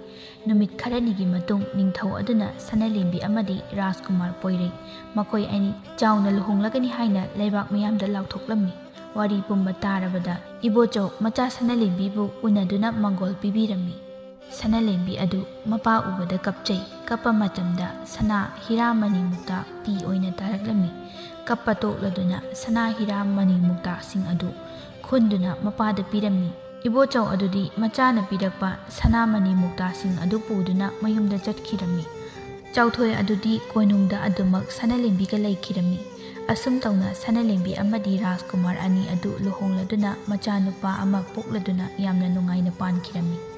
ꯅꯨꯃꯤꯠ ꯈꯔꯅꯤꯒꯤ ꯃꯇꯨꯡ ꯅꯤꯡꯊꯧ ꯑꯗꯨꯅ ꯁꯅꯥꯂꯦꯝꯕꯤ ꯑꯃꯗꯤ ꯔꯥꯖꯀꯨꯃꯥꯔ ꯄꯣꯏꯔꯩ, ꯃꯈꯣꯏ ꯑꯅꯤ ꯆꯥꯎꯅ ꯂꯨꯍꯣꯡꯂꯒꯅꯤ ꯍꯥꯏꯅ ꯂꯩꯕꯥꯛ ꯃꯤꯌꯥꯝꯗ ꯂꯥꯎꯊꯣꯛꯂꯝꯃꯤ꯫ ꯋꯥꯔꯤ ꯄꯨꯝꯕ ꯇꯥꯔꯕꯗ ꯏꯕꯣꯆꯧ ꯃꯆꯥ ꯁꯅꯥꯂꯦꯝꯕꯤꯕꯨ ꯎꯅꯗꯨꯅ ꯃꯪꯒꯣꯜ ꯄꯤꯕꯤꯔꯝꯃꯤ꯫ ꯁꯅꯥꯂꯦꯝꯕꯤ ꯑꯗꯨ ꯃꯄꯥ ꯎꯕꯗ ꯀꯞꯆꯩ꯫ ꯀꯞꯄ ꯃꯇꯝꯗ ꯁꯅꯥ ꯍꯤꯔꯥ ꯃꯅꯤ ꯃꯨꯛꯇꯥ ꯄꯤ ꯑꯣꯏꯅ ꯇꯥꯔꯛꯂꯝꯃꯤ꯫ ꯀꯞꯄ ꯇꯣꯛꯂꯗꯨꯅ ꯁꯅꯥ ꯍꯤꯔꯥ ꯃꯅꯤ ꯃꯨꯛꯇꯥꯁꯤꯡ ꯑꯗꯨ ꯈꯨꯟꯗꯨꯅ ꯃꯄꯥꯗ ꯄꯤꯔꯝꯃꯤ꯫ ꯏꯕꯣꯆꯧ ꯑꯗꯨꯗꯤ ꯃꯆꯥꯅ ꯄꯤꯔꯛꯄ ꯁꯅꯥ ꯃꯅꯤ ꯃꯨꯛꯇꯥꯁꯤꯡ ꯑꯗꯨ ꯄꯨꯗꯨꯅ ꯃꯌꯨꯝꯗ ꯆꯠꯈꯤꯔꯝꯃꯤ꯫ ꯆꯥꯎꯊꯣꯏ ꯑꯗꯨꯗꯤ ꯀꯣꯅꯨꯡꯗ ꯑꯗꯨꯃꯛ ꯁꯅꯥꯂꯦꯝꯕꯤꯒ ꯂꯩꯈꯤꯔꯝꯃꯤ꯫ ꯑꯁꯨꯝ ꯇꯧꯅ ꯁꯅꯥꯂꯦꯝꯕꯤ ꯑꯃꯗꯤ ꯔꯥꯖꯀꯨꯃꯥꯔ ꯑꯅꯤ ꯑꯗꯨ ꯂꯨꯍꯣꯡꯂꯗꯨꯅ ꯃꯆꯥꯅꯨꯄꯥ ꯑꯃ ꯄꯣꯛꯂꯗꯨꯅ ꯌꯥꯝꯅ ꯅꯨꯡꯉꯥꯏꯅ ꯄꯥꯟꯈꯤꯔꯝꯃꯤ꯫